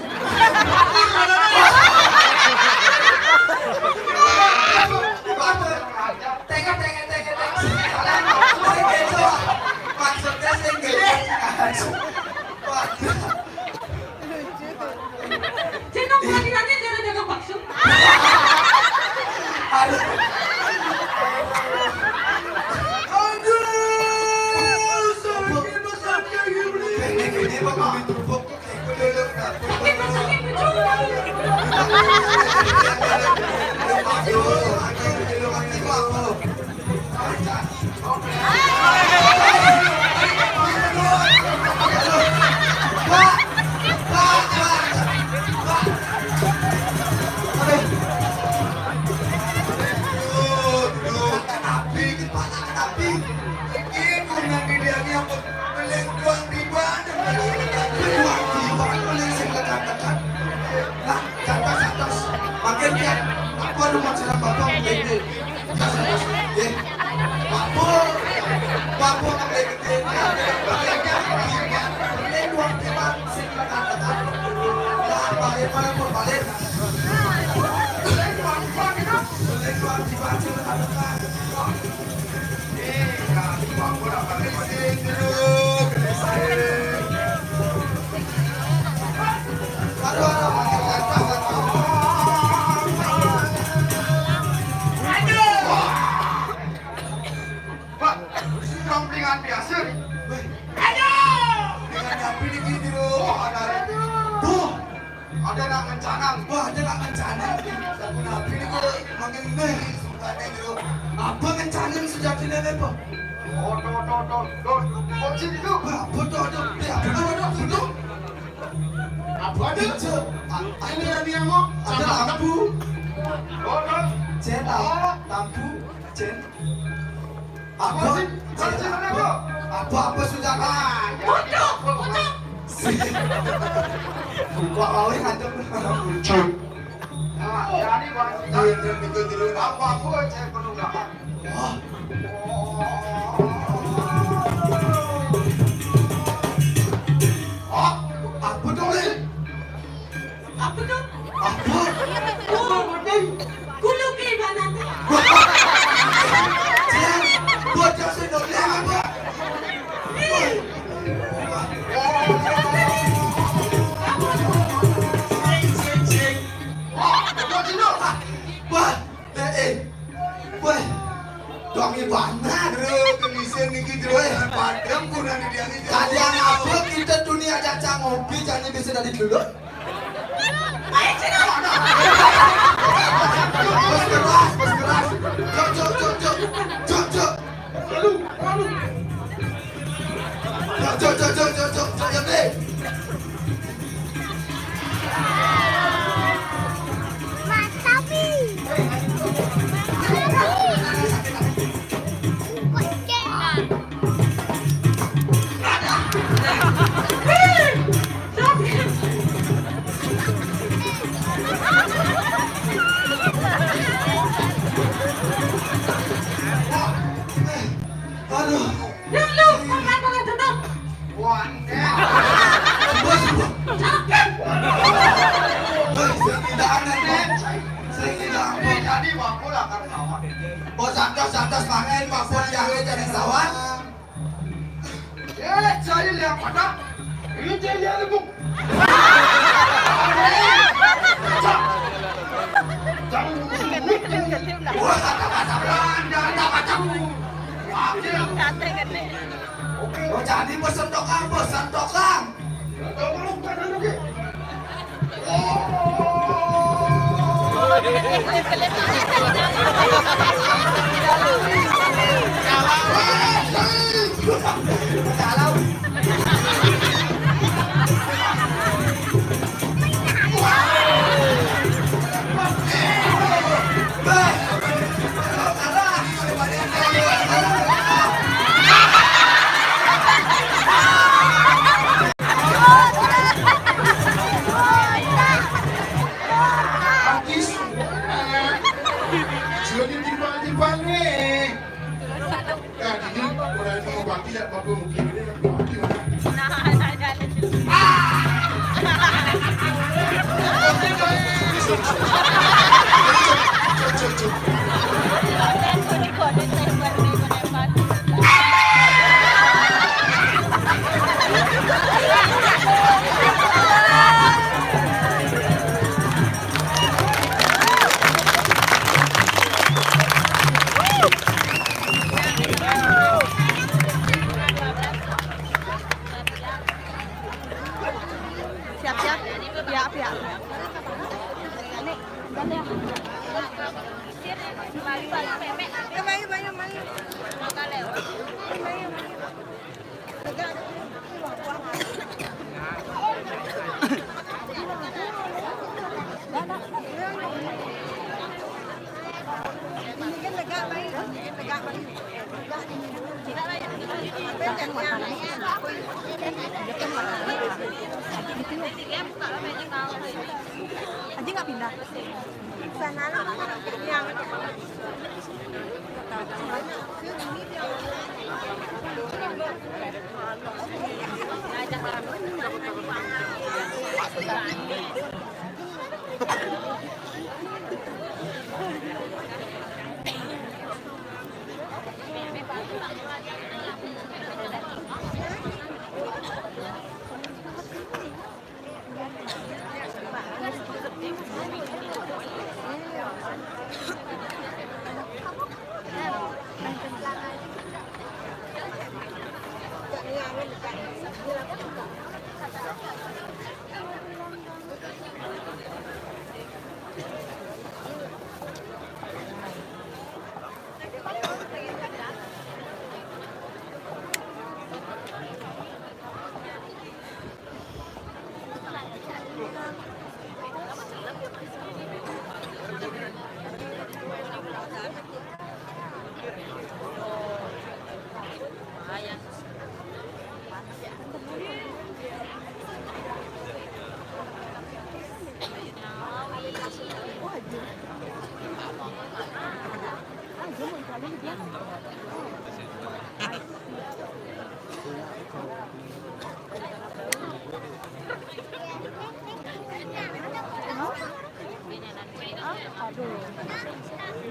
Tengok, tengok, tengok, tengok. Maksudnya sing gitu. Waduh. Cek, dong, pelatihannya jangan dagang bakso. Aduh. Aduh, sakit, sakit, gimana? Ini, ini, Pak, kami tumpuk. Sakit, sakit, betul. Aduh, aduh, aduh, aduh. Makin kian, apa rumah silang Bapak? Ini. Atas, atas. Nggih. Pak, Tangan. Wah, dia nak ngencana. Aku nabi ni kok makin nih, sumpah deh, bro. Apa ngencana sejati nenek, Pak? Oh, tuh, tuh, tuh, tuh. Kunci itu. Apa tuh, tuh? Dia apa tuh, tuh, tuh? Apa ada? Cek. A-, ada. Ini yang dia mau. Ada lampu. Oh, tuh. Cek, lampu. Lampu. Cek. Apa? Apa sih? Apa sih, apa? Apa, apa sudah? Ah, ya. Pocong, pocong. Gua kawin aja. Pocong. Ah, jadi, Bang. Iya, iya, betul, betul. Apa, apa, saya perlu dapat? Wah. Oh, apa dong, Lin? Apa tuh? Apa? Oh, kulo ke ibaratnya. Cek, bocah sing doyan apa? Wah, wah, wah. Wah, eh, eh. Wah. Dong ibana, Bro, kemisen niki, Bro. Padam kurang dia. Kalian apa kita dunia caca ngopi, jangan bisa dari dulu. Bos keras, bos keras. Cok, cok, cok, cok. Cok, cok. Aduh, aduh. Cok, cok, cok, cok, cok, cok, cok, cok, cok, deh. Mas Sapi. Mas Sapi. Aduh. Yuk, lu, makan, makan, duduk. Wah, enggak. Bos, bos. Sakit. Bos, saya tidak aneh, Bos. Saya tidak aneh. Jadi, Bang, pulang kan, Bang. Bos, santos, santos, mangan, Bang, Bos, jangan cari sawah. Eh, saya lihat pada. Ini dia lihat, Bung. Jangan, jangan. Wah, kata-kata Belanda, kata-kata. Wah, dia. Oh, jadi pesen tokang, pesen tokang. Artis, eh, sudah ditimbang-timbang nih. Nah, jadi orang yang mau bagi ya, mau mungkin ini, mau bagi. Siap-siap. Ya, siap. Aja nggak pindah. Sana lah, yang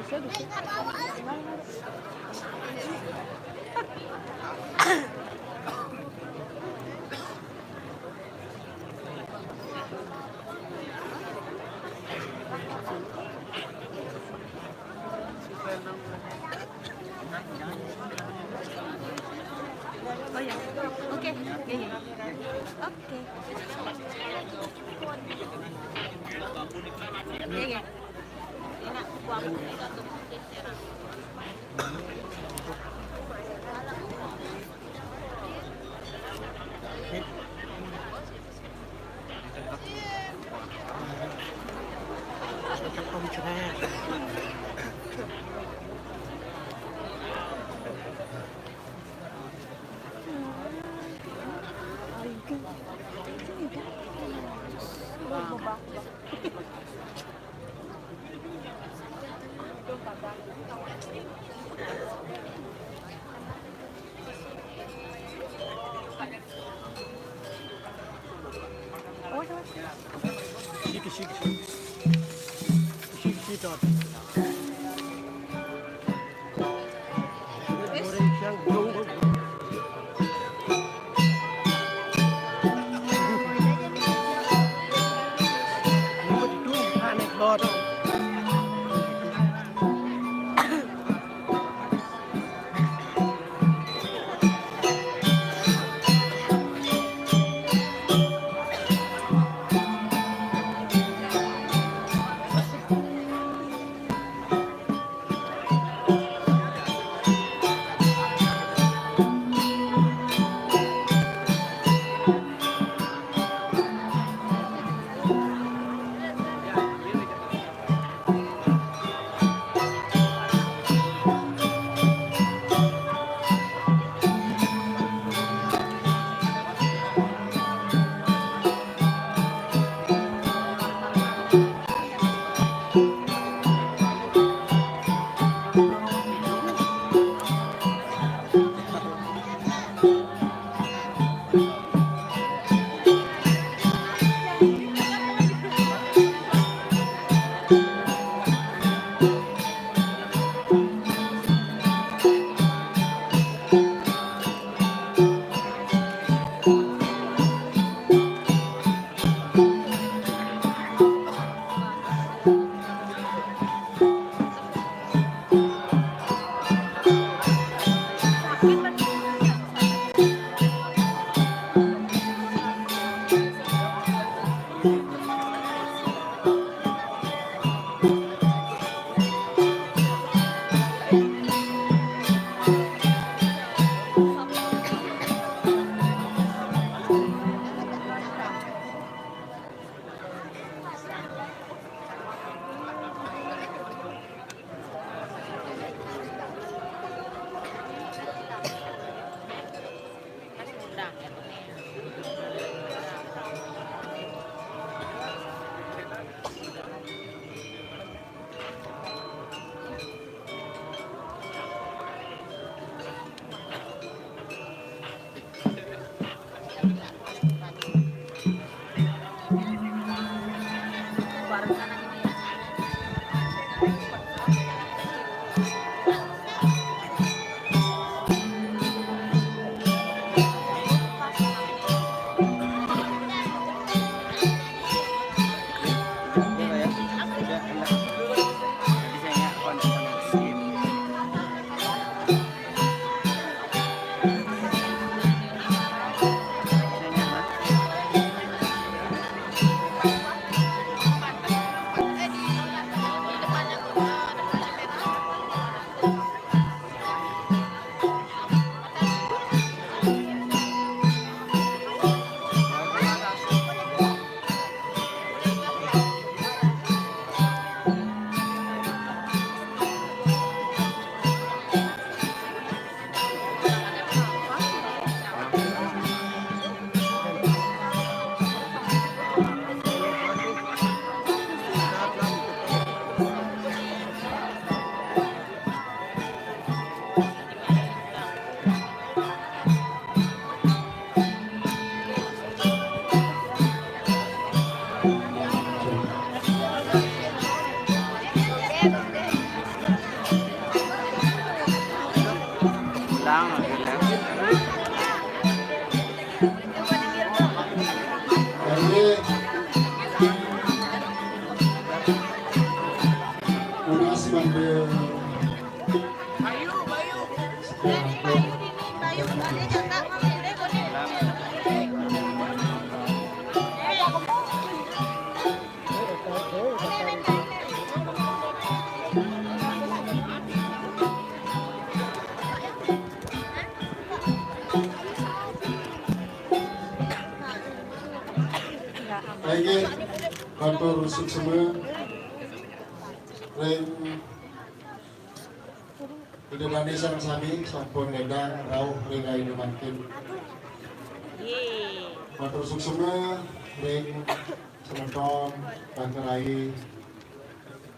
Oh ya, oke, ya, ya. Oke. Ya, ya. Chique, chique, chique. Chique, chique, top. Inggih, matur suksma ring Ida dané sareng sami sampun lédang rauh ring rahina mangkin. Matur suksma ring semeton Bangkerai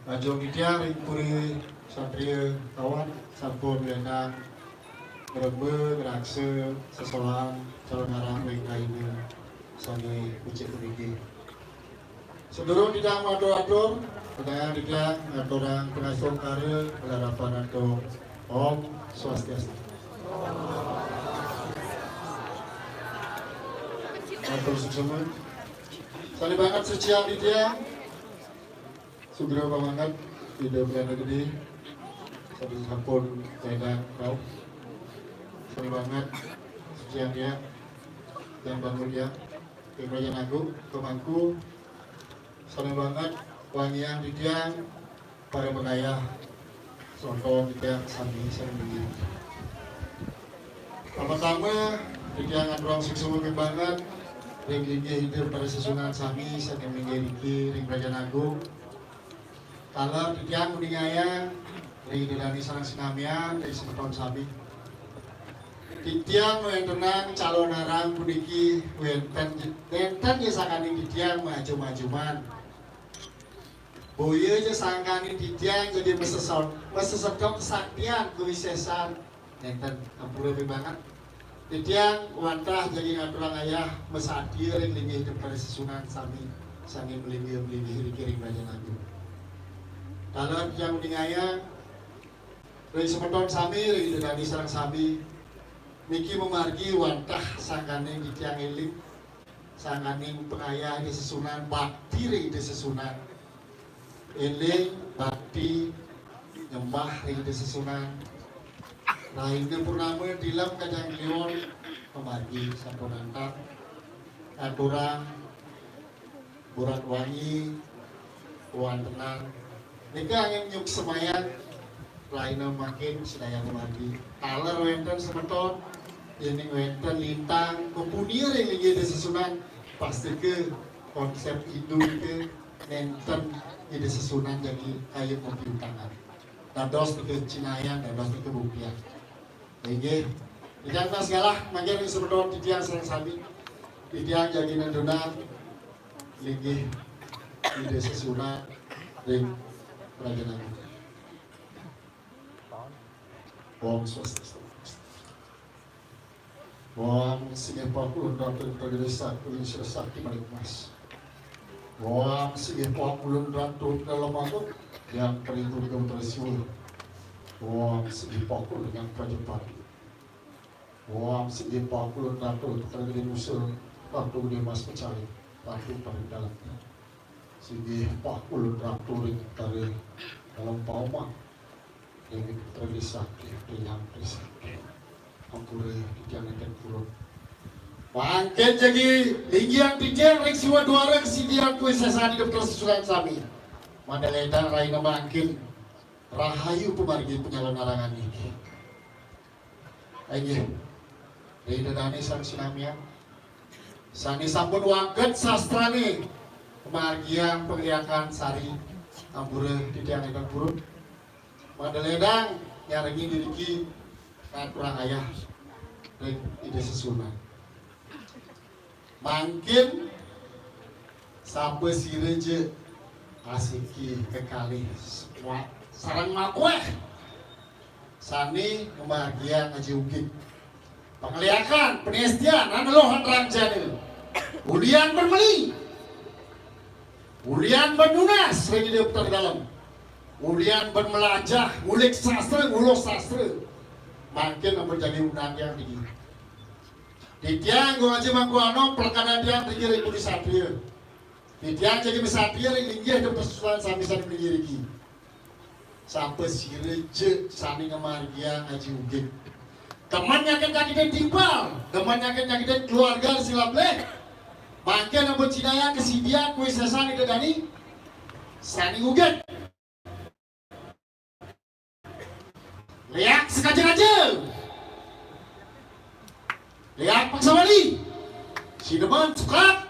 Bajong Ityang ring Puri Satria Kawan sampun lédang ngremba ngraksa sesolahan calonarang ring rahina sané becik puniki. Sadurung titiang matur-atur, kadang titiang ngaturang pangastungkara, malarapan antuk Om Swastiastu. Matur suksma. Sané banget sucian titiang. Sugra pamanget Ida Belanda Gedé. Sampun lédang rauh. Sané banget sucian ya. Yang bangun ya. Ring Raja Agung, pemangku, sané banget wangiang titiang, para pangayah, semeton titiang sami sané nggih. Pertama, titiang ngaturang suksma banget ring linggih Ida Betara Sesuhunan sami sané nggih riki ring Raja Agung. Taler titiang nguningayang ring Ida dané sareng sinamian, ring semeton sami. Titiang wéntenang calonarang puniki wénten, wénten ya sangkaning titiang majumajuman. Boya ja sangkaning titiang jagi maseson-, masesedot kesaktian kawisésan. Nénten, ampura pibanget. Titiang wantah jagi ngaturang ayah masatia ring linggih Ida Betara Sesuhunan sami, sané malinggih-malinggih riki ring Raja Agung. Taler titiang nguningayang ring semeton sami, ring Ida dané sareng sami, niki mamargi wantah sangkaning titiang éling, sangkaning pangayah Ida Sesuhunan, bakti ring Ida Sesuhunan. Éling, bakti, nyembah ring Ida Sesuhunan. Rahina purnama tilem Kajang Kliwon, pamargi sampun antar. Aturang burat wangi, wéntenan. Nika anggén nyuksemayang rahina mangkin sadaya pamargi. Taler wénten semeton, yéning wénten lintang, mapunia ring linggih Ida Sesuhunan, pastika konsép Hindu nika nénten Ida Sesuhunan jagi kayun mapiutangan. Dados nika cinayan, dados nika buktian. Inggih. Titiang nunas galah mangkin ring semeton titiang sareng sami. Titiang jagi nentunan linggih Ida Sesuhunan ring Raja Agung. Om Swastiastu. Wong singgih pakulun ratu ring Pragedé Sakti, ring Sira Sakti Manik Mas. Wong singgih pakulun ratu Dalem Agung, Hyang Peri Durga Putra Siwa. Wong singgih pakulun Hyang Prajapati. Wong singgih pakulun ratu Putra Gedé Nusa, Ratu Gedé Mas Pecalih, Ratu Paring Dalem. Singgih pakulun ratu ring Betara Dalem Paumah. Ring Putra Desa, Hyang Desa. Ampura titiang nénten purun. Mangkin jagi linggihan titiang ring siwa duara kasidian kawisésan Ida Betara Sesuhunan sami. Mangda lédang rahina mangkin rahayu pamargi panyalonarangan niki. Inggih. Ida dané sareng sinamian. Sané sampun wagéd sastrané, pamargiang pangliakan sari, ampura titiang nénten purun. Mangda lédang nyarengin iriki ngaturang ayah ring Ida Sesuhunan. Mangkin sapasira ja asiki kekalih semua sareng makuéh sané ngamargiang aji ugig. Pangliakan, panestian, aneluh antarang jana. Ulian ban meli. Ulian ban nunas ring Ida Betara Dalem. Ulian ban melajah, ngulik sastra, nguluh sastra. Mangkin ampun jagi undang tiang niki. Titiang Gung Aji Mangku Anom, pelekanan tiang niki ring Puri Satria. Titiang jagi masatria ring linggih Ida Betara Sesuhunan sami sané niki. Sapasira ja sané ngamargiang aji ugig. Demen nyakit-nyakitin timpal, demen nyakit-nyakitin keluarga silap leh. Mangkin ampun cinayang kasidian kawisésan Ida dané sané ugig. Léak sekaja-kaja. Léak paksa wali. Sidemen sukat.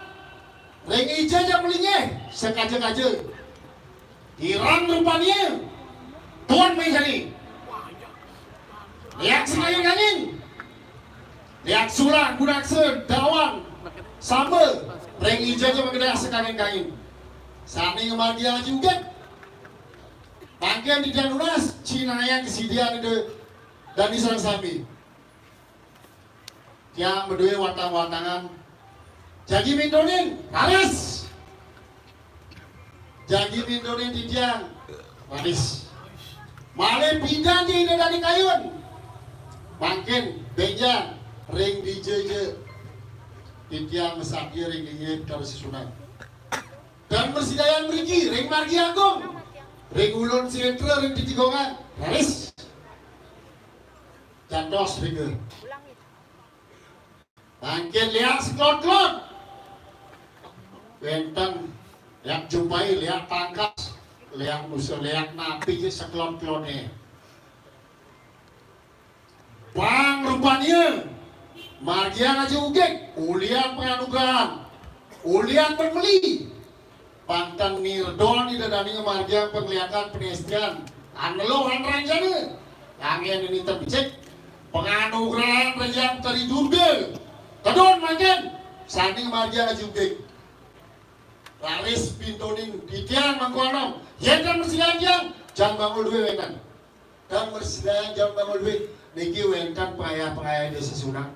Ring dija ja malinggih, sakaja-kaja. Girang rupanya. Tuan mai jani. Liak sangayun kangin. Liak sulang, gunaksa, dawan, samba. Ring dija ja magedah sakangin-kangin. Sane ngamargiang aji ugig. Mangkin titiang nunas, cinayang kasidian Ida dane sareng sami. Tiang madue watang-watangan. Jagi mintonin, raris. Jagi mintonin titiang, raris. Malih pidan ja Ida dane kayun. Mangkin benjang ring dija ja titiang masatia ring inggih Betara Sesuunan. Tan mrasidayang mriki ring margi agung. Ring Ulun Setra, ring Titigongan. Raris. Jantos rika. Mangkin liak saklod-klod. Wenten liak jumpai, liak tangkas, liak musuh, liak napi ja saklod-klodne. Pang rupanya, margiang aji ugig, ulian panganugrahan, ulian pameli. Pang tan nirdon Ida dane ngamargiang pangliakan panestian, aneluh anranjana, anggen nenten becik, panganugrahan Ida Hyang Tari Durga. Tedun mangkin, sane ngamargiang aji ugig. Raris pintonin titiang Mangku Anom, yen tan mrasidayang tiang, jang bangun duit wenten. Tan mrasidayang jang bangun duit, niki wenten pangayah-pangayah Ida Sesuunan.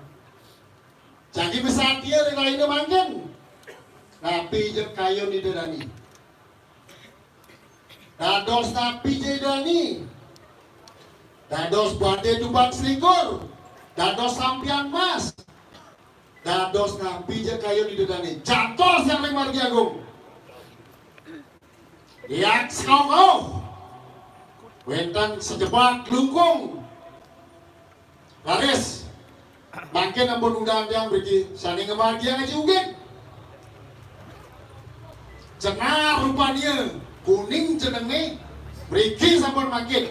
Jagi masatia ring rahina mangkin. Napi ja kayun Ida dane? Dados napi ja Ida dane? Dados badé tubang selikur, dados sampian mas, dados napi ja kayun Ida dane? Jantos tiang ring margi agung. Liak sakauh-kauh. Wenten sajebag lungkung. Raris. Mangkin ampun undang tiang mriki sane ngamargiang aji ugig. Cenar rupanya, kuning jenenge, mriki sampun mangkin.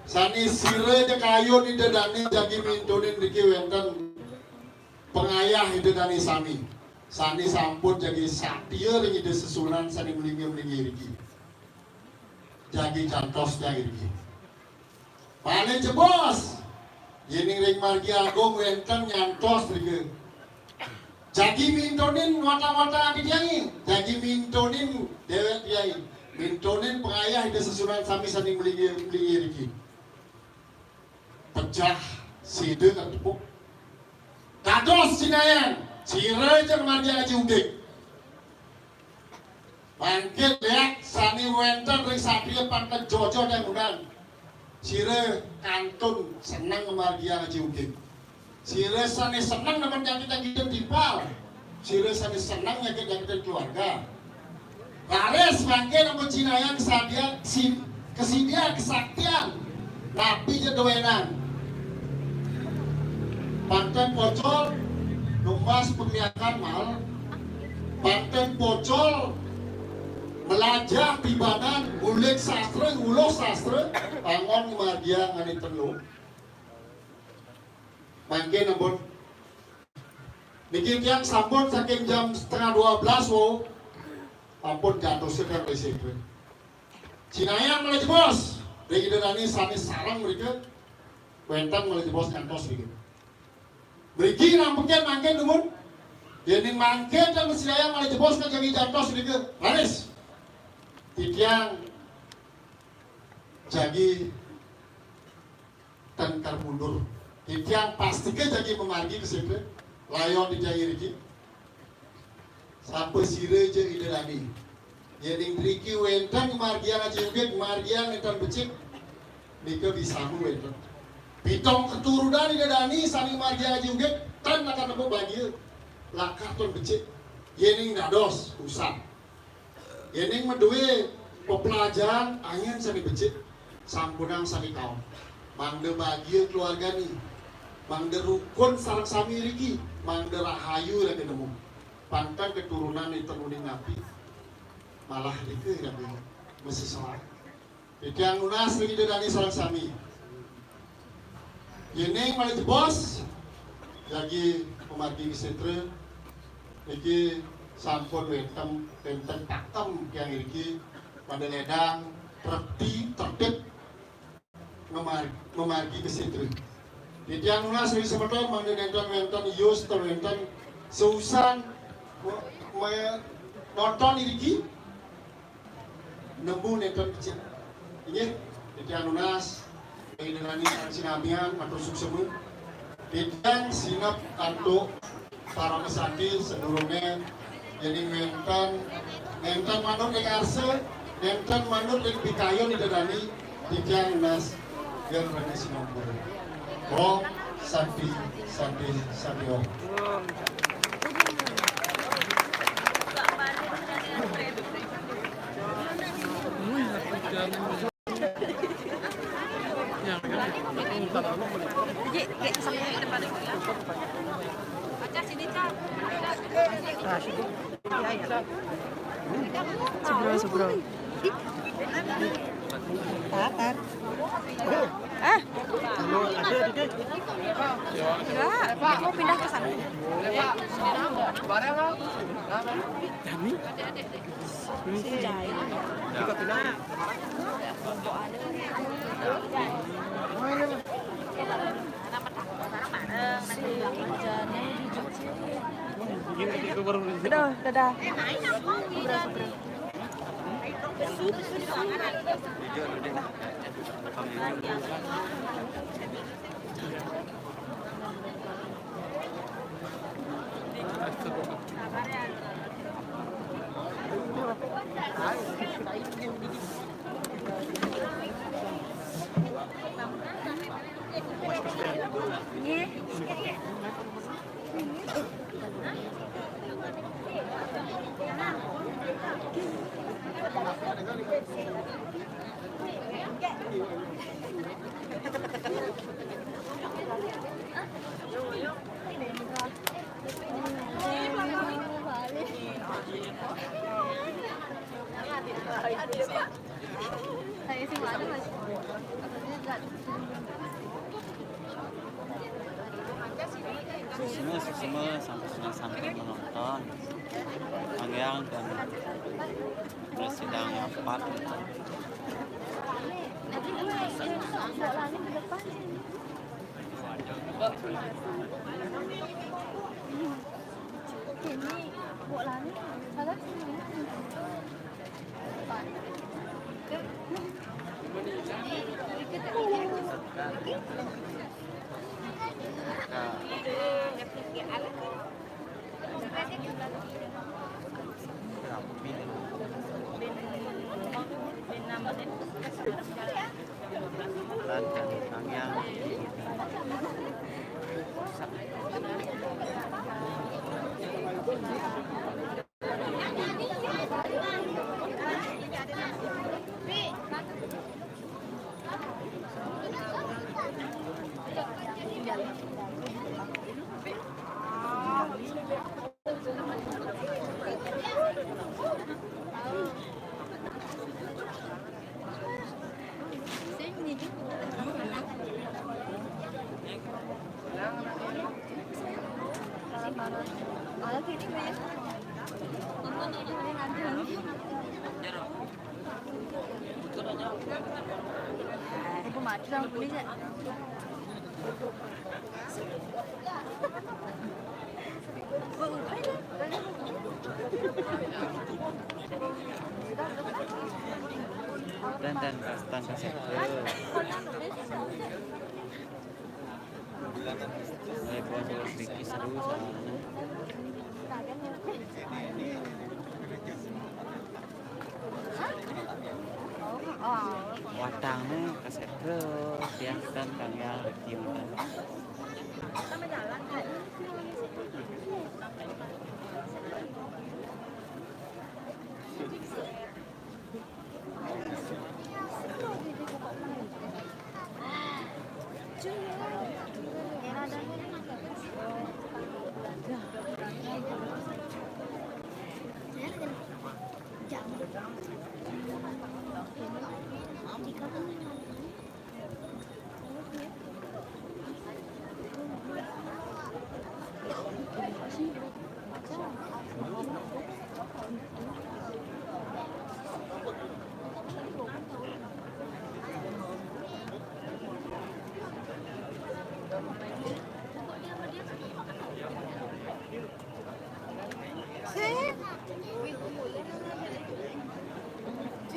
Sane sira ja kayun Ida dane jagi mintonin mriki wenten pangayah Ida dane sami. Sane sampun jagi satia ring Ida Sesuunan sane malinggih-malinggih riki. Jagi jantos tiang iriki. Malih jebos. Yening ring margi agung wenten nyantos rika. Jagi mintonin watang-watang ati tiange. Jagi mintonin dewek tiange. Mintonin pangayah Ida Sesuunan sami sane malinggih-malinggih riki. Pejah sida katepuk. Dados cinayang, sira ja ngamargiang aji ugig. Mangkin liak sane wenten ring satria pangkat jojo dan udan. Sira kantun seneng ngamargiang aji ugig. Sira sane seneng nemen nyakit-nyakitin timpal. Sira sane seneng nyakit-nyakitin keluarga. Raris mangkin ampun cinayang kesadian, si-, kesidian, kesaktian. Napi ja duenan. Pang ten pocol, numbas pangliakan mal. Pang ten pocol, melajah pibanan, ngulik sastra, nguluh sastra, anggon ngamargiang ane ten luh. Mangkin ampun. Niki tiang sampun saking jam setengah dua belas wau. Ampun jatuh sekian rese. Cinayang malih jebos. Ring Ida dane sane sareng mrika. Wenten malih jebos nyantos mriki. Mriki nampekin mangkin dumun. Yening mangkin tan mrasidayang malih jebos ka jagi jantos mrika. Raris. Titiang jagi ten kar mundur. Titiang pastika jagi mamargi ka setra. Layon titiang iriki. Sapa sira ja Ida dane. Yening mriki wenten ngamargiang aji ugig, ngamargiang nenten becik, nika bisamu wenten. Pitung keturunan Ida dane sane ngamargiang aji ugig, tan lakar nepuk bagia. Lakar ten becik. Yening dados, usan. Yening madue pepelajaran anggen sane becik, sampunang sane kaon. Mangda bagia keluargane, mangda rukun sareng sami riki, mangda rahayu raka nemu. Pang ten keturunan nenten uning napi, malah rika raka masesalan. Titiang nunas ring Ida dane sareng sami. Yening malih jebos, jagi pamargi ka setra, Niki sampun wénten, wénten pakem tiang niki pada ledang, terti, tertib, memar-, memargi kesetra. Titiang nunas ring semeton mangda nénten wénten yus, ten wénten seusan me-, me-, nonton niki, nembu nénten becik. Inggih, titiang nunas, Ida dané sareng sinamian, matur suksma. Titiang sineb antuk paramasanti sadurungé, yéning nénten, nénten manut ring arsa, nénten manut ring pikayun Ida dané, titiang nunas, yen rena sinampura. Om Santi, Santi, Santi Om. Seberang, seberang. Tatar. Ah. Enggak, mau pindah ke sana. Udah, dadah. Suksma, suksma, sampun, sampun menonton. Anggiang dan bersidang empat. Dan, dan, dan, dan, Saya buat dua sedikit seru soalnya. Watangnya kaset terus, ya, dan tanggal tiupan.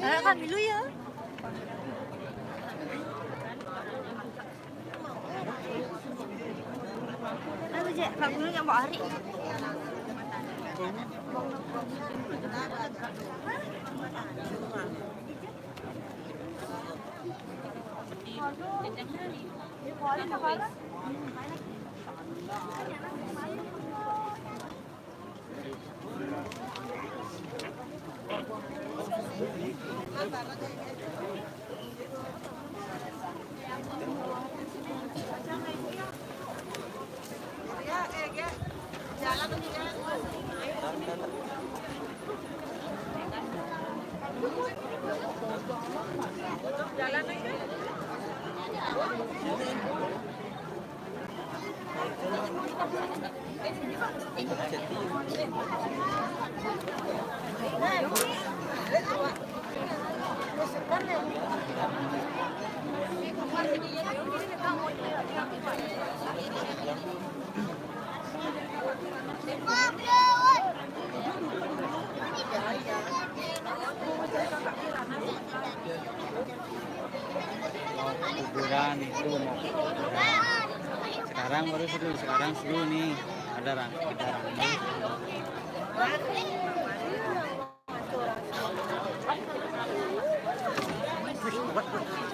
Kami lu ya. Aduh, Jek, kalau dulu yang mau hari. Mau kuburan itu, mau kuburan. Sekarang baru seru, sekarang seru nih. Ada rame, ada rame.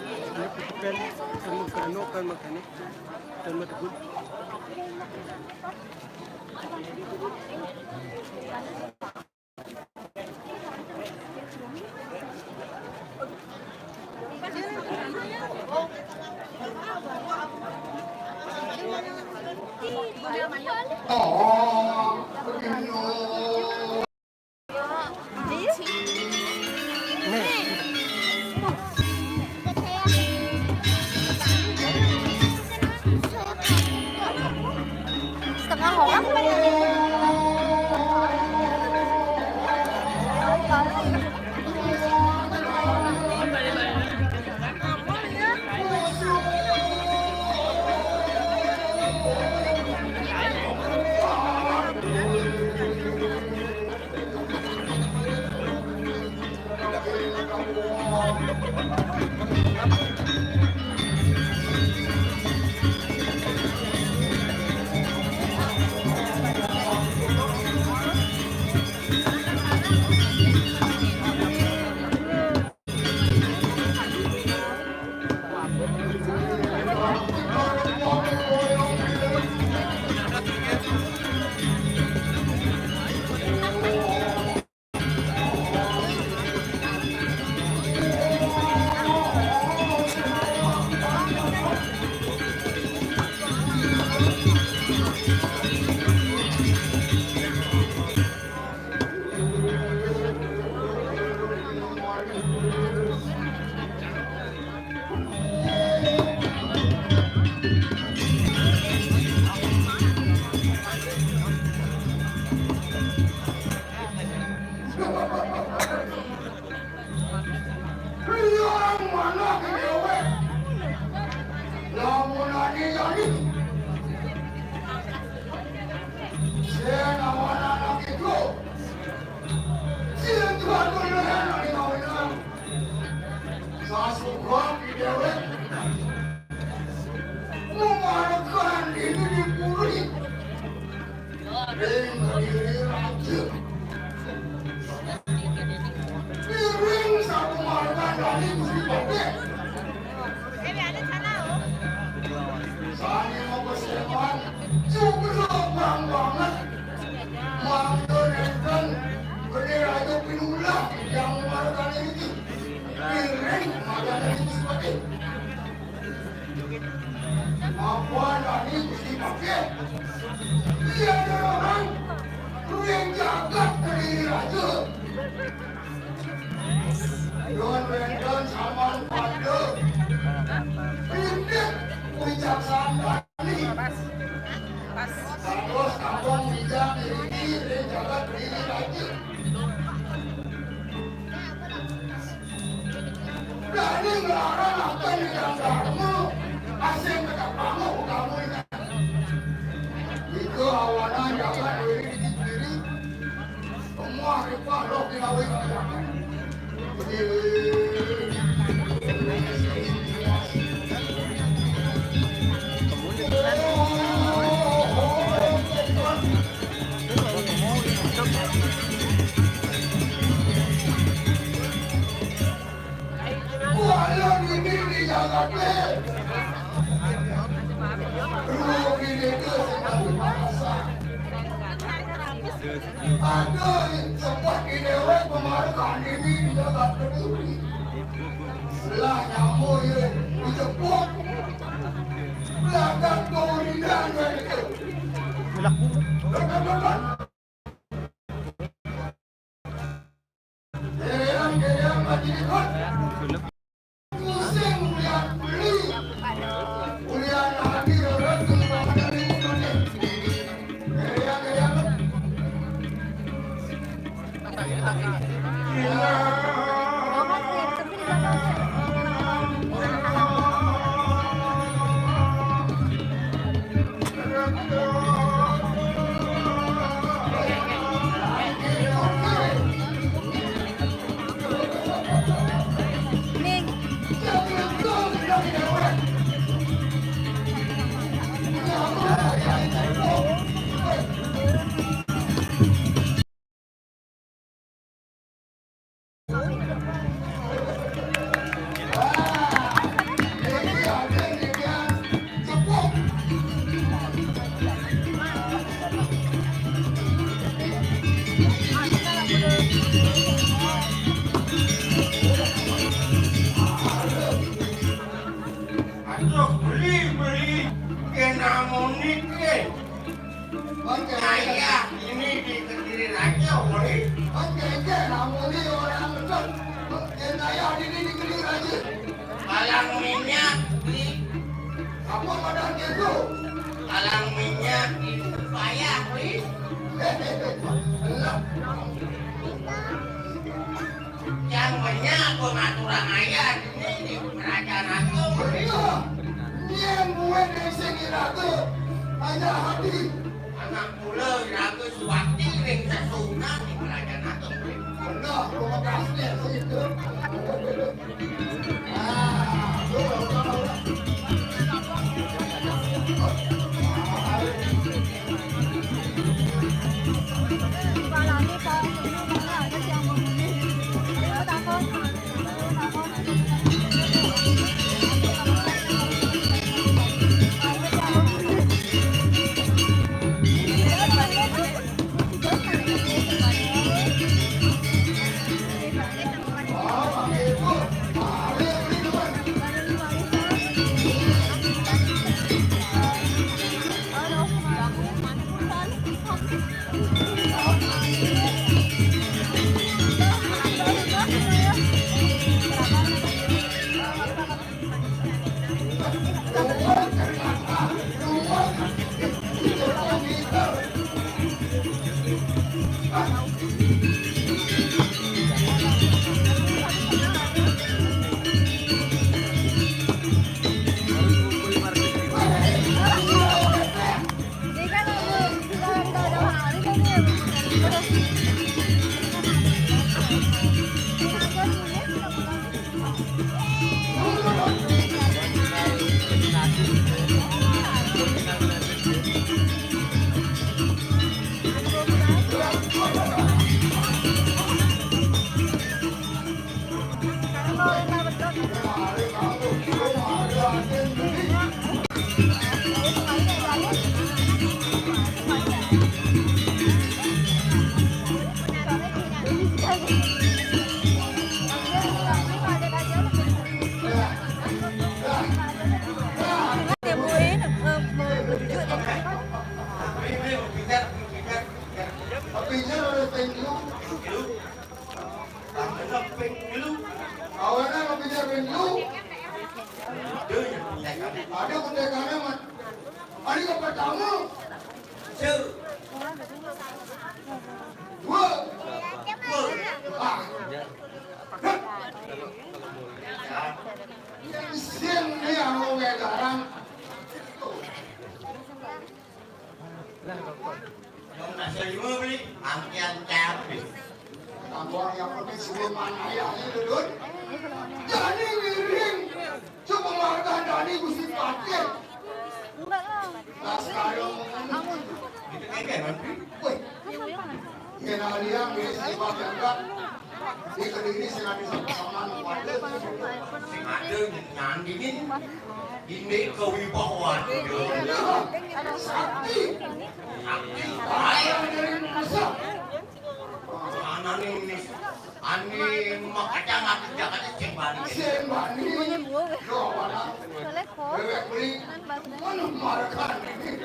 Ini bukan, kan, kan, kan, kan, kan, kan, kan. Setengah orang. Lamun ane jani, sing awan anak itu, sing tuan kuliah ane kawinan. Sasukan di dewek, memarekan ini dipuri. Ring kediri raja. Piring satu marga dari Gusti Patih. Sani mau kesewan, jumlah bang banget. Mangga nenten, gede raja pinula yang marga ini. Piring marga dari Gusti Patih. Apa nani Gusti Patih? Iya, orang yang jagat dari raja. Don wenten saman pada. Pindah wicaksana tadi. Terus kampung bijak diri, diri jagat diri raja. Berani ngelarang apa yang dalam dharma, asing kata kamu, kamu ini. Itu awanan jagat diri, diri. Semua ripah roh di lawe. Diri. Rugi itu sing kasih paksa. Aduh, sempat di dewek pemarikan ini tidak peduli. Lah nyamuk ya, dijepuk. Belakang kewiridan ya itu. Dekat-dekat. Aduh, beli, beli. Kena monik, eh. Nah, iya, ini di Kediri Raja, woi. Kena monik orang betul. Kena ya, ini di Kediri Raja. Palang minyak di Apa pada gitu? Palang minyak di Upaya, woi. Lah. Yang banyak pengaturan ayat ini di kerajaan agung. Iya. Yang gue dari sini ragu. Aja hati. Anak mula ragu suwakti ring sesuna di kerajaan agung. Benar, pemekasnya situ. Ah, lu Ada pendekar. Ada pendekar amat. Ada yang pertama. Dua. Dua. Ah. Sing ni anu garang. Dong nasi lima beli, angkian cabe. Tambah yang penting semua mana ya, ya, Dun? Jadi ngiring. Coba marga Dani Gusti Patih. Nah, sekarang itu kayak nanti. Woi. Kenalian, Gusti Patih, enggak? Di Kediri sing ada sama-sama nu kuat. Sing ada nyandingin ini kewibawaan. Sakti. Sakti. Ayo, dari Indonesia. Anane ini. Ane makanya ngaku Jakarta sing bani. Sing bani. Yo, mana? Bebek beli. Mana markan ini?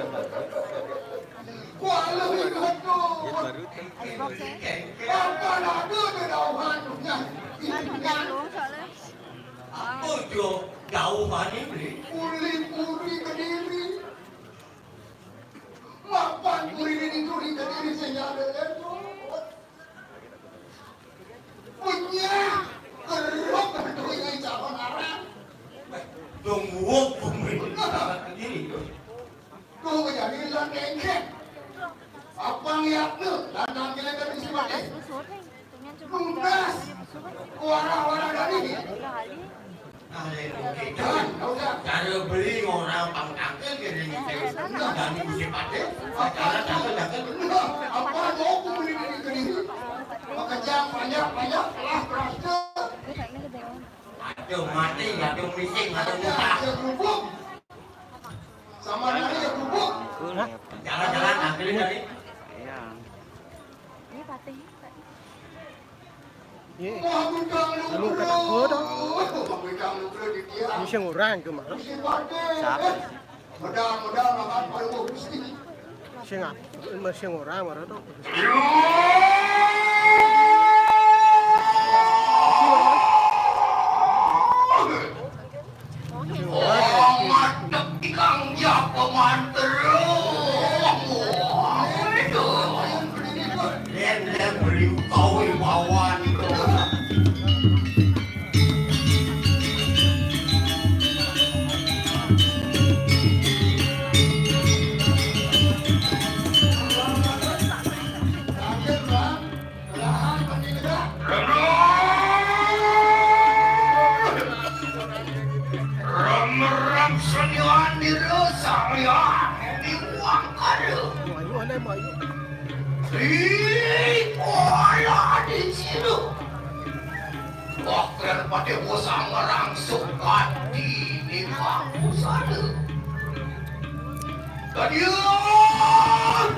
Kuala Lumpur. Apa lagi dedauhan dunia? Apa jo jauh bani beli? Uli puri Kediri. Mapan puri ini duri Kediri sing ada. Punya keruk dunia calon arah. Dong wok puri Kediri. Tuh, jadi lan engkek. Apa ngeliatnya? Lan tampilnya kan isi mati. Lunas. Wara-wara dari. Nah, ya, oke. Jangan, nggak usah. Cara beli orang pang tangkil gini gitu. Dan musim pati. Acara tangkil tangkil. Nah, apa mau aku beli dari Kediri? Pekerjaan banyak-banyak, telah berhasil. Aduh, mati, aduh, mising, aduh, mutah. Ya, kerupuk. Sama nari ya kerupuk. Jalan-jalan, ambilin tadi. Iya. Ini patih. Iya. Wah, bintang lu. Lu kata gua dong. Wah, bintang lu, bro, di dia. Ini sing orang ke mana? Siapa? Modal-modal makan paling bagus nih. Sing apa? Masih orang mana tuh? Oh, ngadeg ikang jago mantra. Wah, itu. Lem-lem beli kau ibawan. Remerang seniwan diri sampeyan diuang kada. Mayu, aneh, mayu. Di kuala di sini. Wakil Patih Wusang ngerangsuk kadi di kampus ada. Kadian!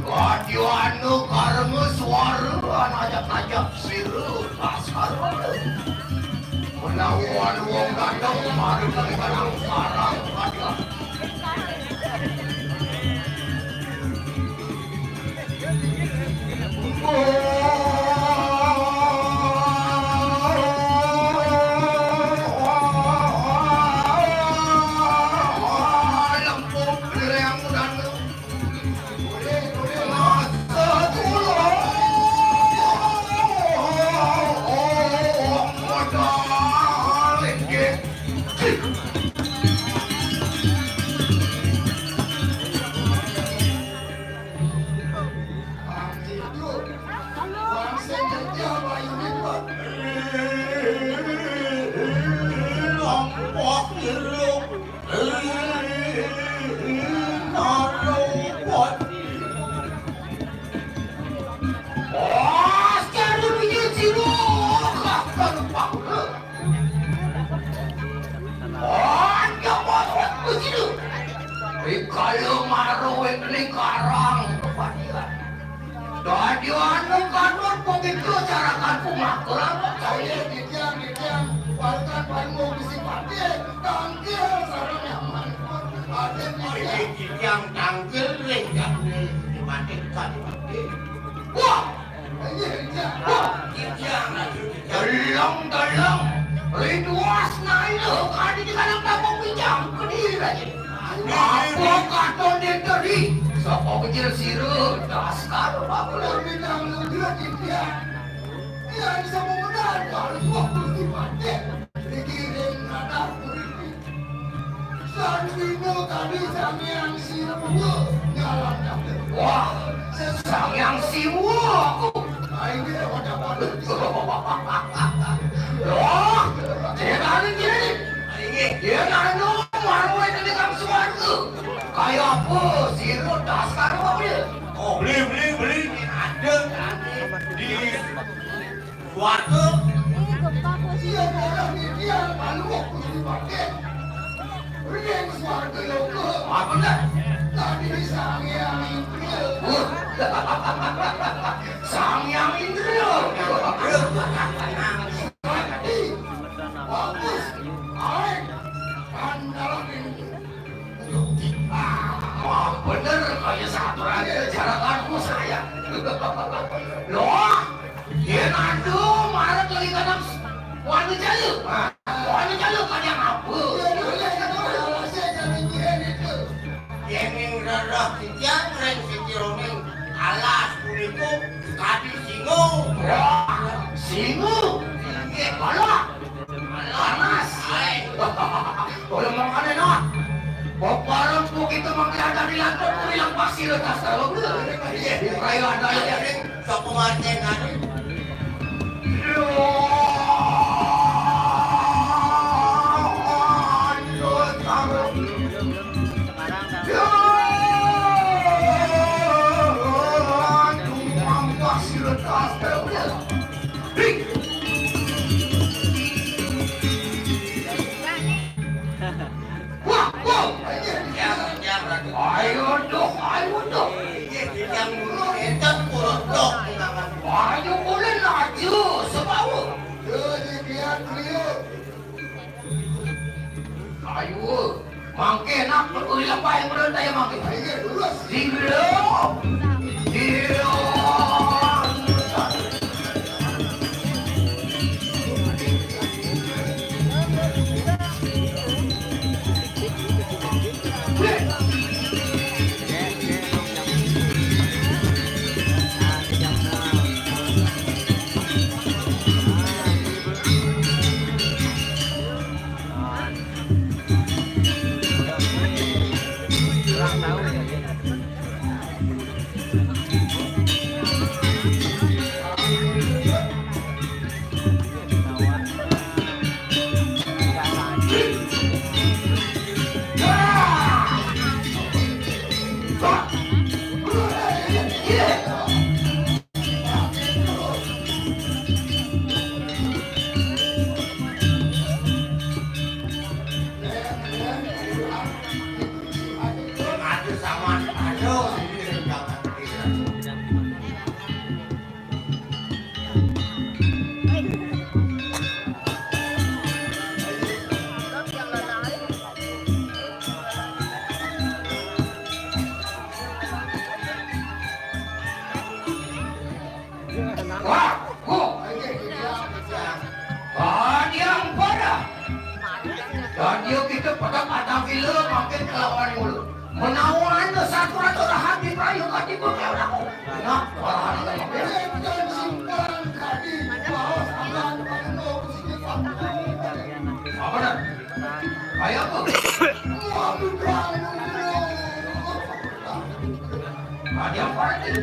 Kadian nu karma suara najak-najak sira Baskara. Menawi wong dateng mari kami kadang sarang kadian. Rikala maruwing ning karang kepadian. Dadi anu kanut pemicu carakan pumakul. Saya titiang, titiang, balikan paling mau bisi pati, tangkil sareng nyaman. Aden titiang tangkil ring jane mati tadi mati. Wah! Deleng-deleng, rituas naila kadi di kanang tampuk pinjam kediri lagi. Apa katon diteri? Sapa kecil sira, daskar bakulir bintang luhur dia. Yang semua benar, kalau waktu dipakai, dikirim rata. Sandino kami Sang Hyang Siwa nyalon. Wah, Sang Hyang Siwa aku. Ayo, wadah balik. Wah, dia kali gini. Dia kali no, maruwe tadi kang suarga. Kayak apa? Sira daskar apa dia? Oh, beli, beli, beli. Ada di Warga. Iya, darah dia, lalu aku jadi pakai. Ring swarga loka. Apa dah? Tadi Sang Hyang Indra. Sang Hyang Indra. Sakti. Bagus. Ain. Andalan ini. Wah, bener kaya satu aja cara kamu saya. Loh, dia nandu marah kali kadang warna jaya. Warna jaya kadang apa? Yéning rereh titiang ring sisironing alas punika kadi singa. Wah, singa. Inggih, kalah. Panas. Hai. Ora mangkane, nah. Peparan kita mangke ada di lantai puri yang pasti lekas kalau. Iya, raya ada ya. Sapa martengane? Yo, aduh, taruh. Yo, aduh, pasti lekas kalau. Wah, wah. Ayo dong, ayo dong. Ayo kulit aja, sebawa. Ayo, mangke nak perlu dilapai menurut saya mangke. Ayo, lurus. Silo. Silo. Wah, kok. Panjang pada. Dan dia kita pada patang kilo makin kelawan mulu. Menawan satu ratus rahat di perayu kaki pun kelawan aku. Nah, parah. Dan simpang tadi, baos akan penuh. Apa dah? Kayak apa? Wah, bukan. Ada apa lagi?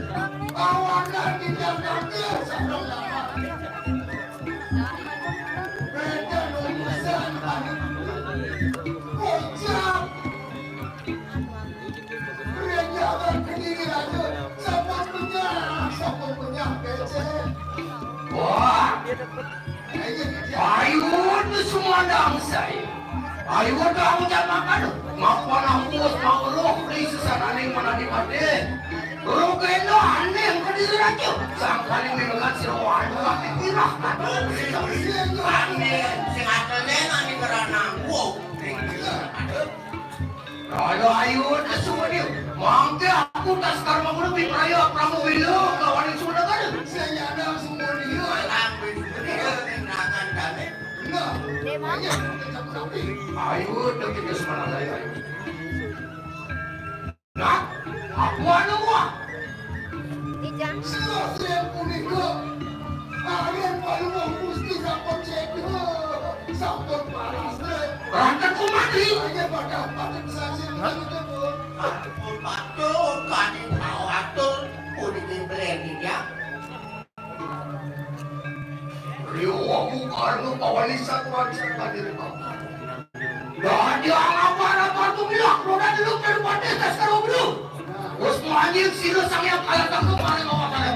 Awanan di dalam dia, Wah, ayo tu semua dangsai. Ayo tu aku jangan makan. Ngapa nang bos mau roh di sesananing mana di mati. Rokena aning ka dira raja. Sangkane mengat sira waduh ati tirah. Aning sing atene nang ning ngeranangku. Raya ayu nesu dia. Mangke aku tas karma guru pipraya pramu wila kawaning sumedagana. Sing nyandang sumur dia. Alang wis dia ning nangan dane. Nah, ayu demi kesemangat saya. Nah, apa anu wah? Ijang. Sira-sira punika kalian paluwung Gusti sampun cedha, sampun paras. Ranten kumati. Aja pada pada sasih menika, Bu. Ampun, patuh, kani khawatir, puniki beli, ya. Riwah mukarna pawali satuan sangkane Bapa. Dadi apa-apa tumilah roda dulu terpatih tas karo guru. Wis manjing sira sang yang kalah tangkep paling awak kalah.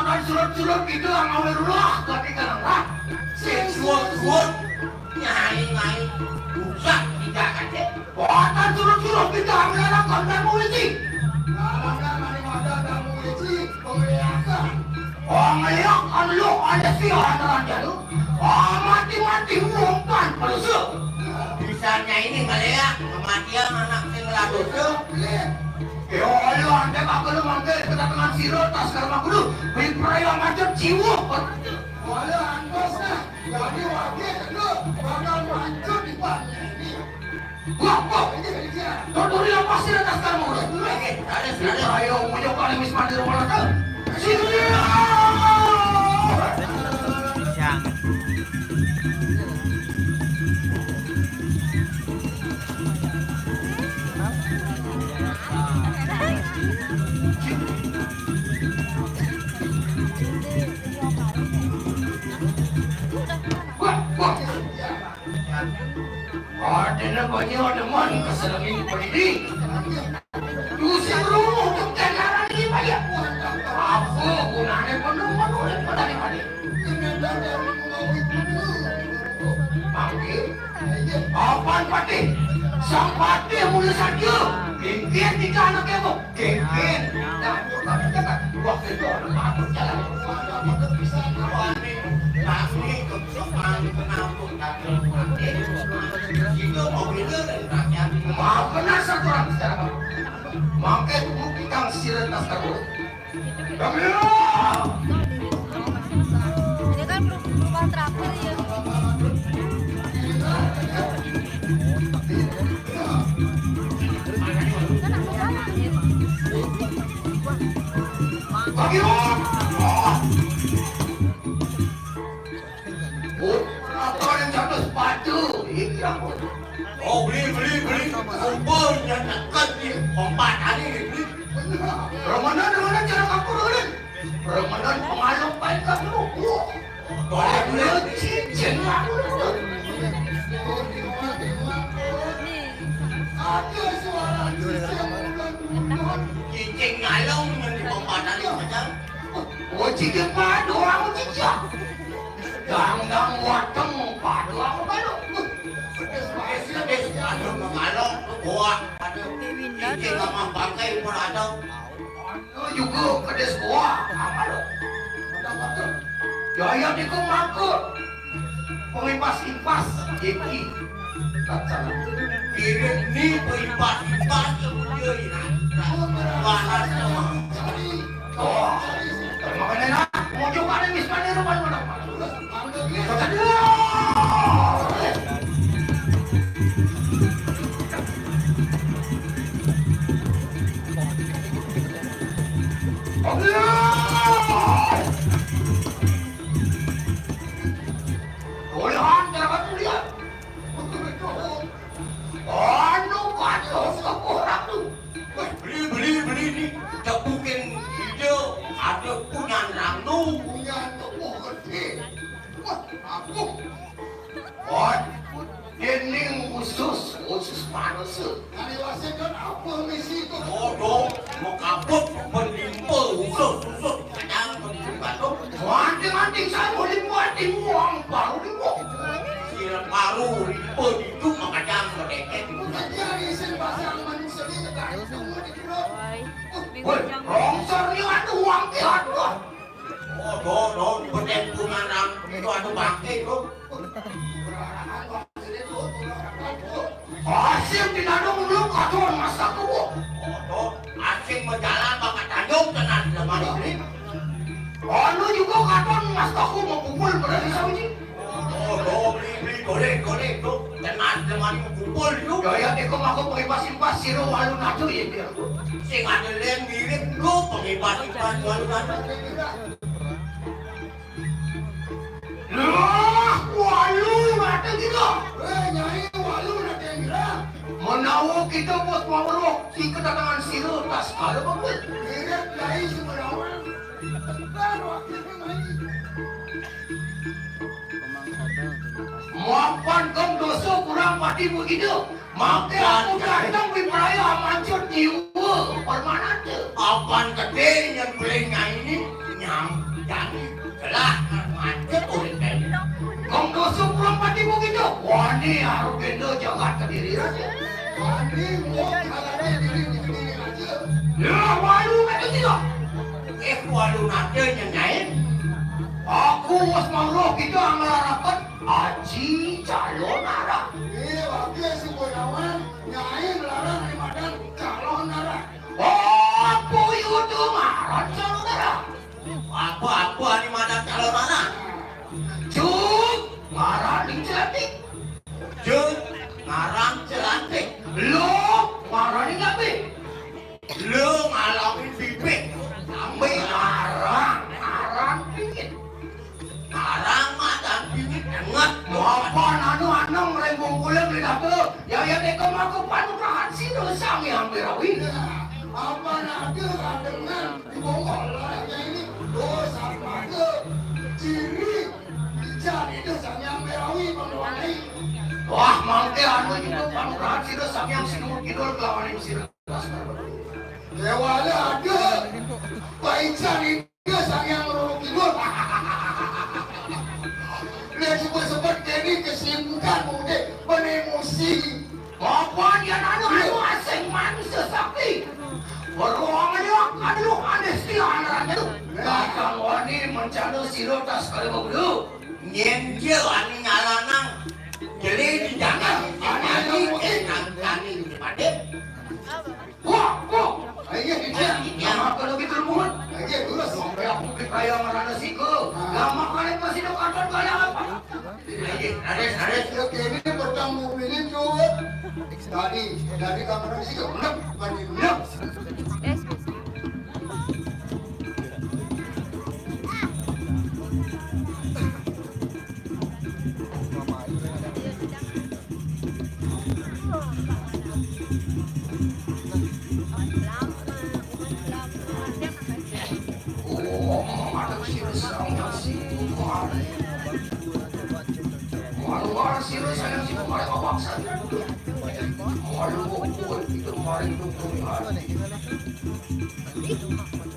Surut-surut gitu, angawé rulah, tapi kalah. Sing surut-surut, nyai-nyai, bukan tidak kacé. Buatan surut-surut gitu, angawé rulah, kamu isi. Kalah, kalah, mani mata kamu isi, pengeliakan. Oh, ngeliak, anu, ada sih, ada aja lu. Oh, mati-mati, umpan, pelusuk. Bisanya ini ngeliak, kematian anak sing ngeladosa. Yo, ayo, ante bakal manggil kedatangan sira tas karma kudu. Wipraya macet jiwa. Wala antos nah. Jadi wakil lu bakal mancut di bangnya ini. Wah, wah, ini dia. Tuturi apa sira tas karma kudu? Oke, ada, ada. Ayo, muncul kali Wisma di rumah lagi. Sini. Wah, wah. Adéna banyak demen kesenengin pendidik. Dusun ruh untuk jalaran ini banyak. Apa gunanya penuh menurut petani padi? Mangke, apan patih? Sang patih mula saja. Mungkin tiga anak ibu. Kéngkén. Nah, waktu itu orang takut jalan. Kami, kami kesukaan kenapa takut mati. Itu mau beda dan rakyat. Maaf, benar satu orang secara. Mangke tubuh kita siretas takut. Kami. Ini kan perubahan terakhir ya. Oh, beli, beli, beli. Kumpul yang dekat di empat hari beli. Ramadan, Ramadan, cara kapur, Ramadan. Ramadan pengalung baik kapur. Wah. Aduh, cincin. Ada suara cincin. Cincin ngalung yang di pembatasan macam. Oh, cincin padu, orang cincin. Dang-dang wateng padu, aku baru. Pedes, pedes, pedes. Aduh, mengalung, tuh, buah. Aduh, cincin sama bangkai pun ada. Lu juga pedes gua, apa lu? Jaya di gua mangkut. Pengipas-ipas, Jeki. Ini pengipas-ipas, iya, iya. Bahas sama. Oh, makanya nak, mau coba nih, Miss Panero, mana, mana? Ulihan terhadap dia. Anu kacau sepuh ratu. Weh, beli, beli, beli ni. Tepukin ide ada punyan ranu. Punyan tepuh gede. Wah, aku. Wah, dening khusus, khusus manusia. Kami wasit kan apa misi itu? Bodoh, mau kabut, penimpa, khusus, khusus. Kadang penimpa tu. Mati-mati saya mau dibuat, dibuang, baru dibuang. Sirap baru, limpa, ditu, makadang, mereka. Bukan dia isin pasang manusia ni, tak semua dikira. Woi, rongsor ni ada uang dia, aduh. Oh, doh, doh, pedet tu manang. Itu anu bangke tu. Asing di danau belum kacauan masa tu. Oh, doh, asing berjalan bakat tanjung tenan lemari ni. Anu juga kacauan masa aku mau kumpul berarti sama ji. Oh, doh, beli, beli, golek, golek tu. Tenan lemari mau kumpul tu. Ya, ya, dia kok aku pakai pas-pas siro walu natu ya dia. Sing ada lem mirip lu pakai pas-pas walu natu. Lah, walu datang kita. Eh, Nyai, walu datang kita. Menawa kita bos maweruh, kita kedatangan sira tas kala bagus. Mirip Nyai Semerawan. Tegar waktu ini, Nyai. Maafkan kau dosa kurang pati begitu. Maka aku datang di peraya mancut jiwa permanente. Apan gedé nyén beli nyai ini nyam. Arep bendo jagat Kediri raja. Wani mau jagat Kediri di Kediri raja. Ya, walu kata dia. Eh, walu nate nyanyain. Aku wis mangruh kita ngelarakan Aji calon arah. Iya, bagus si Boy Awan. Nyai ngelarang di madan calon arah. Oh, apa itu ngaran calon arah? Apa-apa ni madan calon arah? Cuk, ngaran di Celantik. Cuk, ngaran Celantik. Lo, ngaran di Gabe. Lo ngalamin bibit. Sambil ngarang, ngarang bibit. Ngarang madan bibit enget. Apa nanu anong rembung kulit di dapur? Ya, ya, teko mako panugrahan sira Sang Hyang Berawi. Apa nadu kadengan di bongkol layaknya ini? Dosa madu. Ciri. Ijan itu Sang Hyang Berawi menguasai. Wah, mangke anu juga panugrahan sira Sang Hyang Sinur Kidul kelawan sira. Dewala ada. Pak Ican itu Sang Hyang Roro Kidul. Dia sebut-sebut jadi kesibukan mungkin beremosi. Apa dia nanya anu asing manusia sakti? Beruang dia anu aneh sih anak itu. Datang wani mencari siro tas kalau dulu. Nyen je wani ngalanang. Jadi di jangan wani enang tani di Padep. Wah, wah. Ayo, dia. Nama kalau gitu muat. Ayo, terus sampai aku percaya marana siku. Lama kali masih ada kantor kaya apa? Ayo, ada, ada. Oke, ini pertama ini tuh. Tadi, tadi kamar siku. Enam, tadi enam.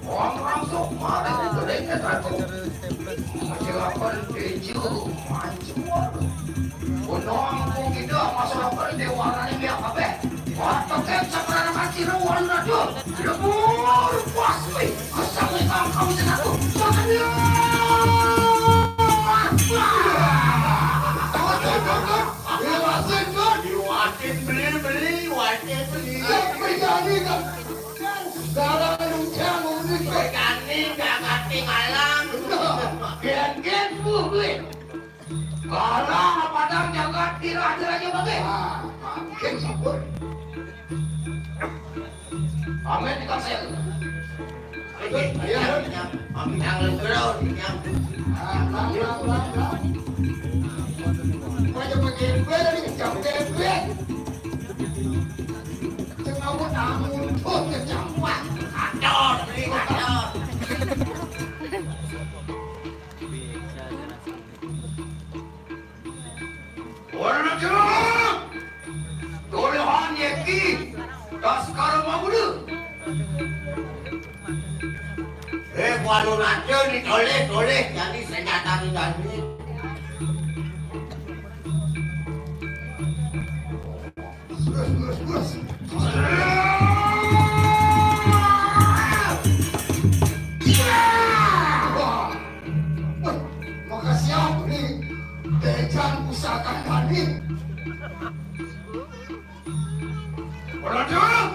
Wong langsung mari gedenya satu. Majikan Tejo mancur. Gunung kita masyarakat dewarnanya biar kabeh. Watehe sekarang kasih ruang radio. Lebur pas kuwi. Asal kamu sing aku. Jangan ya. Wasin, Gun. Diwasin, beli, beli, wasin, beli. Eh, berjani, kan? Darah luncang, unik. Berjani, gak ngerti malam. Gen-gen, bu, gue. Kalah padang jagat kira aja aja, Bang, eh. Ah, makin sabur. Amin dikasih. Amin yang lu bro, yang. Macam begini, gue tadi kejam, gue. Cuma gue namun tuh kejam, wah. Kacau, beli kacau. Ora jeruk! Dolehan yeki, das karma budu. Eh, walu najo ni doleh, doleh, jadi senjata ni jadi. Terus, terus, terus. Wah, makasih apa nih? Tejan pusaka tadi. Waduh,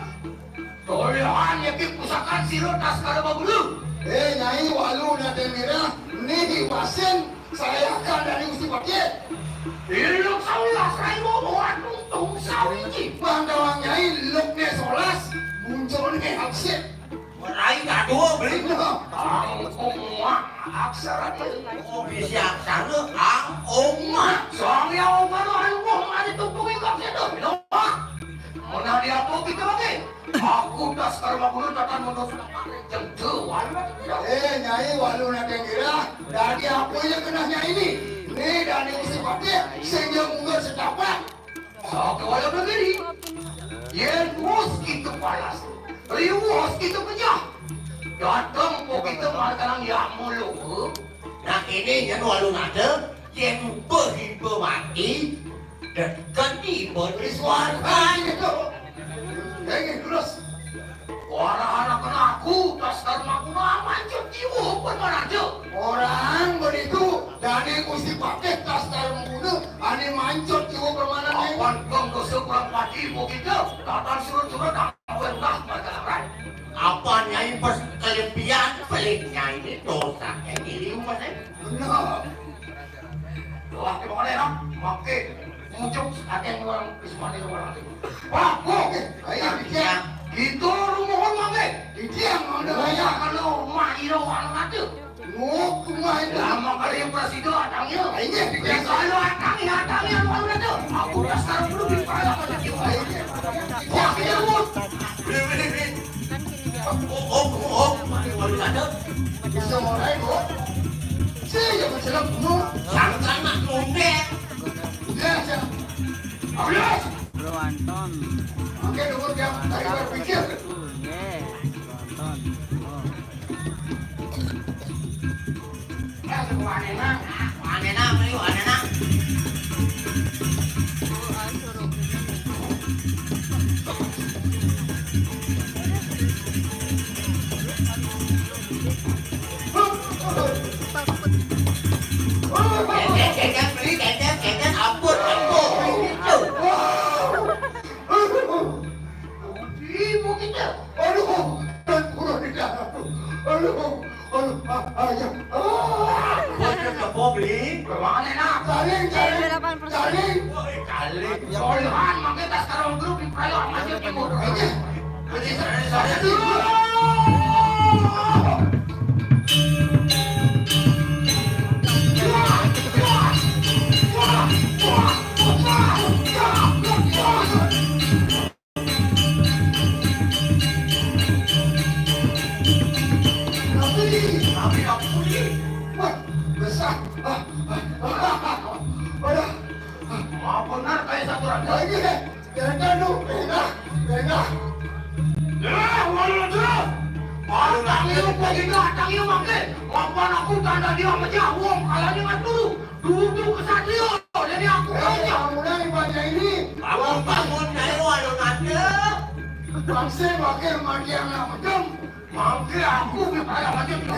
tolehan ya ki pusaka siro tas karo bagulu. Eh, Nyai, walu nate mirah, nih wasen. Saya akan dari Gusti Patih. Iluk saulas raibu buat untung sawiji. Bang Dawang Nyai, lukne solas, muncone absen. Merai dado beli. Ang umah aksara. Oh, bisi aksara, ang umah. Soalnya umah lu, ayo, wah, ada tumpung ikan situ. Mana dia tuh kita lagi? Aku das karma guru tatan menurut jengke walu. Eh, Nyai, walu nate kira. Dari apa ya kena Nyai ini? Ini dari Gusti Patih, sehingga mundur setapak. Saka walu negeri. Yen wus kita palas, riwus kita pejah. Datang po kita markalang ya mulu. Nah, ini yen walu nate, yen upa hiba mati, Geni beri suara gitu. Ini terus. Wara anak aku, tas karma aku mah mancung jiwa pun mana aja. Orang begitu, dan Gusti pakai tas karma guna, ane mancung jiwa permainan ini. Apan bang dosa kurang pati, mau kita, datang surat-surat, apa yang dah, apa yang dah, apa nyai pas kelebihan, peliknya ini dosa, kayak gini, Mas, eh. Benar. Wah, ke mana ya? Makin muncul ada yang orang Ismail orang itu. Wah, kok? Ayo, dia. Itu rumohon mangke. Dia ada. Wah, ya, kalau rumah iro orang ada. Ngok, rumah itu. Lama kali yang presido, adangnya. Ayo, dia. Kalau adangnya, adangnya, orang ada. Aku udah sekarang belum di pala, ada di. Ayo, dia. Wah, dia, Bud. Beli, beli, beli. Kan gini dia. Oh, oh, oh, oh. Mari, mari, ada. Bisa mulai, Bu. Saya yang menjelang bunuh. Sama-sama, ngombe. Ya, ya. Abis. Bro Anton. Oke, dulu dia tadi berpikir. Tuh, ye. Bro Anton. Oh. Aduh, aduh, ah, ah, ya. Ah. Bocah tepung, Bli. Bagaimana, nak? Saling, saling, saling. Woi, saling. Solihan, makai tas karung grup di Prayo, masih timur. Ini. Ini saya, saya dulu. Tapi, tapi aku ni. Wah, besar. Ah, ah, ah, ah. Aduh. Maaf benar, kayak satu raja. Lagi, eh. Jangan tu, pegang, pegang. Ya, walau tu. Tang Yu, pergi ke Tang Yu makan. Lapan aku tanda dia macam wong, kalau dia ngan turu. Duduk kesatria, jadi aku aja. Bangun dari baca ini. Bangun, bangun, nyai walau nanti. Bangsa wakil mati anak macam. Mangke aku ke payah macam tu.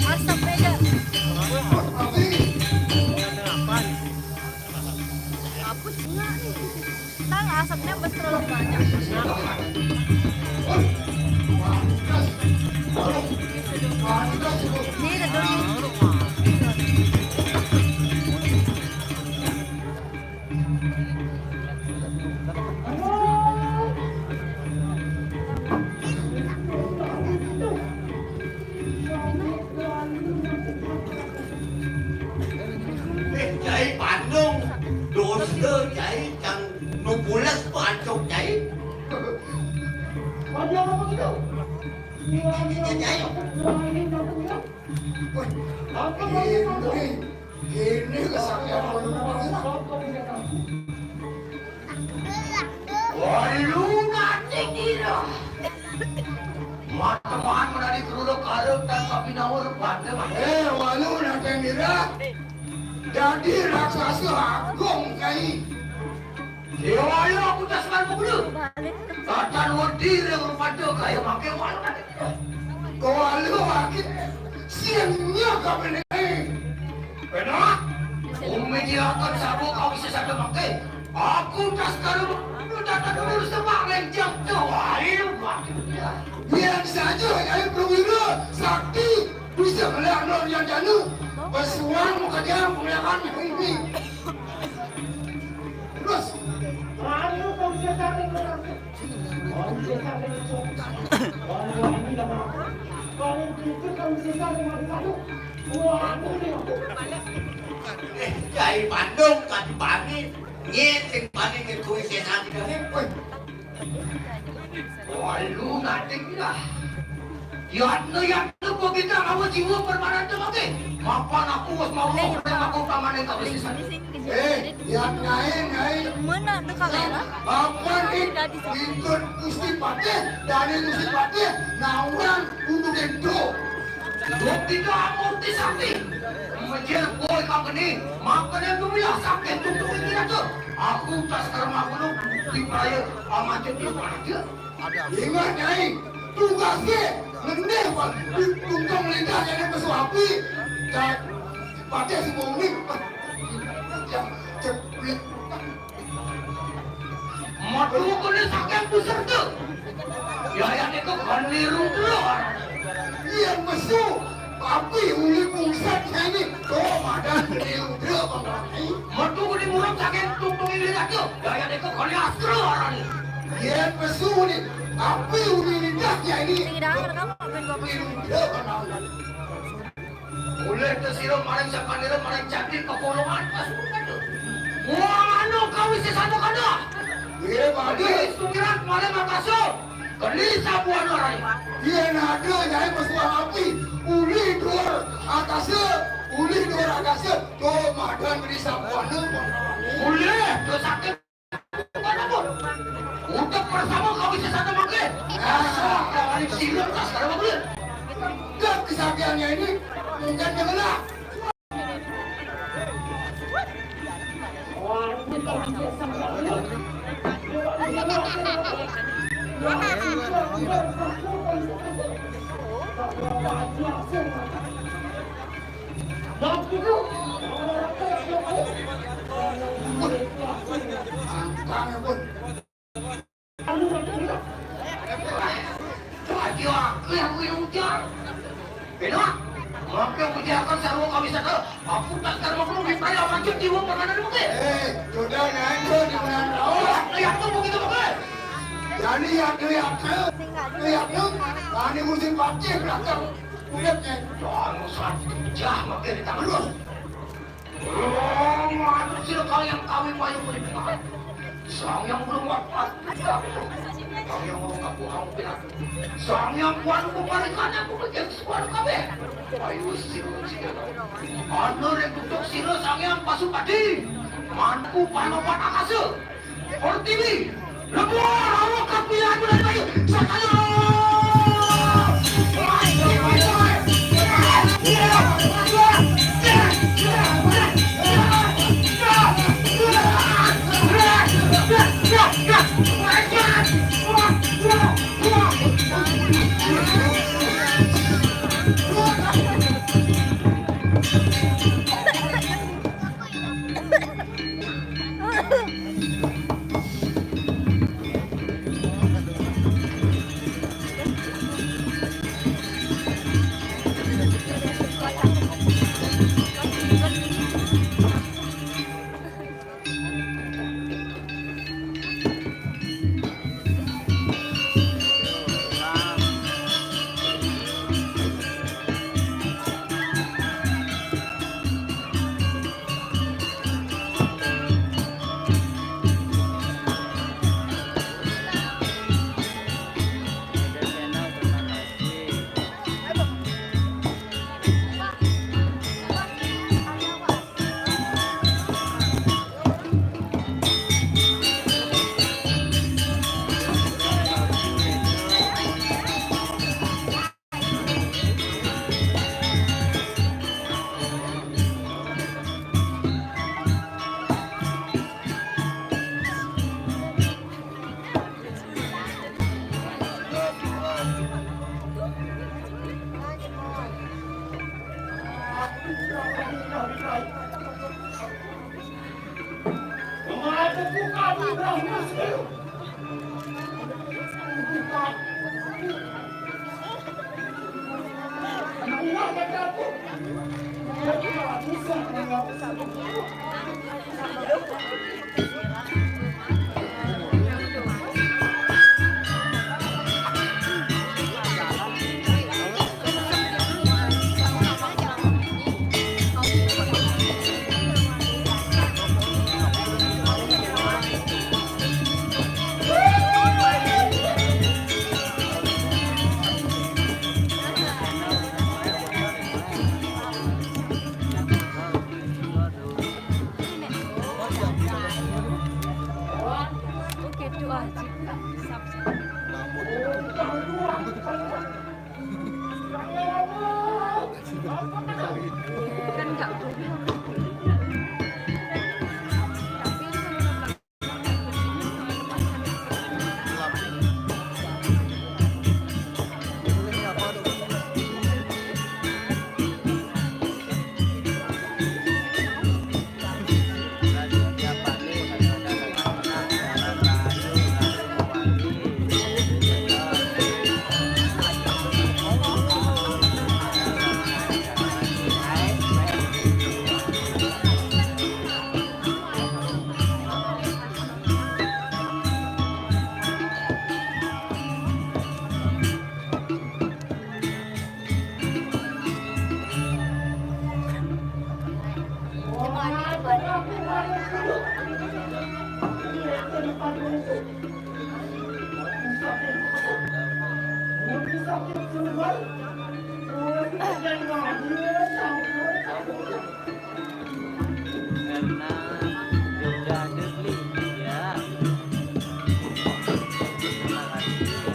Asap beda. Hapus enggak? Ntar asapnya bes terlalu banyak. Ini gedung. Eh, Cai Pandung, dosa Cai, cang nupules pancok Cai. Ada apa gitu? Ini Cai. Apa ini? Ini kesaktian menurut. Walu nanti kira. Mata bahan menari keruduk karep dan sapi nawar pada. Eh, walu nanti kira. Jadi raksasa agung kai. Dewa ya aku taskan pemuda. Katan wedi dia berpada kaya makai walu nanti kira. Kau walu akhir. Si Nya kabéh. Pénak, umijakan sarwa kawisésané mangké. Aku tas karu datang dulu sebab lenjang tuh, ayo mati. Biar saja, ayo perwira, sakti, bisa melihat nur yang jana. Pesuang makanya pemeliharaan ini. Terus. Ayo, kawisésané. Eh, cai Bandung kan bani, nyén sing bani ke kuwi sing ati kene. Woi. Wah, lu nanti gila. Yatna, yatna, gua kita ngawa jiwa permanen tuh, oke. Mapan aku wis mau, aku pamané kawisésané. Eh, yang naik, naik. Mana tuh kamera? Apa nih? Ikut Gusti Patih, dari Gusti Patih, nawang untuk itu. Bukti doa murti sakti. Menjil boy kau keni, makan yang dulu ya sakit untuk ini aja. Aku tas karma gunung di peraya amat di peraya. Ingat, Nyai, tugasnya ngendih, Pak. Tunggang lidah jadi pesu api. Dan pakai si Bumi. Ya, cek. Madu kena sakit peserta. Ya, yang itu kan niru dulu. Iya, pesu. Tapi uli pungsat ini. Tuh, madan niru dulu, Bang Rani. Madu kena murung sakit tungtung ini aja. Ya, yang itu kan astro, Rani. Yén pesu ni, api uni lidah ya ini. Sing dah rekam apa yang gua pesu? Mulih tu sira maring Sapanira, maring Candi Pekulungan, pasukan tu. Muang anu kawisésané kada. Iya, Pak. Sumirat maring Akasa. Keli sabuana rai. Yén ada nyai pesuang api, uli dhuwur akasa, uli dhuwur akasa. Tuh, madan keli sabuana, Pak. Mulih, tu sakit. Utek bersama kami sesama mangke. Asal kami silap tas kada mangke. Dan kesaktiannya ini bukan mengelak. Ayo, aku yang punya ujar. Beno, maka ujar akan sarwa kawisata. Aku tak karma kulo di paya macet jiwa permainan mungkin. Eh, sudah nyanyi di mana? Oh, lihat tuh begitu, Pak. Jadi, ya, lihat tuh. Lihat tuh. Tadi musim pacik, belakang. Udah, Cek. Jangan usah pecah, makin di tangan lu. Oh, manut sira kalian kawin wayang mripta. Sang Hyang Wurung Wapat. Sang Hyang Wurung Kapuhang Pirat. Sang Hyang Wurung Pemarikan aku mengejek suara kabeh. Ayo sira sira. Ana ring kutuk sira Sang Hyang Pasupati. Manku panopat akasa. Pertiwi, lebuh awak kapian mulai maju. Sakala. Karena Jogja Depli, ya. Terima kasih.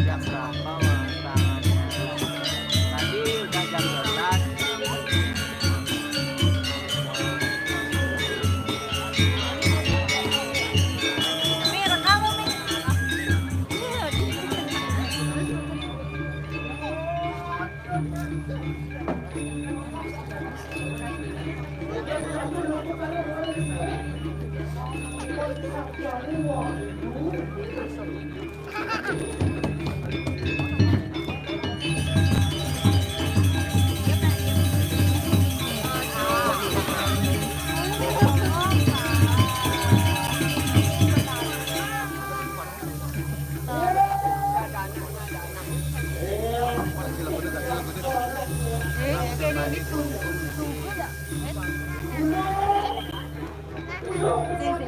Jam berapa, Mas? Tangannya. Tadi udah jam dua belas. Sing